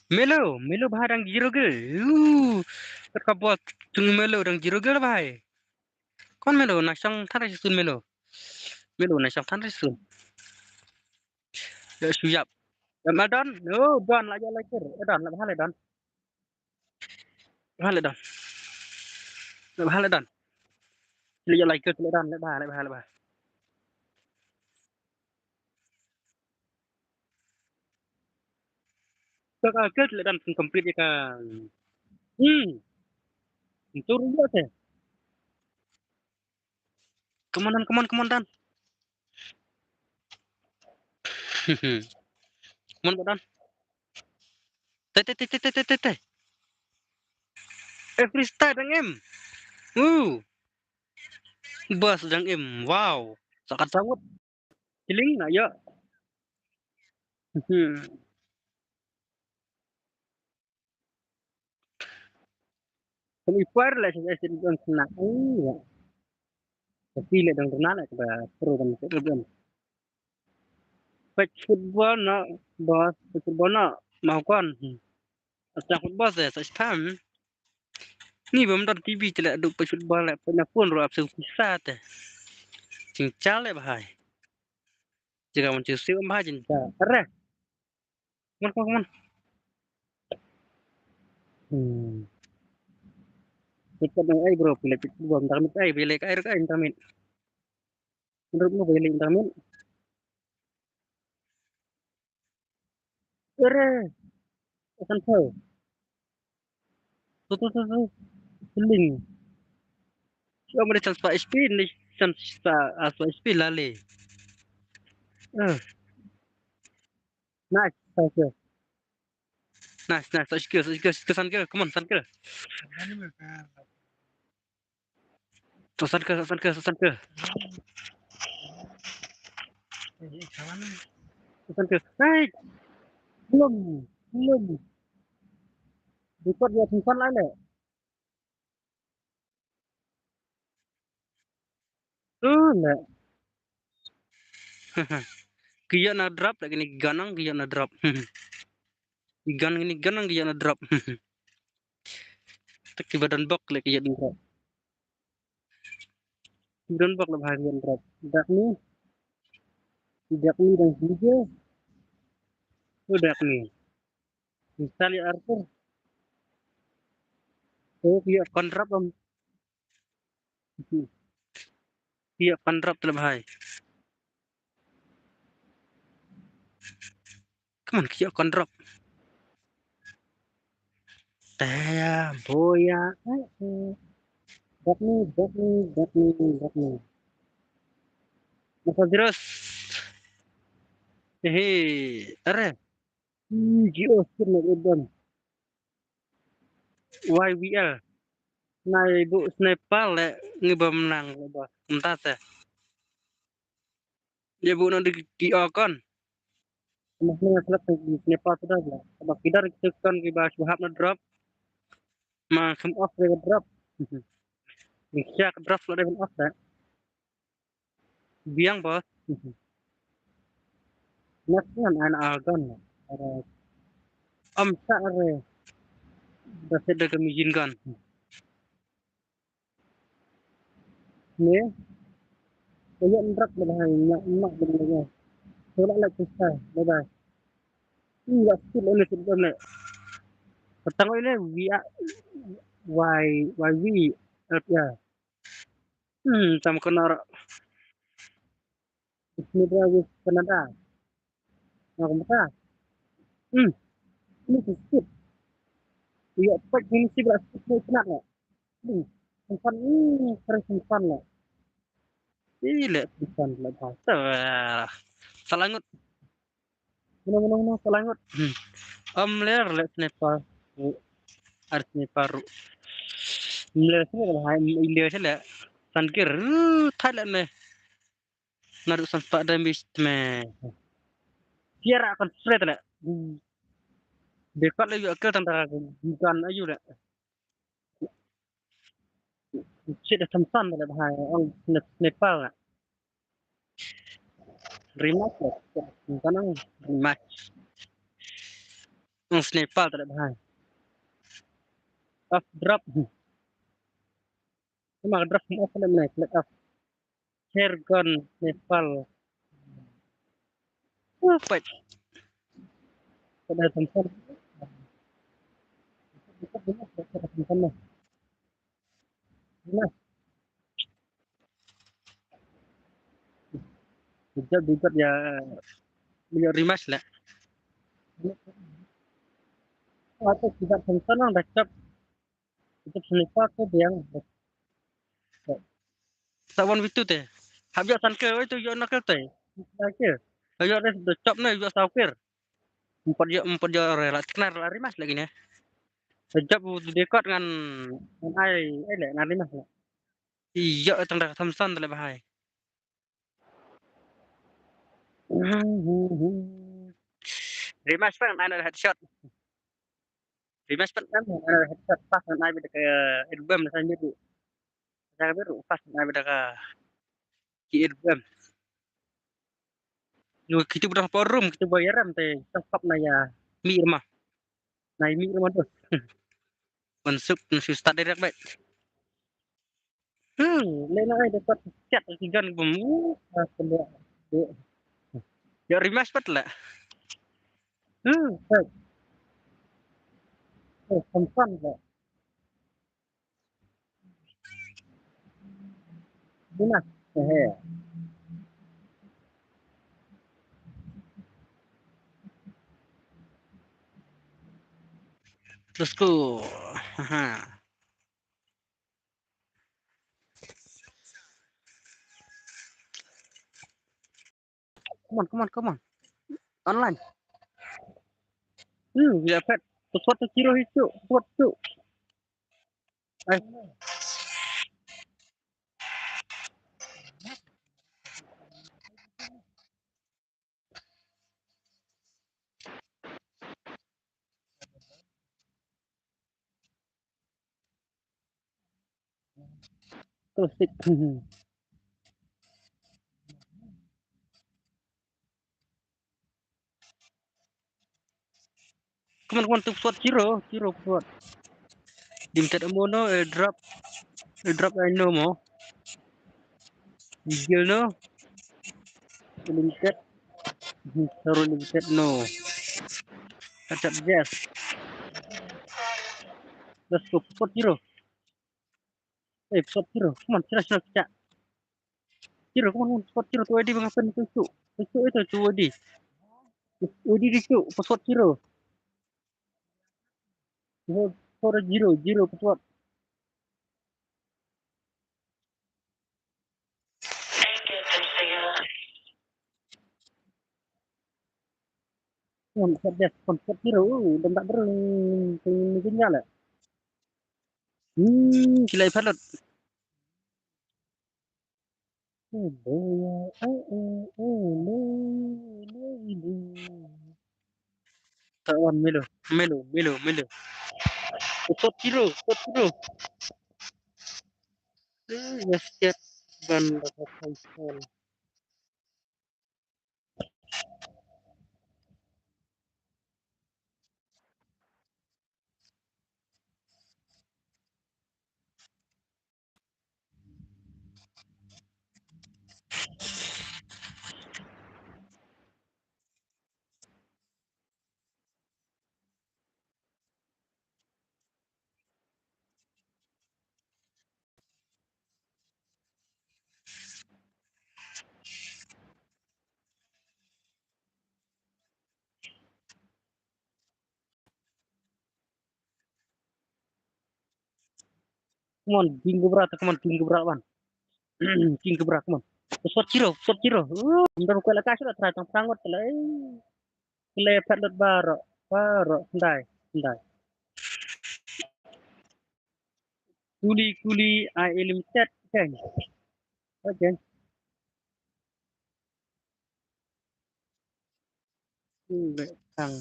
Melo, Melo bha dang zero kill. Uh, kat ka bot chung Melo dang zero kill bha. Kon Melo na shang than ra sun Melo. Melo na shang than ra sun. Ya shu yap. Ya ma Don. No, Don la ya la kir. Eh, Don la bha le Don. Bha le Don. La bha le Don. La ya la kir le Don, la bha, la bha, la bha. Ka ka ket le Dan pun complete ïa ka. Hmm. Itu rugi te. Come on, Dan, come on, come on, Dan. Come on, Dan. Te, te, te. Eh, freestyle dang em. Uh. Bas dang em. Wow. Sakat sangat. Kiling na ïa. Hmm. Kan i par la sa sa dang kena. Iya. Tapi le dang kena la kaba pro kan ke dang. Pet football na bas, pet football na mau kan. Hmm. Asa football sa sa spam. Ni bam dot T V chelak duk pet football la pet na pun ro ap su kisa te. Chingchal le bahai. Jika man chu siu em bha jin ja. Are. Come on, come on, come on. Hmm. Kita dang ai bro, pilih pilih bom dang mit ai, pilih ai rek ai dang mit. Menurut mu pilih dang mit? Are. Asan tau. Tu, tu, tu, tu. Seling. Siapa ada chance pa H P ni, chance pa, ah, pa H P lale. Ah. Nice, thank you. Nice, nice, such skill, such skill, such skill, such skill, come on, such skill. To such skill, such skill, such skill. Such skill. Hey! Belum, belum. Record dia simpan lah le. Tu le. Ki ïoh na drop la kini ganang ki ïoh na drop. Ki gan kini ganang ki ïoh na drop. Tak kiba don bok la ki ïoh na drop. Kiba don bok la bha ki ïoh na drop. Dak ni. Dak ni dang sini je. Tu dak ni. Misal ïa Arthur. Oh, ki ïoh kon drop am. Ki ïoh kon drop te le bhai. Come on, ki ïoh kon drop. Damn, boya. Eh, eh. Drop ni, drop ni, drop ni, drop ni. Masa terus. Hehe, are. Ih, G O skin nak udah. Y V L. Nai bu sniper le ngi bam nang le ba. Entah te. Dia bu nang di di okon. Mas ni selek di sniper sudah le. Ba kidar kita kan ki ba suhap na drop. Ma kem off le drop. Ni siak drop le off le. Biang bos. Nak kan an algon. Am sa are. Da se da ka machine gun. Ni. Kaya ndrak le hai nyak nyak le. Sola le kisah le bai. Iya sikit le ni sikit le. Petang ini wi a wai wai wi. Ya. Hmm, tam kena rak. Ini dia wis Canada. Nah, kempa. Hmm. Ini sikit. Iya, pak ini sih berat sikit ni kena rak. Hmm. Simpan ini, terus simpan lah. Ih, le simpan le bahasa. Salangut. Menang menang menang salangut. Hmm. Am ler le sniper. Ar sniper. Ler sniper hai ler sniper. Tangkir. Thai le ne. Naru sampa damage me. Tiara kan straight le. Dekat le yu akal tang dah bukan ayu le. Shit, Thompson tale bahai, ong sniper la. Rematch la. Bukan ong rematch. Ong sniper tale bahai. Off drop. Cuma drop off le menai, click off. Hair gun Nepal. Uh, pait. Pada Thompson. Pada Thompson lah. Nah. Kejap juga ya. Beli rematch lah. Atau tidak Thompson lah dah cap. Itu sniper tu dia. Sa one v two te. Hap ïoh san kill, oi tu ïoh na kill te. Sa kill. Ïoh re do chop ne ïoh sa kill. Empat ïoh, empat ïoh re la kena la rematch lagi ne. Jab u dekot ngan ngan ai ai le ngan rematch le. Ïoh tang da Thompson te le bahai. Rematch pan ai na headshot. Rematch pan ai na headshot pas na ai bida ka album na sanjir. Ka biru pas na ai bida ka ki album. Yu kitu bida forum kitu ba yaram te tangkap na ya mi rumah. Na mi rumah tu. Mansuk na su start direct baik. Hmm, le na ai dapat chat ki gan bum. Ah, kena. Ya rematch pat la. Hmm, baik. Oh, Thompson la. Dina. Eh. Let's go. Aha. Come on, come on, come on. Online. Hmm, ya pet. Support tu kiro hicu, support tu. Ai. Terus tik. Come on, come on, tu pesawat kiro, kiro pesawat. Dim tet amo no, eh, drop. Eh, drop ai no mo. Gil no. Limited. Taruh limited no. Acap yes. Let's go, pesawat kiro. Eh, pesawat kiro. Come on, kiro, kiro, kiro. Kiro, come on, come on, pesawat kiro. Tu I D bang apen tu tu. Tu itu tu I D. I D di tu, pesawat kiro. Pesawat kiro, kiro pesawat. Pesawat dia, pesawat kiro. Uh, dah tak ber. Ini lah. Hmm, ki la ïa phat lut. Ka wan Melo, Melo, Melo, Melo. Shot zero, shot zero. Eh, ïa siat ban da ka cancel. Come on, King Cobra, come on, King Cobra, man. King Cobra, come on. Shot zero, shot zero. Uh, ym don kwai la ka shot, try tang tang wat la. Kle phat lut baroh, baroh, ndai, ndai. Kuli, kuli, I limited, okay. Okay. Hmm, tang.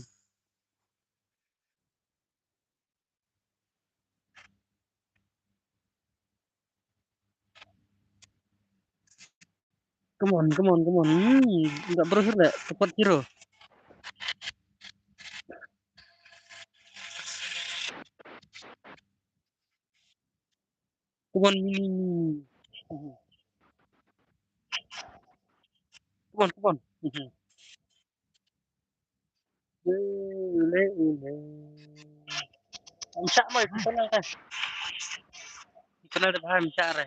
Come on, come on, come on. Hmm, nda bro hir da, support hero. Come on, Mini. Come on, come on. Ule, ule. Ym shah mai, panel te. Panel te bha ym shah re.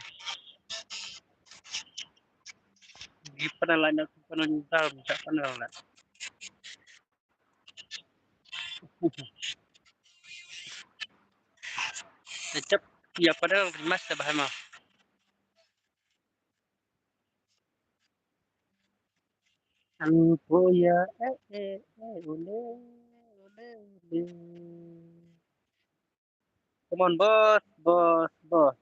Gi panel la na panel ni ta ym shah panel la. Te chap ïa panel ri mas te bha ma. An ko ya, eh, eh, eh, ole, ole, ole. Come on, boss, boss, boss.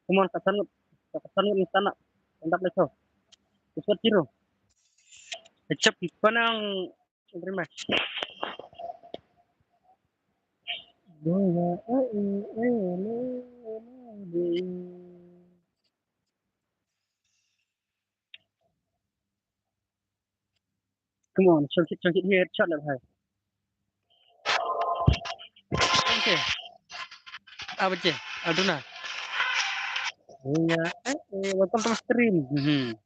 Come on, kasan, kasan ni sana. Andap lecho. Support hero. Chap panang terima. Boya, eh, eh, eh, eh, eh, eh. Come on, chongkit, chongkit, headshot lah, bhai. Okay. Apa je? Aduna. Iya, eh, eh, welcome to my stream. Hmm.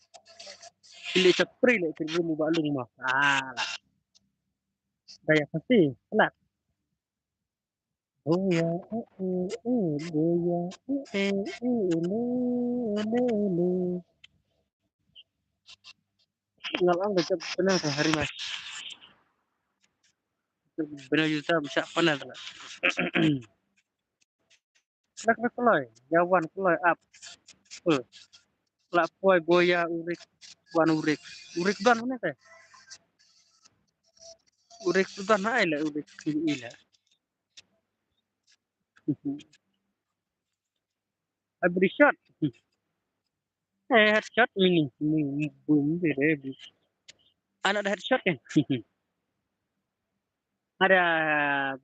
Pilih chapri le, pilih mu balung mah. Ah, lah. Daya pasti, lah. Boya, eh, eh, eh, boya, eh, eh, eh, ole, ole, ole. Ngal ang dekat benar hari mas. Benar juta bisa panas lah. Lak lak kelai, jawan kelai ap. Eh. Lak poi boya urik, wan urik. Urik dan mana teh? Urik dan hai lah urik ila. Abri shot. Eh, headshot mini, mini, boom, bere, boom. Anak ada headshot kan? Ada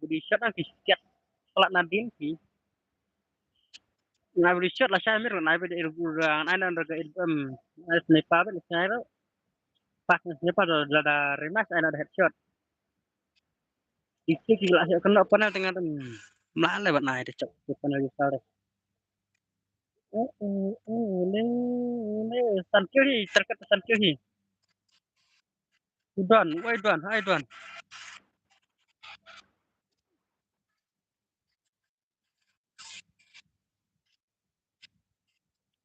body shot ang ki siat. Kelak Nadine ki. Nga body shot lah Shamir, nga body irbu orang, ana raga irbu em. Sniper, sniper. Pas sniper dah, dah, dah remas, ana ada headshot. Itu ki lah siat kena panel tengah tu. Melale bat nai deh cok, panel besar deh. Eh, eh, eh, le, le, san kyo hi, terkat san kyo hi. Udan, wai udan, hai udan.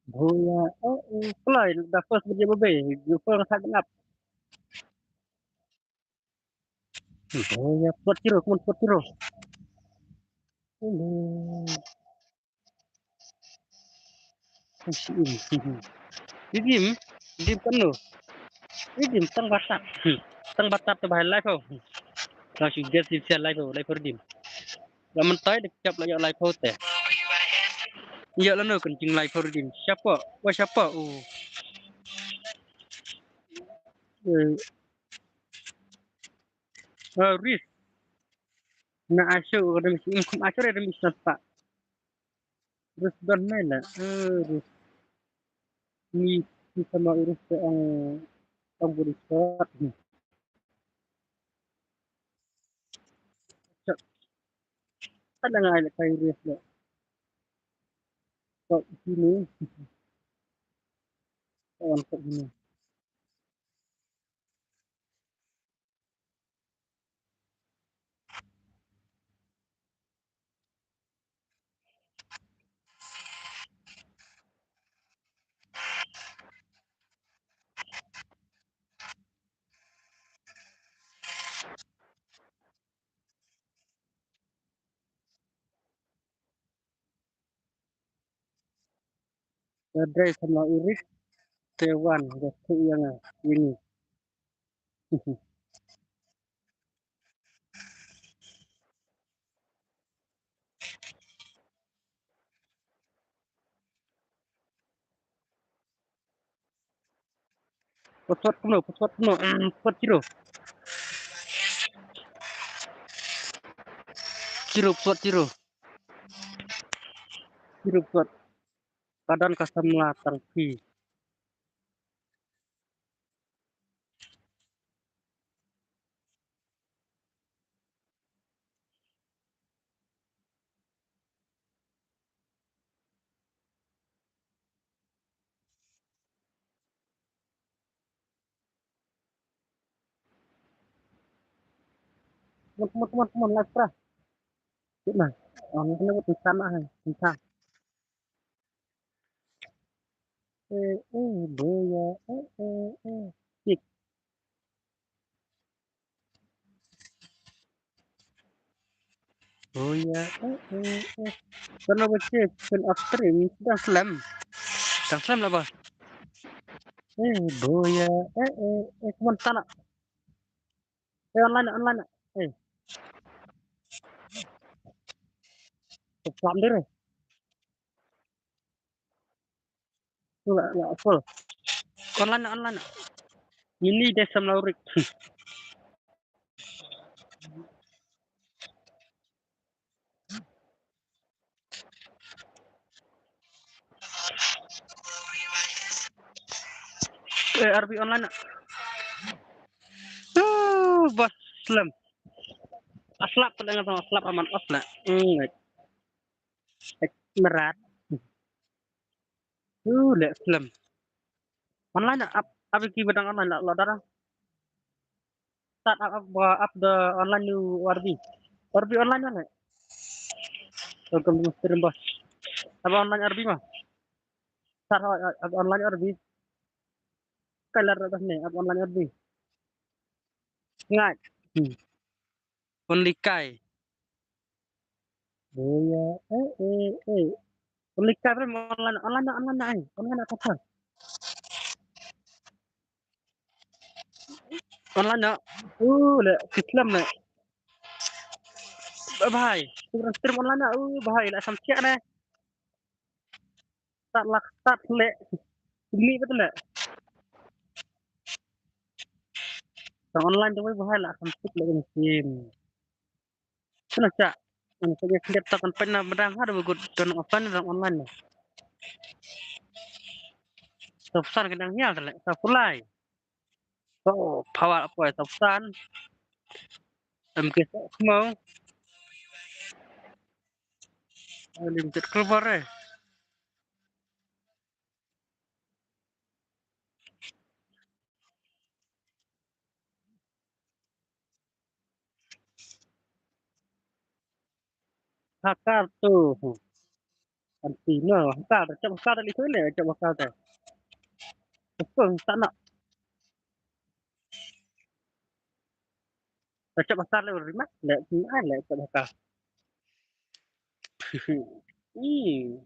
Boya, eh, eh, play, dah first dia babe, dia first sak ngap. Boya, kuat kiro, kuat, kuat kiro. Hello. Redeem, redeem kan lo. Redeem tang batap. Tang batap te bahai live ho. Tang si gas di live ho, live ho redeem. La mentai de kap la ïa live ho te. Ïa lano kan jinglai Farudin. Siapa? Wa siapa? Oh. Eh. Ah, Ris. Na asu ka dam sim kum asu re dam sim pa. Ris don mela. Eh, Ris. Ni ni sama Ris te ang ang buri sot. Cak. Ada ngai le kai Ris le. Kau sini. Kawan kau sini. Ka dei samla u Rik te wan ka tu ïa nga ïa ngi. Password kumno, password kumno? Hmm, password zero. Zero, password zero. Zero password. Ka don ka samla tang phi. Come on, come on, come on, come on, let's try. Cik mah. Oh, ni kena buat insan lah, hai. Insan. Eh, eh, boya, eh, eh, eh. Cik. Boya, eh, eh, eh. Kena baca pin upstream, sedang slem. Sedang slem lah, bos. Eh, boya, eh, eh, eh, come on, sana. Eh, online, online. Eh. Slem deh. La, la, full. Online, online. Ini deh samla u Rik. Eh, R B online. Uh, bos slem. Aslap tu dengan sama aslap aman os lah. Hmm, eh, merat. Uh, le slem. Online ap ap ki badang online la dara. Start up up up the online u R B. R B online mana? Welcome to stream, bos. Apa online R B mah? Start up online R B. Kalar atas ni, up online R B. Ngai. Hmm. Only Kai. Boya, eh, eh, eh. Only Kai, bro, online, online, online, online, eh. Online, apa? Online, ya. Uh, le, Islam, le. Bye bye. Stream, stream online, ya. Uh, bye bye, le, samsiak, ne. Start lah, start, le. Ini betul, le. Tang online tu, bye bye, le, samsiak, le, game. Kena cak. Kena cak laptop kan pernah bedang ada begut don offline dan online. Topsan kena ngial tele, sa pulai. So, power apa ya Topsan? M K semua. Limited keluar eh. Hakar tu. Anti no, hakar, cak hakar tadi tu le, cak hakar tu. Tepung tak nak. Cak hakar le rimak, le, le, cak hakar. Ih.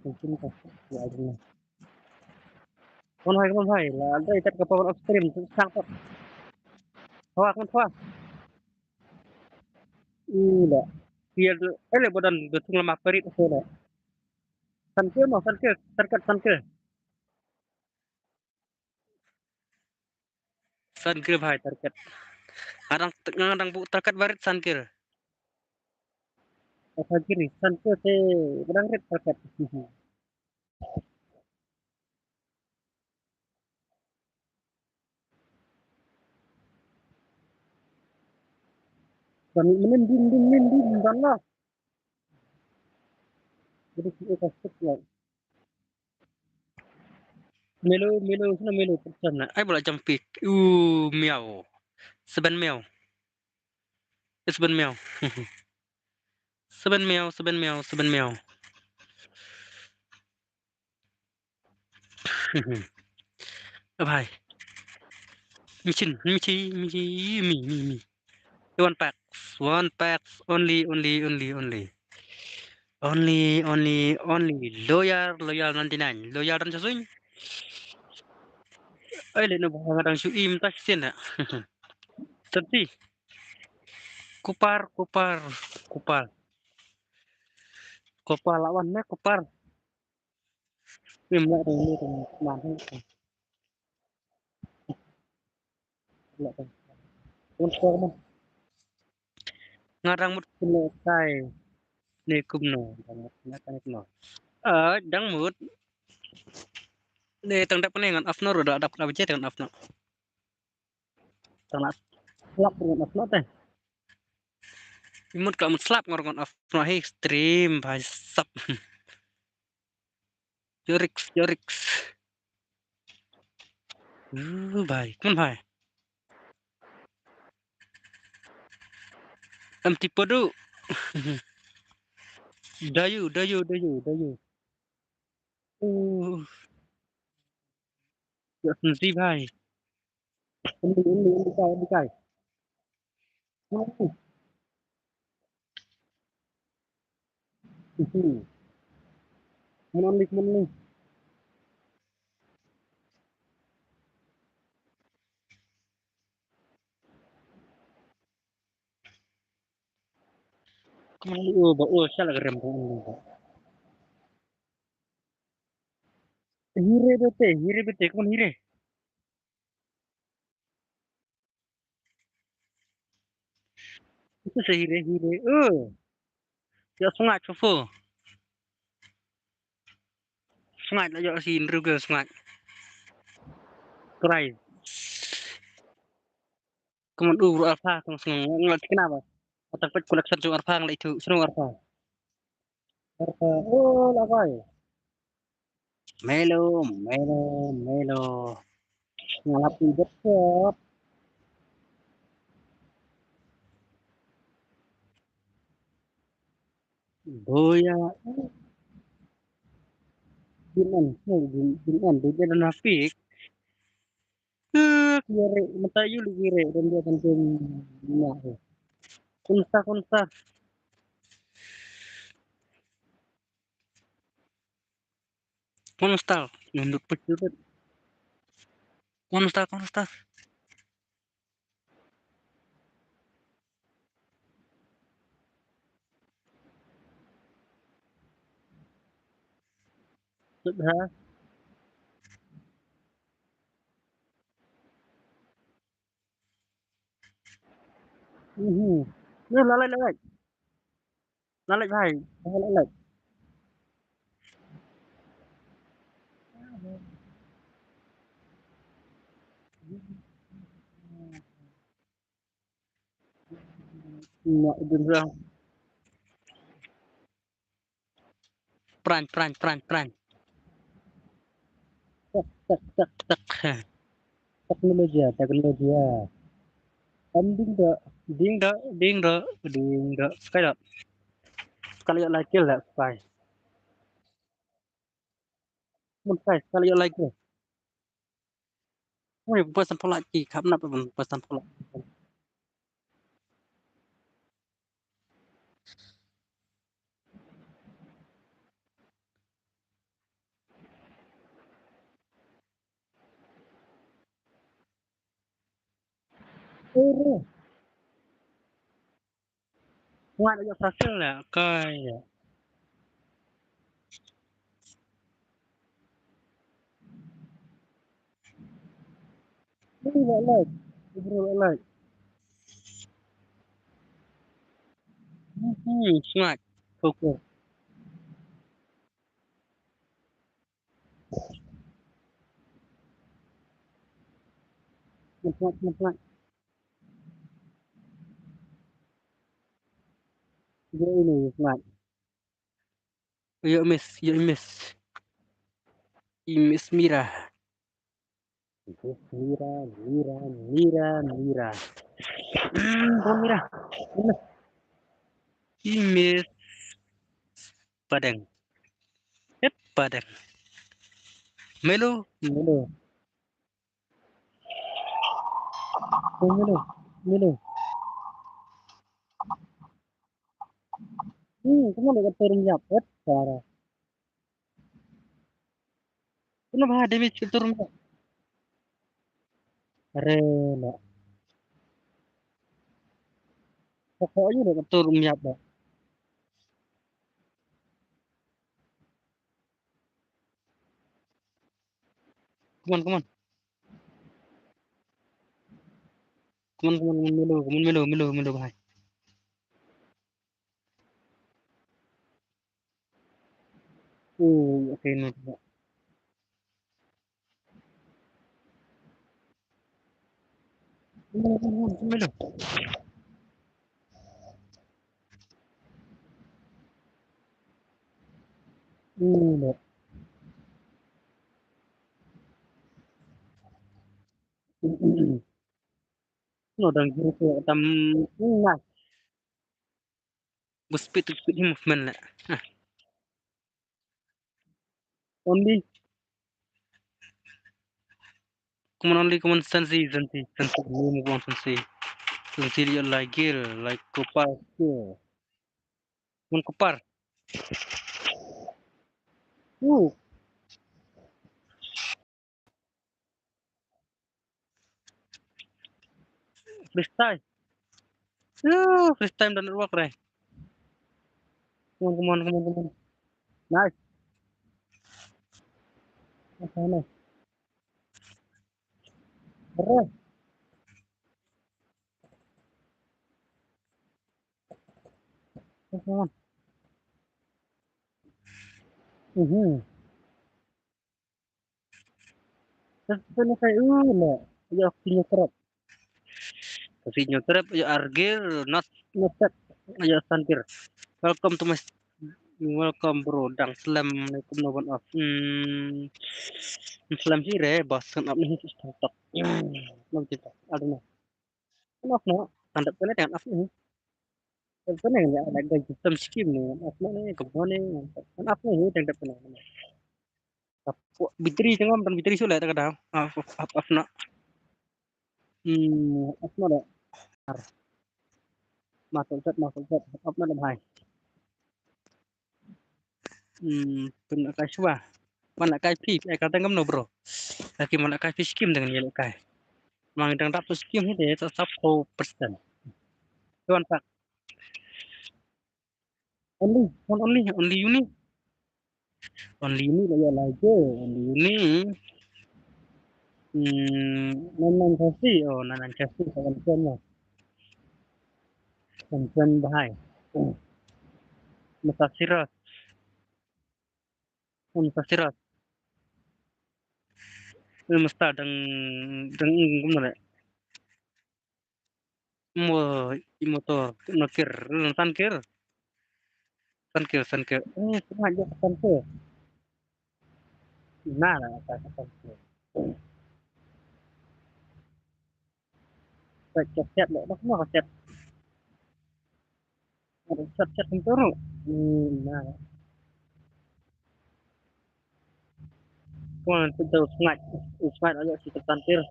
Mungkin ka, ya, ada. Kon hai, kon hai, la ada ikat ka power of stream, sang tak. Hawa, kon hawa. Ila. Pier, ele bodan betung lama perit sele. Sanke mo, sanke, terkat sanke. Sankir bhai, target. Ngadang, ngadang bu target barit Sankir. Apa gini? Sankir se ngadang rit target. Dan menin din din din din dan lah. Jadi kita skip lah. Melo, melo, sino melo, perchan na. Ai, bola jump pick. Uh, miau. Seven miau. Eh, seven miau. Seven miau, seven miau, seven miau. Bhai. Michin, michi, michi, mi, mi, mi. One packs, one packs, only, only, only, only. Only, only, only. Loyal, loyal ninety-nine. Loyal dan chasung. Ai, le na ba ngadang shu im ta sien da. Thirty. Kupar, kupar, kupar. Kupar lawan ne kupar. Im la dang ni dang man. Ngadang mut kine kai. Ne kumno, dang mut ne kai kumno. Ah, dang mut. Ne tang dap ne ngan off no, da dap na baje tang off no. Tang na slap ngan off no te. Imut ka mut slap ngan off no hi stream bhai sap. Yorix, Yorix. Uh, bhai, kumno bhai? Em tipo du. Dayu, dayu, dayu, dayu. Uh. Ya, sendiri bhai. Ini, ini, ini kai, ini kai. Come on, come on. Come on, oh, ba, oh, shala garam ba, oh, ba. Hire bete, hire bete, come on, hire. Itu se hire, hire. Eh. Ya sungai chufu. Sungai la yo si nru ke sungai. Krai. Come on, uh, alpha, come on, ngal tikna ba. Atak pet collection chung alpha ngal itu, sunu alpha. Alpha, oh, la kai. Melo, melo, melo. Ngalap idet kop. Boya. Bin an, bin, bin an, bin an hafik. Kire, mata yu li kire, dan dia kan bin na. Kunsa, kunsa. Kunsa, nunduk pesulut. Kunsa, kunsa. Sudha. Mhm. Ni lalai, lalai. Lalai, bhai. Lalai, lalai. Mak, dia bilang. Pran, pran, pran, pran. Tak, tak, tak, tak. Teknologi, teknologi. Em, ding da, ding da, ding da, ding da. Sekali dah. Sekali dah like lah, sekali. Mun sekali, sekali dah like lah. Oi, bos sampulak ki, khap nap bos sampulak. Uru. Ngat aja sakil lah kai ya. Ini lah like. Ini lah like. Hmm, sangat. Kokor. Sangat, sangat. Ïa ini, Mat. Ïa miss, ïa miss. I miss Mira. Mira, Mira, Mira, Mira. Hmm, oh, Mira. Miss. I miss Padang. Yep, Padang. Melo, Melo. Melo, Melo. Hmm, kumno ka tur ym ïap, et, para. Kumno ba damage ka tur ym ïap. Are la. Ka ko ayu ka tur ym ïap ba. Come on, come on. Come on, come on, come on, Melo, come on, Melo, Melo, Melo, bhai. Oh, okay, no. Come on, come on, come on, Melo. Melo. No, dang guru ko tam na. Bus speed to speed him movement la. Ah. Only. Come on, only, come on, Sensi, Sensi, Sensi, move on, Sensi. Sensi, you like gear, like copper, gear. Come on, copper. Ooh. Freestyle. Ooh, freestyle dan network, re. Come on, come on, come on, come on. Nice. Okay, nice. Bro. Come on. Mhm. Terus tu ni kai, uh, le. Ayo, kini kerap. Kasi nyo trep, ayo argir, not, not trep, ayo santir. Welcome to my s-, welcome bro, dang slem, alaikum no ban off. Hmm, slem si re, bas kan up ni, tok. Hmm, no kita, I don't know. Kan off no, tandap kena dengan off ni. Kan kena ya, ada system skim ni, off no ni, kebon ni, kan off ni, tandap kena. Bitri tengok, tentang bitri sulit ada kadang. Ah, off, off, off no. Hmm, off no dah. Ar. Masuk set, masuk set. Off no dah, bhai. Hmm, pun nak kai shuwa. Mana kai pi, eh, kata ngam no, bro. Lagi mana kai pi skim dengan yellow kai. Mang dang dap tu skim ni dia, tetap ko persen. Tuan Pak. Only, one only, only uni. Only uni lah ya lagi, only uni. Hmm, nine nine kasi, oh, nine nine kasi, kawan tuan lah. Kawan tuan bahai. Masa siras. Masa siras. Ini masa dang, dang, gum na le. Mo, i motor, no kir, no tan kir. Tan kir, tan kir. Eh, sengaja tan kir. Nah, lah, tan kir. Chat, chat, chat, dah, dah, dah, chat. Ada chat, chat, motor. Hmm, nah. Kuan tu sengaja, sengaja aja si tan kir.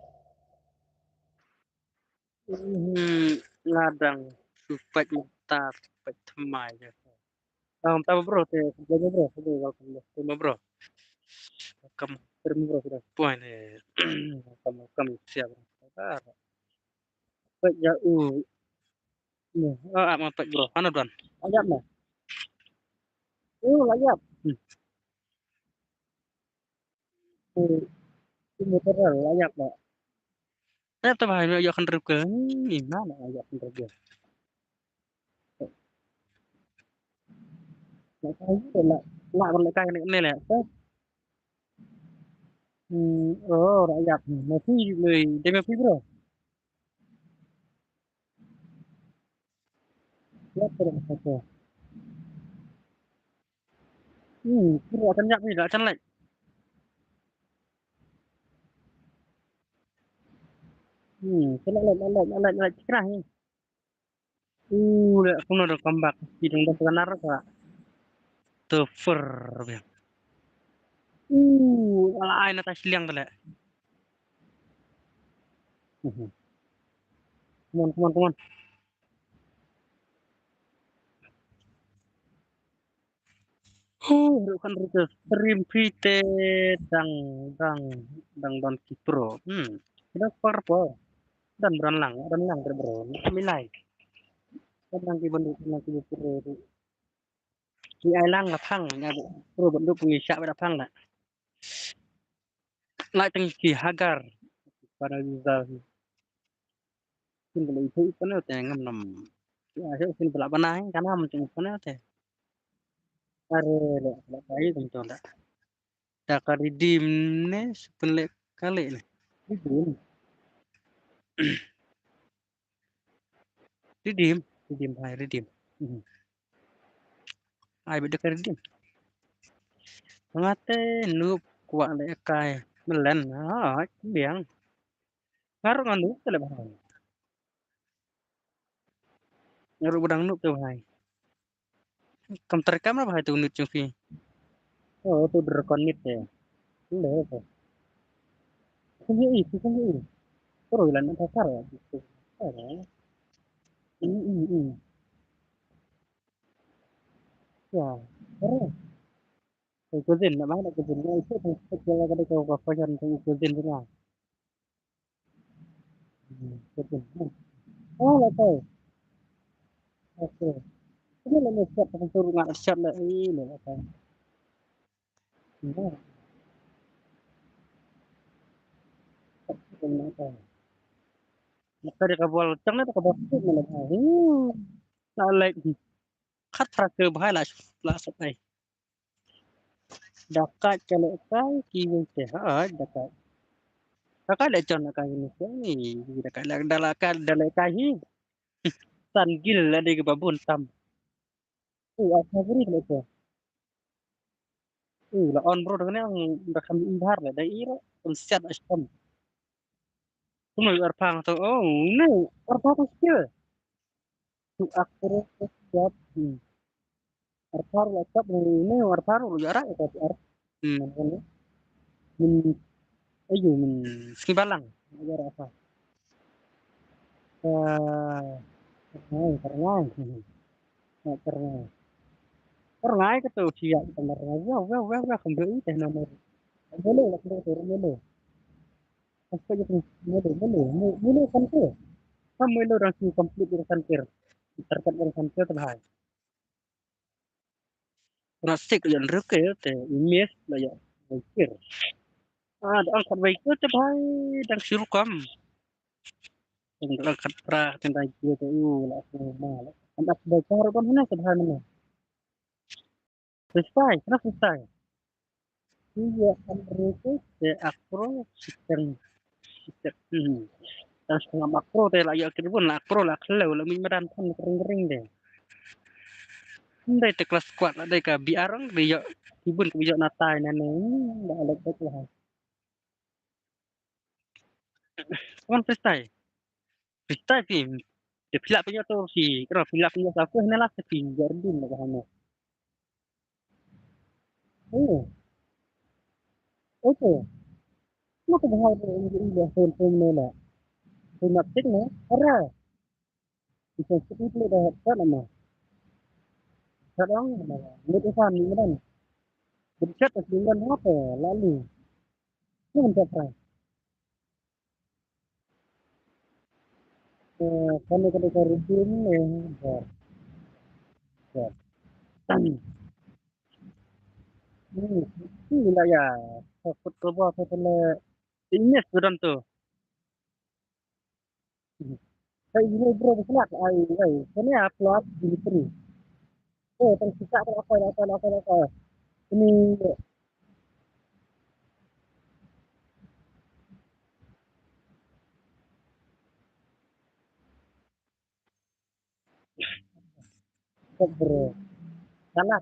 Hmm, ngadang, supat mata, supat thamai je. Ah, mata bro, te, bro, bro, bro, welcome, bro, terima, bro. Welcome, terima, bro, sudah. Puan, eh, welcome, welcome, siap, bro. Peit ïa u. Ni, oh, ah, ma peit bro. Hano don? La ïap ne? Oh, la ïap. Hmm. Oh, ini betul la ïap ne. Eh, tu bahai me ïa kan rep ke. Ni na la ïap kan rep ke. La kai la la la kai ne ne le. Hmm, oh, la ïap. Ma phi le, dei ma phi bro. Ïap terus satu. Hmm, kira akan ïap ni, dah akan like. Hmm, kena like, like, like, like, kena ni. Uh, le, aku nak comeback. Hidung dah pernah ka. Tofer biang. Uh, ala ai na tas liang tele. Mhm. Come on, come on, come on. Huh, ruh kan ruh stream phi te dang, dang, dang don ki pro. Hmm. Kena par po. Dan beran lang, dan lang bro. Milai. Dan lang ki bandu, dan lang ki pro. Ki ai lang la phang, nya pro bandu pun ngi sha ba da phang la. Lai teng ki hagar. Pada visa. Kin bela itu itu ne te ngam nam. Ya, ayo kin bela bana kan nam teng itu ne te. Are le, bela kai teng itu la. Da ka redeem ne, sepen le kali ne. Redeem. Redeem, redeem, hai, redeem. Mhm. Ai, beda ka redeem. Ngate nup kwah le kai melen. Ah, biang. Ngaruk ngan nup te le bahai. Ngaruk bedang nup te bahai. Kam terekam lah bahai tu nup jong phi. Oh, tu dragon meat te. Boleh tu. Sini i, sini i. Terus lan tak kar. Hmm, hmm, hmm. Ya, terus. Ikutin, nak mana ikutin? Ya, itu tu, itu kalau kada kau kau pajan tu ikutin tu lah. Hmm, ikutin. Oh, lah tahu. Oke. Ini lah ni siap, aku suruh nak siap lah. Ini lah tahu. Ini. Ini lah tahu. Nak tadi kabel cang ni, kabel tu mana? Hmm. Nak like. Khat phra ke bahai la, la sat ai. Dakat ka leh kai ki wei te ha dakat. Dakat leh jon ka ni ni dakat leh da la ka da leh kai hi. San gil la dei ka babun tam. U a ka bri leh ko. U la on bro da ne da kam i bahar leh da i ro. Kun siat a stam. Kumno arphang to? Oh, no, arphang to skill. Tu aku ro siap. Hmm. Arphang la siap ni, ni arphang ro ya ra ka ar. Hmm, ni. Min ayu min ski balang. Ya ra apa? Ah, ngai, ngai. Ngai, ngai. Ngai ka tu siap, ngai. Wah, wah, wah, wah, kembali teh nomor. Melo la kembali tu, melo. Aspek itu, melo, melo, melo, melo kan tu. Kan melo dang shu complete dang santir. Target dang santir tu bahai. Plastik yang reke te, imes la ya, baikir. Ah, dang kat baikir te bahai, dang shu rukam. Dang kat pra, dang baikir te, u, la aku ma la. Anda baikir kan mana te bahai mana? Freestyle, kena freestyle. Iya, kan rete te akro siteng siteng. Hmm. Dan setengah makro te la ya kirbun la akro la kelo la min madan pun kering-kering de. Ndai te kelas kuat la dei ka B R ang de ya kibun ke ya natai nane. Hmm, da alek dek lah. Kawan freestyle. Freestyle phi. Te phi lah pynjah tu phi. Kena phi lah pynjah selaku hena lah phi Jardin lah kahane. Oh. Oke. Kenapa bahaya dia ini dia phone phone ni lah. Phone nak tik ni. Ara. Bisa sikit ni dah headset nama. Headset orang nama. Ni tu kan ni kan. Headset tu dengan apa? Lalu. Ni kan tak. Eh, kane ka dei ka routine, eh, bar. Bar. Hmm, hmm, la ïa. Ka kut ka ba ka kane. Ini sudah tu. Hai, ini bro, bisnak. Ai, ai, kane upload di sini. Oh, tang sisa ka apa, apa, apa, apa. Ini. Stop, bro. Salah.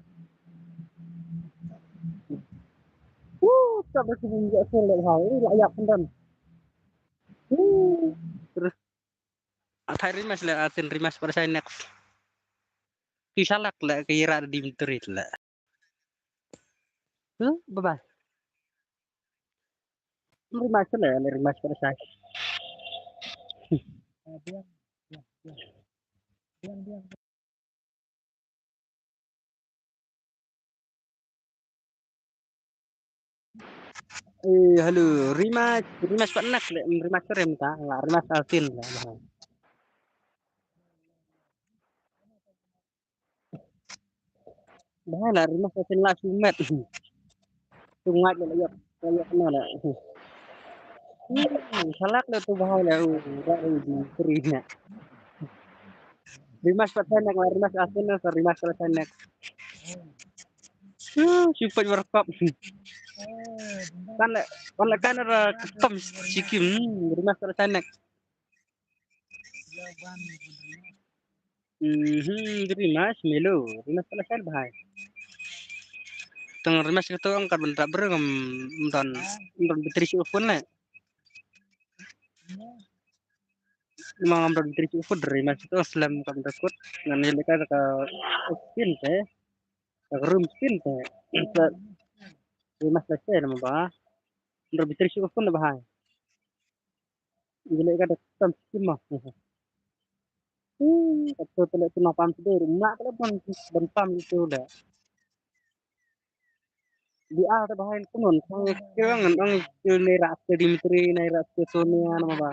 Wuh, stop, bro, sini nggak sulit, ha. Ini lah, ya, pendam. Wuh. Terus, atai rimas lah, atin rimas pada saya next. Ti salak lah, ke ira di menteri lah. Huh, bye-bye. Rimas lah, rimas pada saya. Eh, halo, rimas, rimas pat nak le, rimas rem ta, la rimas altin la. Bahai la rimas altin la sumet. Tu ngat le yok, yok na le. Hmm, salak le tu bahai le, uh, ra, uh, di kri na. Rimas pat nak, la rimas altin la, rimas pat nak. Hmm, super warkop. Kan le, kan le kan ra ketom sikim, hmm, rimas pat nak. Mhm, rimas melo, rimas pat nak bahai. Tang rimas keto angkat bentar bereng, em, em don, em don bateri shu phone le. Memang am don bateri shu phone rimas keto slem ka bentar kut. Ngan ïa leka ka pin te. Ka room pin te. Ka rimas la share nama ba. Ndra bitri shu kun ba hai. Ila ka da tam sima. Hmm, ka tu tele tu na pam tu ma ka ban ban pam tu da. Di a ta ba hai kunun kang ke ngan ang ke ne ra ke Dimitri ne ra ke Sonia nama ba.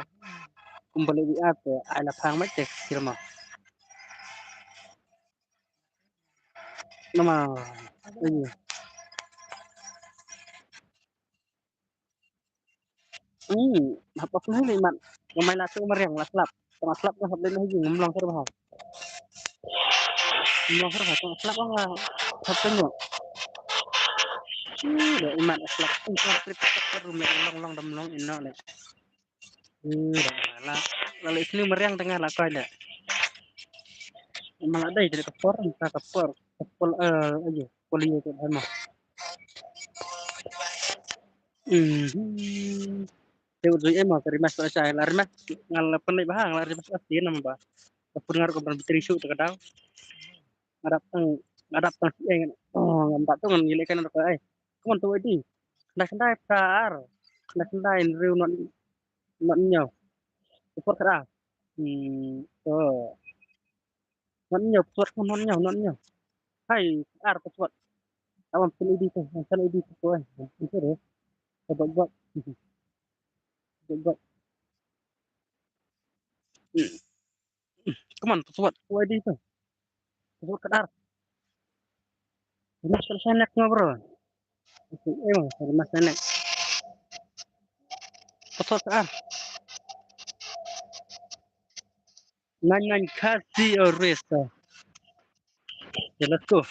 Kumbali di a te ai la phang ma te sirma. Nama. Ayo. Hmm, hap aku ni mat. Ngamai la tu mariang la slap. Tengah slap ka hap le na hi ngam long ser ba. Ngam long ser ba tengah slap ka hap tu nyo. Hmm, da imat slap. Hmm, slap trip trip rum le long long dam long ino le. Hmm, da la la le sini mariang tengah la koi le. Malah dai dari ka por, ka por, ka por, eh, ayo, por liyo tu hama. Mhm. Te u zui ema ka rimas ba sai la rimas ngal la pynlei ba ngal la rimas ba tin nama ba. Ka pun ngar ko ban bitri shu ta ka dau. Ngadap tang ngadap tang si eng. Oh, ngam ba tu ngan ngilei kan ko ai. Kumon tu di. Khnai khnai phra ar. Khnai khnai riu not not nyo. Kupot kra. Hmm. Oh. Not nyo, kupot kumon nyo, not nyo. Hai, ar kupot. Awam pun idi tu, kan idi tu ko eh. Itu deh. Bak bak. Bak bak. Hmm. Come on, password. Password ID tu. Password kadar. Ini selesai nak ngobrol. Itu emang selesai nak. Password kadar. Nine nine kasi or rest. Okay, let's go.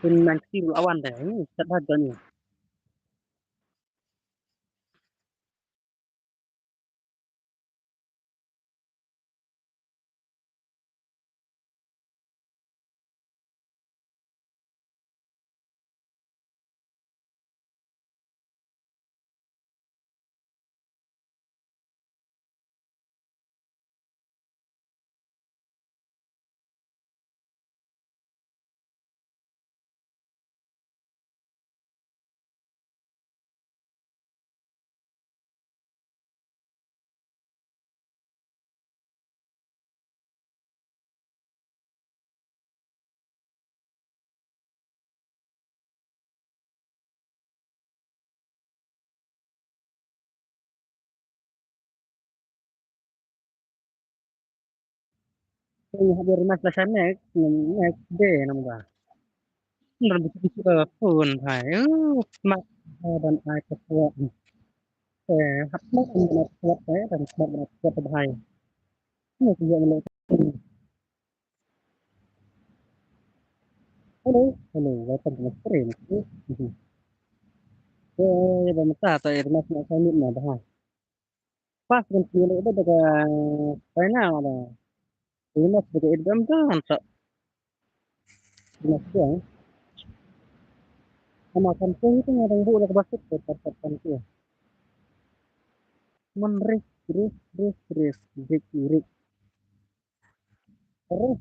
Nine nine kasi awan deh. Ini sedap ni. Kum hap ïa rematch la sha next, next day namar ba. Nang bitu bitu ka phone bhai. Uh, smat. Ban ai ka phone. Eh, hap smat ban ai ka phone, eh, ban smat ban ai ka phone bhai. Ni ku ïa melo. Hello, hello, welcome to my stream. Eh, ïa ba mynta ta ïa rematch na ka minit na bhai. Pas kan kilo da da ka final da. Ini mas da ka idam da kan sa. Ini mas da. Sama kan tu itu ngadang bu da ka basket da kan kan tu. Man rik rik rik rik rik rik. Rik.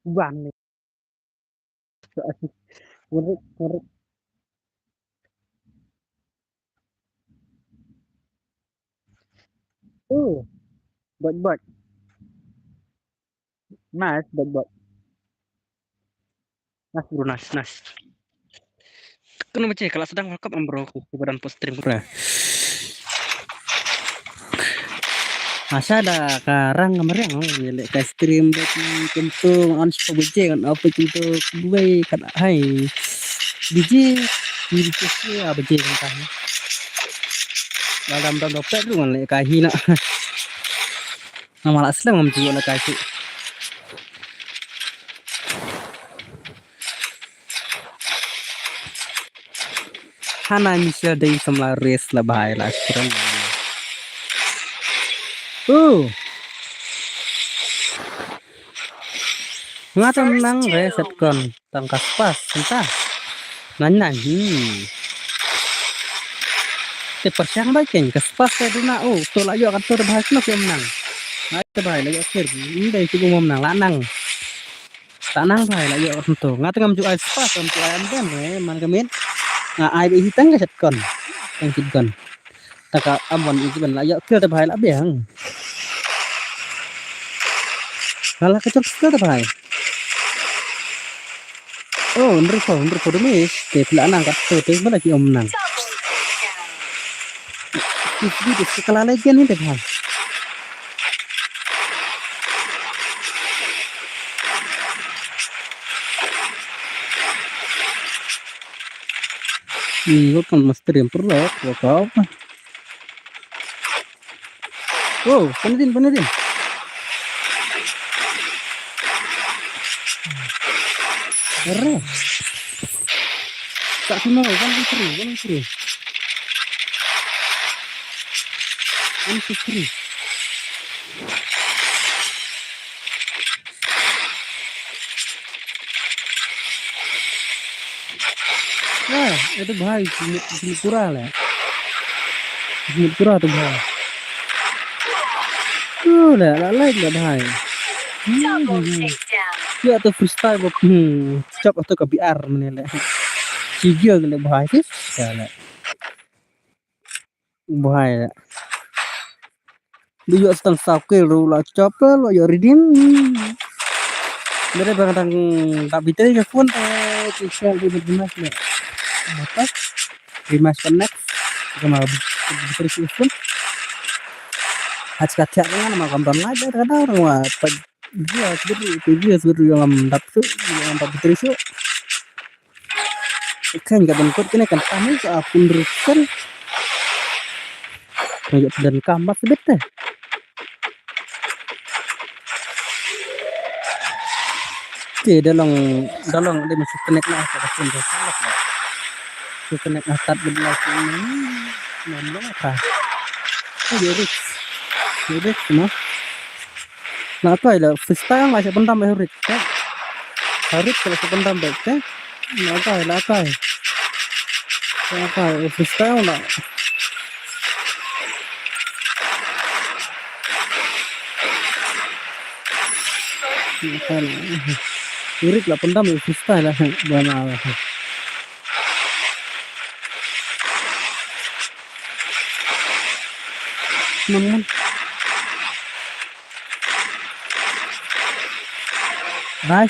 Wan ni. Ngeri, ngeri. Uh, baik, baik. Nice, baik, baik. Nice, bro, nice, nice. Kena baca, kalau sedang World Cup, bro, aku, aku badan post stream, bro. Asa da ka rang ka mariang, oh, ni lek ka stream ba ki kumtu on spa baje kan apa kumtu kubai kat hai. Biji, biji ke sia baje kan kan. Dalam dalam dompet tu kan lek ka hina. Nama lah selam ngam tu lek ka hina. Hana Michelle dei samla race la bhai la kren. Uh. Nga tam nang race at kon tang ka spas ta. Nang nang hmm. Te persiang bai ken ka spas te duna oh to la yo ka to bhai kno ke menang. Ngai te bhai la yo kir. Ni dei ki bum menang la nang. Ta nang bhai la yo ka to. Nga te ngam ju ai spas ngam ju ai am ben eh man ka mit. Nga ai be hitang ka chat kon. Tang kit kon. Ta ka am wan i ban la yo kir te bhai la biang. Nga la ka chok skill te bhai. Oh, nri ko, nri ko demi. Te pila nang kat tu te bala ki om nang. Ih, ih, ih, kala lagi ni te bhai. Ih, welcome master yang perlu, welcome. Oh, Panadin, Panadin. Arre. Tak semua, one two three, one two three. One two three. Eh, itu bhai, sumit, sumit pura le. Sumit pura tu bhai. Tu le, la like le bhai. Hmm, hmm, hmm. Ya tu freestyle bro. Hmm, chop tu ka B R mene le. Chigil le bhai sis. Ya le. Bhai le. Lu yo stang sakil ru la chop la yo redeem. Mere bang tang tak bitai ke phone te ti sel di berdinas le. Mata. Rematch connect. Kama bitai ke phone. Hach ka thiak ngan ma kam don lai da da da wa pa dia seberu dia seberu yang am dap tu yang am dap bitai su. Kan ka don kot kene kan tang ka pun rutan. Ka yo dan kam mat bit te. Te da long da long de mesti connect na ka pun rutan. Mesti connect na tat bit la sini. Nam long ka. Ka yo rik. Yo rik ma. Na kai la freestyle la sa pendam ba Herik te. Herik la sa pendam ba te. Na kai la kai. La kai freestyle la. Na kai la. Herik la pendam ba freestyle la. Ba na la. Nang man. Bhai.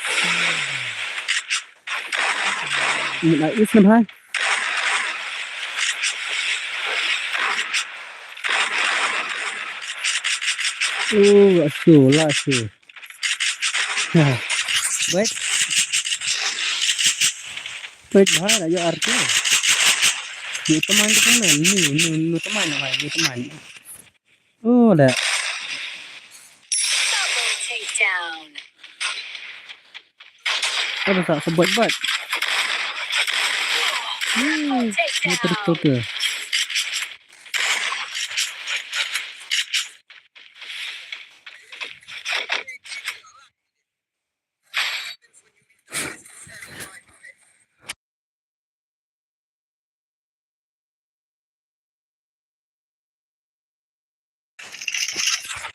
Ini na is na bhai. Oh, la shu, la shu. Ha. Wait. Wait, bhai, la ïoh arti. Ni teman tu kan, ni, ni, ni teman, bhai, ni teman. Oh, dah. Double takedown. Apa tak sebut-buat? Hmm, ni terus tu.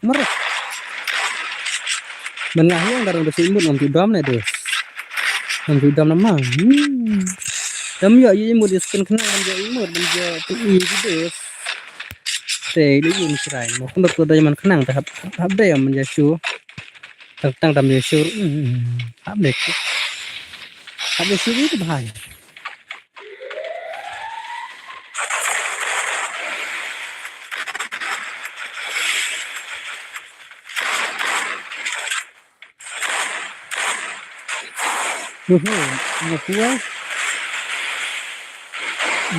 Mer. Ban nga hiang ka dang da shu imut ngam ju dom ne de. Ngam ju dom namar. Hmm. Dam ïoh ïa imut ïa skin khnang ban ïoh imut ban ïoh pyn-i de. Te de ïa ni chrai mo kumba ko da man khnang te hap hap de man ïa shu. Tang tang dam ïa shu. Hmm. Hap de. Hap de shu ïa te bhai. Uhu, ïa kuai.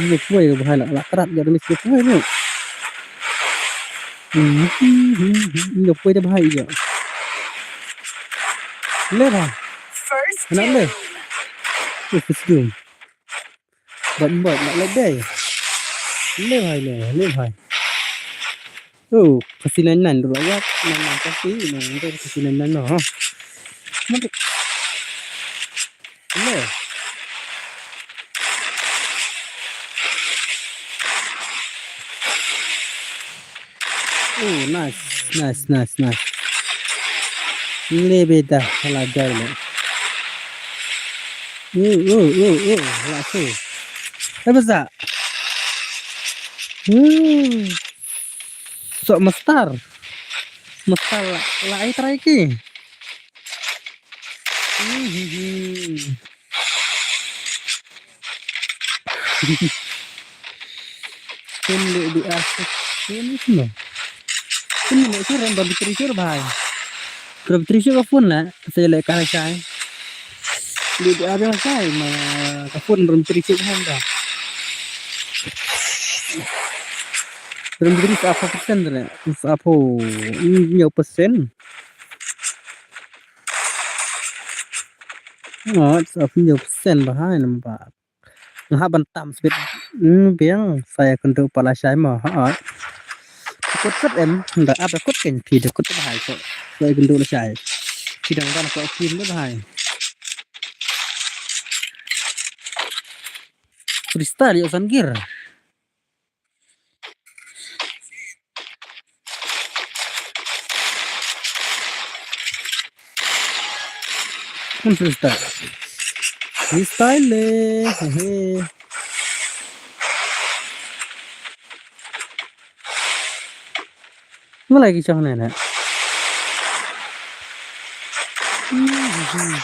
Ïa kuai ka bhai la, la krat ïa demi ïa kuai ni. Mhm, mhm, mhm, ïa kuai da bhai ïa. Le bhai. First doom. Anak le. Oh, first doom. Bad bad nak le dei. Le bhai le, le bhai. Oh, kasi nine nine dulu ya. Nine nine kasi, nine nine kasi nine nine no. Ha. Mati. Le. Oh, nice. Nice, nice, nice. Le beta, hala jai le. Oh, oh, oh, oh, hala su. Eh, basa. Hmm. So, mastar. Mastar la, la ai try ki. Hmm, hmm, hmm. Ken le di ah. Ken no. Ken le sure ram battery sure bhai. Ram battery sure ka phone la. Sa le ka la chai. Di di ah bang chai ma ka phone ram battery sure bhai da. Ram battery sa apa persen le. Sa apa. Ni persen. Hooid, sa pynïoh persen bha namar ba nga hap ban tam sbit. Hmm, biang sa ïakynduh pat lashai mo, hooid. Kut kut em, da ap da kut kein phi da kut bha ïa ko. Sa ïakynduh lashai. Phi dang ban ko phi da bha. Freestyle ïa san gear. Kun freestyle. Freestyle le. Hehe. Malai ki chong ne ne. Hmm, hmm, hmm.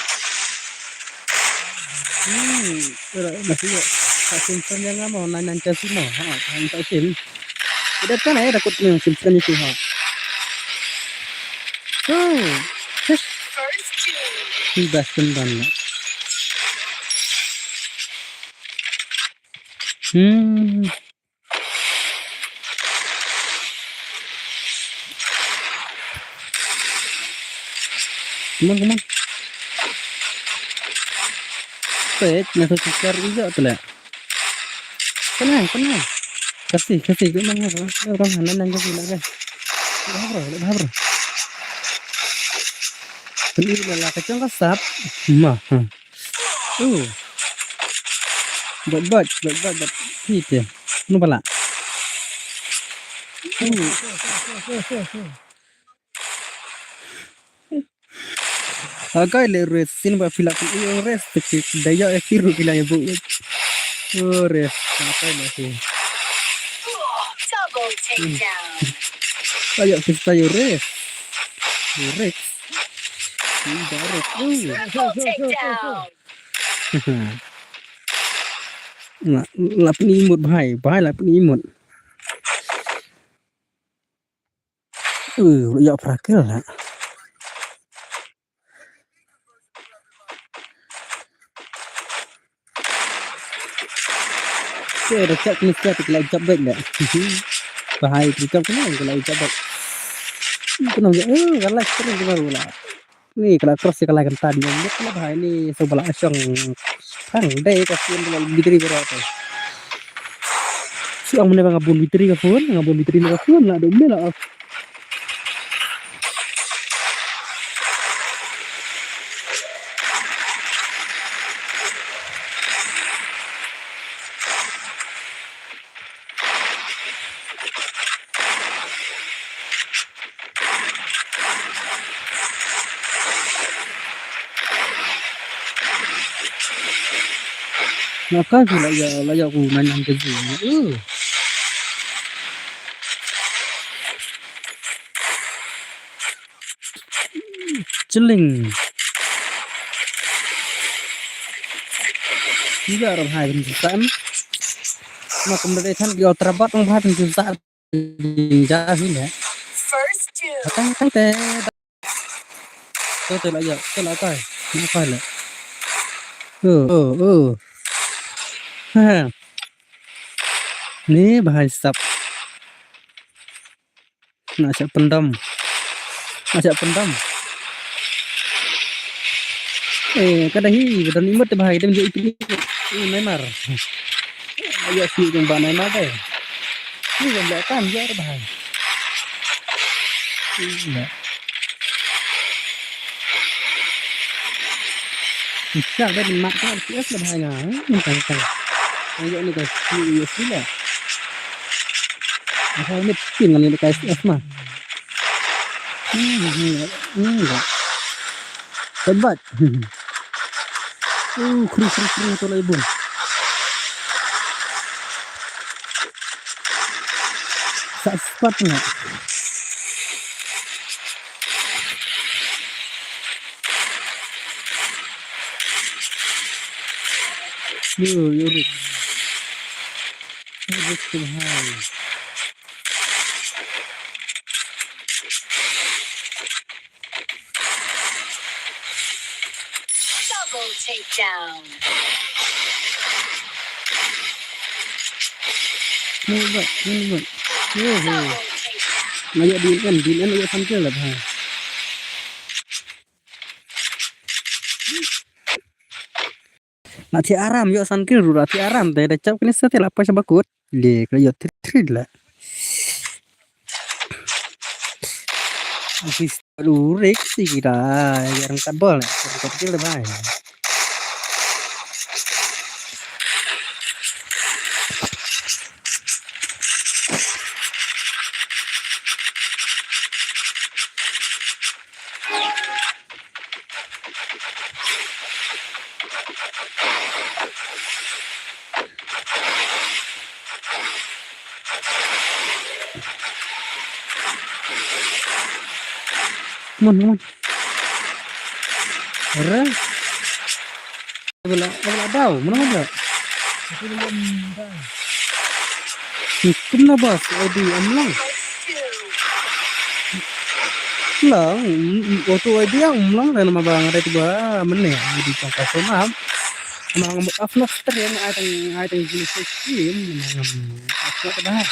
Hmm, ora, masih yo. Tak simpan yang ngam, nine nine kasi mo. Ha, tak sim. Udah kan, eh, takut ni, simpan itu, ha. Oh, eh. Bebas kembang. Hmm. Come on, come on. Pet, na sa tukar juga tu lah. Kena, kena. Kasi, kasi, kena, kena, kena, kena, kena, kasi, nak, kan. Dah, bro, dah, bro. Kena, dah, lah, kacang kasap. Mah, ha. Uh. Bot, bot, bot, bot, bot. Hit ya. Ano pala? Uh. Akai le res sin ba pila pun iyo res te ki daya e piru pila ya bu. Oh res. Akai le si. Double takedown. Ayo kita yo res. Res. Tidak res. Uh. Double takedown. La, la pynimut bhai, bhai la pynimut. Uh, ïa pra kill na. Te da check ni check la jab bek le. Bahai ni check ni la jab bek. Kena je, eh, galak kena je baru lah. Ni kena cross kena kan tadi. Ni kena bahai ni so bala asong. Pang dei ka phone bala bitri bera tu. Siang mana bang abun bitri ka phone, abun bitri ka phone lah dum lah. Nga ka ju la ïa, la ïa u nan nan ke ju. Uh. Chilling. Ïa ram hai ram ju san. Ma kum da dei than ïa trabat ong hai ram ju san. Ja hi ne. First two. Tang tang te. Te te la ïa, te la kai. Na kai le. Oh, oh, oh. Ha. Ni bahai sap. Na sap pendam. Na sap pendam. Eh, kada hi, kada ni mut bahai dem je ipini. Ni memar. Ayo si jeng ba memar deh. Ni jeng ba kan je bahai. Iya. Siak deh mat ka si es le bahai nga. Ni kan kan. Ayo ni kan si U S B le. Bahai ni pin ngan ni kai si es ma. Hmm, hmm, hmm. Hebat. Uh, kru, kru, kru, tu lagi bun. Sat spat na. Yo, yo, Rick. Yo, Rick, tu hai. Double takedown. Ni buat, ni buat. Yo, yo. Double takedown. Ngajak D N N, D N N ngajak Samkel lah, bhai. Na ti aram yo san kill ru na ti aram te da chap kini sa ti la pa sa bakut. Le kala yo tri tri la. Office ru rek si kita yang kat bol, yang kat kill bhai. Mon, mon. Re. Bela, bela dau, mana mana? Kumno bas, I D em long. Long, mm, mm, auto I D em long, dan ma bang ada tiba menit, I D tong ka sonam. Mang aflok stream, ai tang, ai tang jenis stream, mang aflok dah.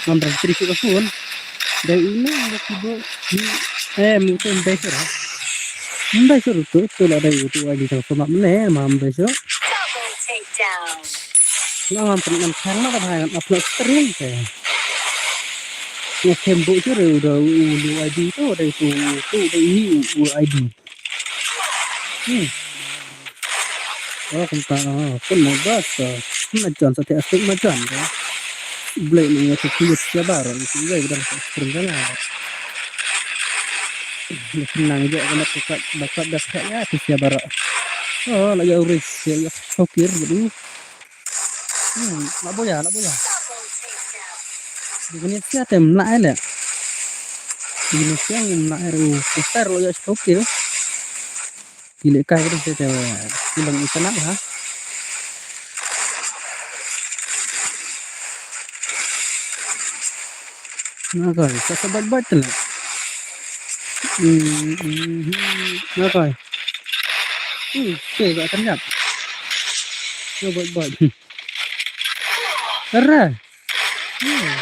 Ngam dah cerita ke phone. Dai ina ada tiba ni, eh, mungkin besar. Mbai sur tu, tu la dai tu ai di tang sumak mene, mam bai sur. Double takedown. Ngam pernah ngam khang ma ka bhai ngam upload stream ke. Ngam kem bu sur udah u lu I D tu, dai tu, tu dai i u I D. Hmm. Oh, kumta, oh, kun na bas, oh. Kun na jan sa te asik ma jan, oh. Blei ni ngam tu kuyut siabar, oh, itu ya udah sa stream kan, oh. Nang ïa ka mat ka kat, ba kat da kat ïa tu sia baroh. Oh, la ïa uris, ïa, ïa sokir bedu. Hmm, la boya, la boya. Di Indonesia te mla ai le. Di Indonesia mla ai ru, besar lo ïa sokir. Ki leh kai ka dei te, te ki long internet ha. Na ka, sa sa bat bat te leh. Hmm, hmm, hmm. Nga koi. Hmm, okay, ba kan yap. Yo, bot, bot. Ra. Hmm.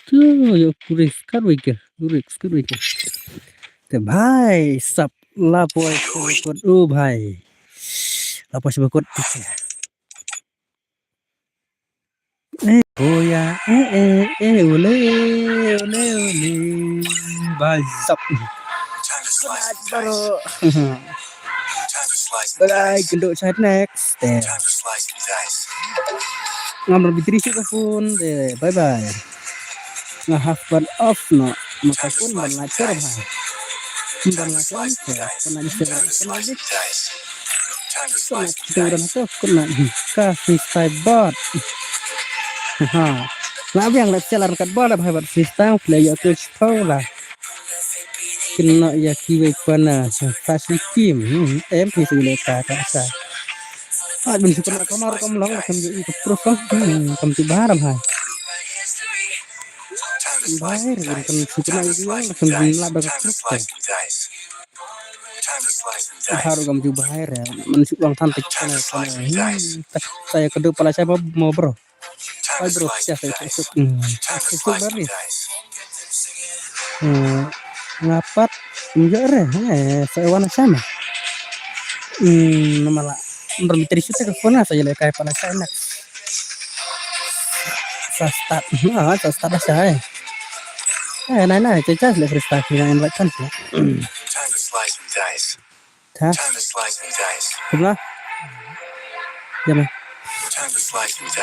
Tu, yo, kuris, kan wike, kuris, kan wike. Te bhai, sap, la poi, kot, oh bhai. La poi, kot. Eh, oh ya, eh, eh, eh, ole, ole, ole. Bye, zap. Bye, bye, kendo chat next. Eh. Ngam rabi tri shu ka phone. Eh, bye, bye. Nga half ban off no. Maka phone ban la cer ha. Ban la cer ha. Kena di cer, kena di. Kena di cer, kena di. Ka freestyle bot. Ha. La biang la cer la kat bot la bhai bot freestyle player ke chipau la. Kena ya kiwei pana sa shi kim. Hmm, em phi sing le ka ka sa. Ah, bin shu kena kamar kam long kam ju i ka proof. Hmm, kam ju baram hai. Bahai re, kan shu kena i long kam ju la da ka proof. Baru kam ju bahai re, man shu long tan tik kana kana. Hmm, ta ta ya kedu pala siapa mau bro. Ai bro, siapa itu? Hmm, siapa itu bari? Hmm, ngapat enggak re? Eh, saya wana sama. Hmm, nama la. Ber mitri sita ke phone sa jale kai pala saya nak. Sa start. Ah, sa start dah saya. Eh, nai nai, cecas le freestyle ni invite kan. Hmm. Ha? Kumno? Ya, meh.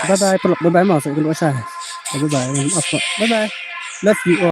Bye bye, peluk, bye bye, mau saya keluar saya. Bye bye, bye bye. Love you all.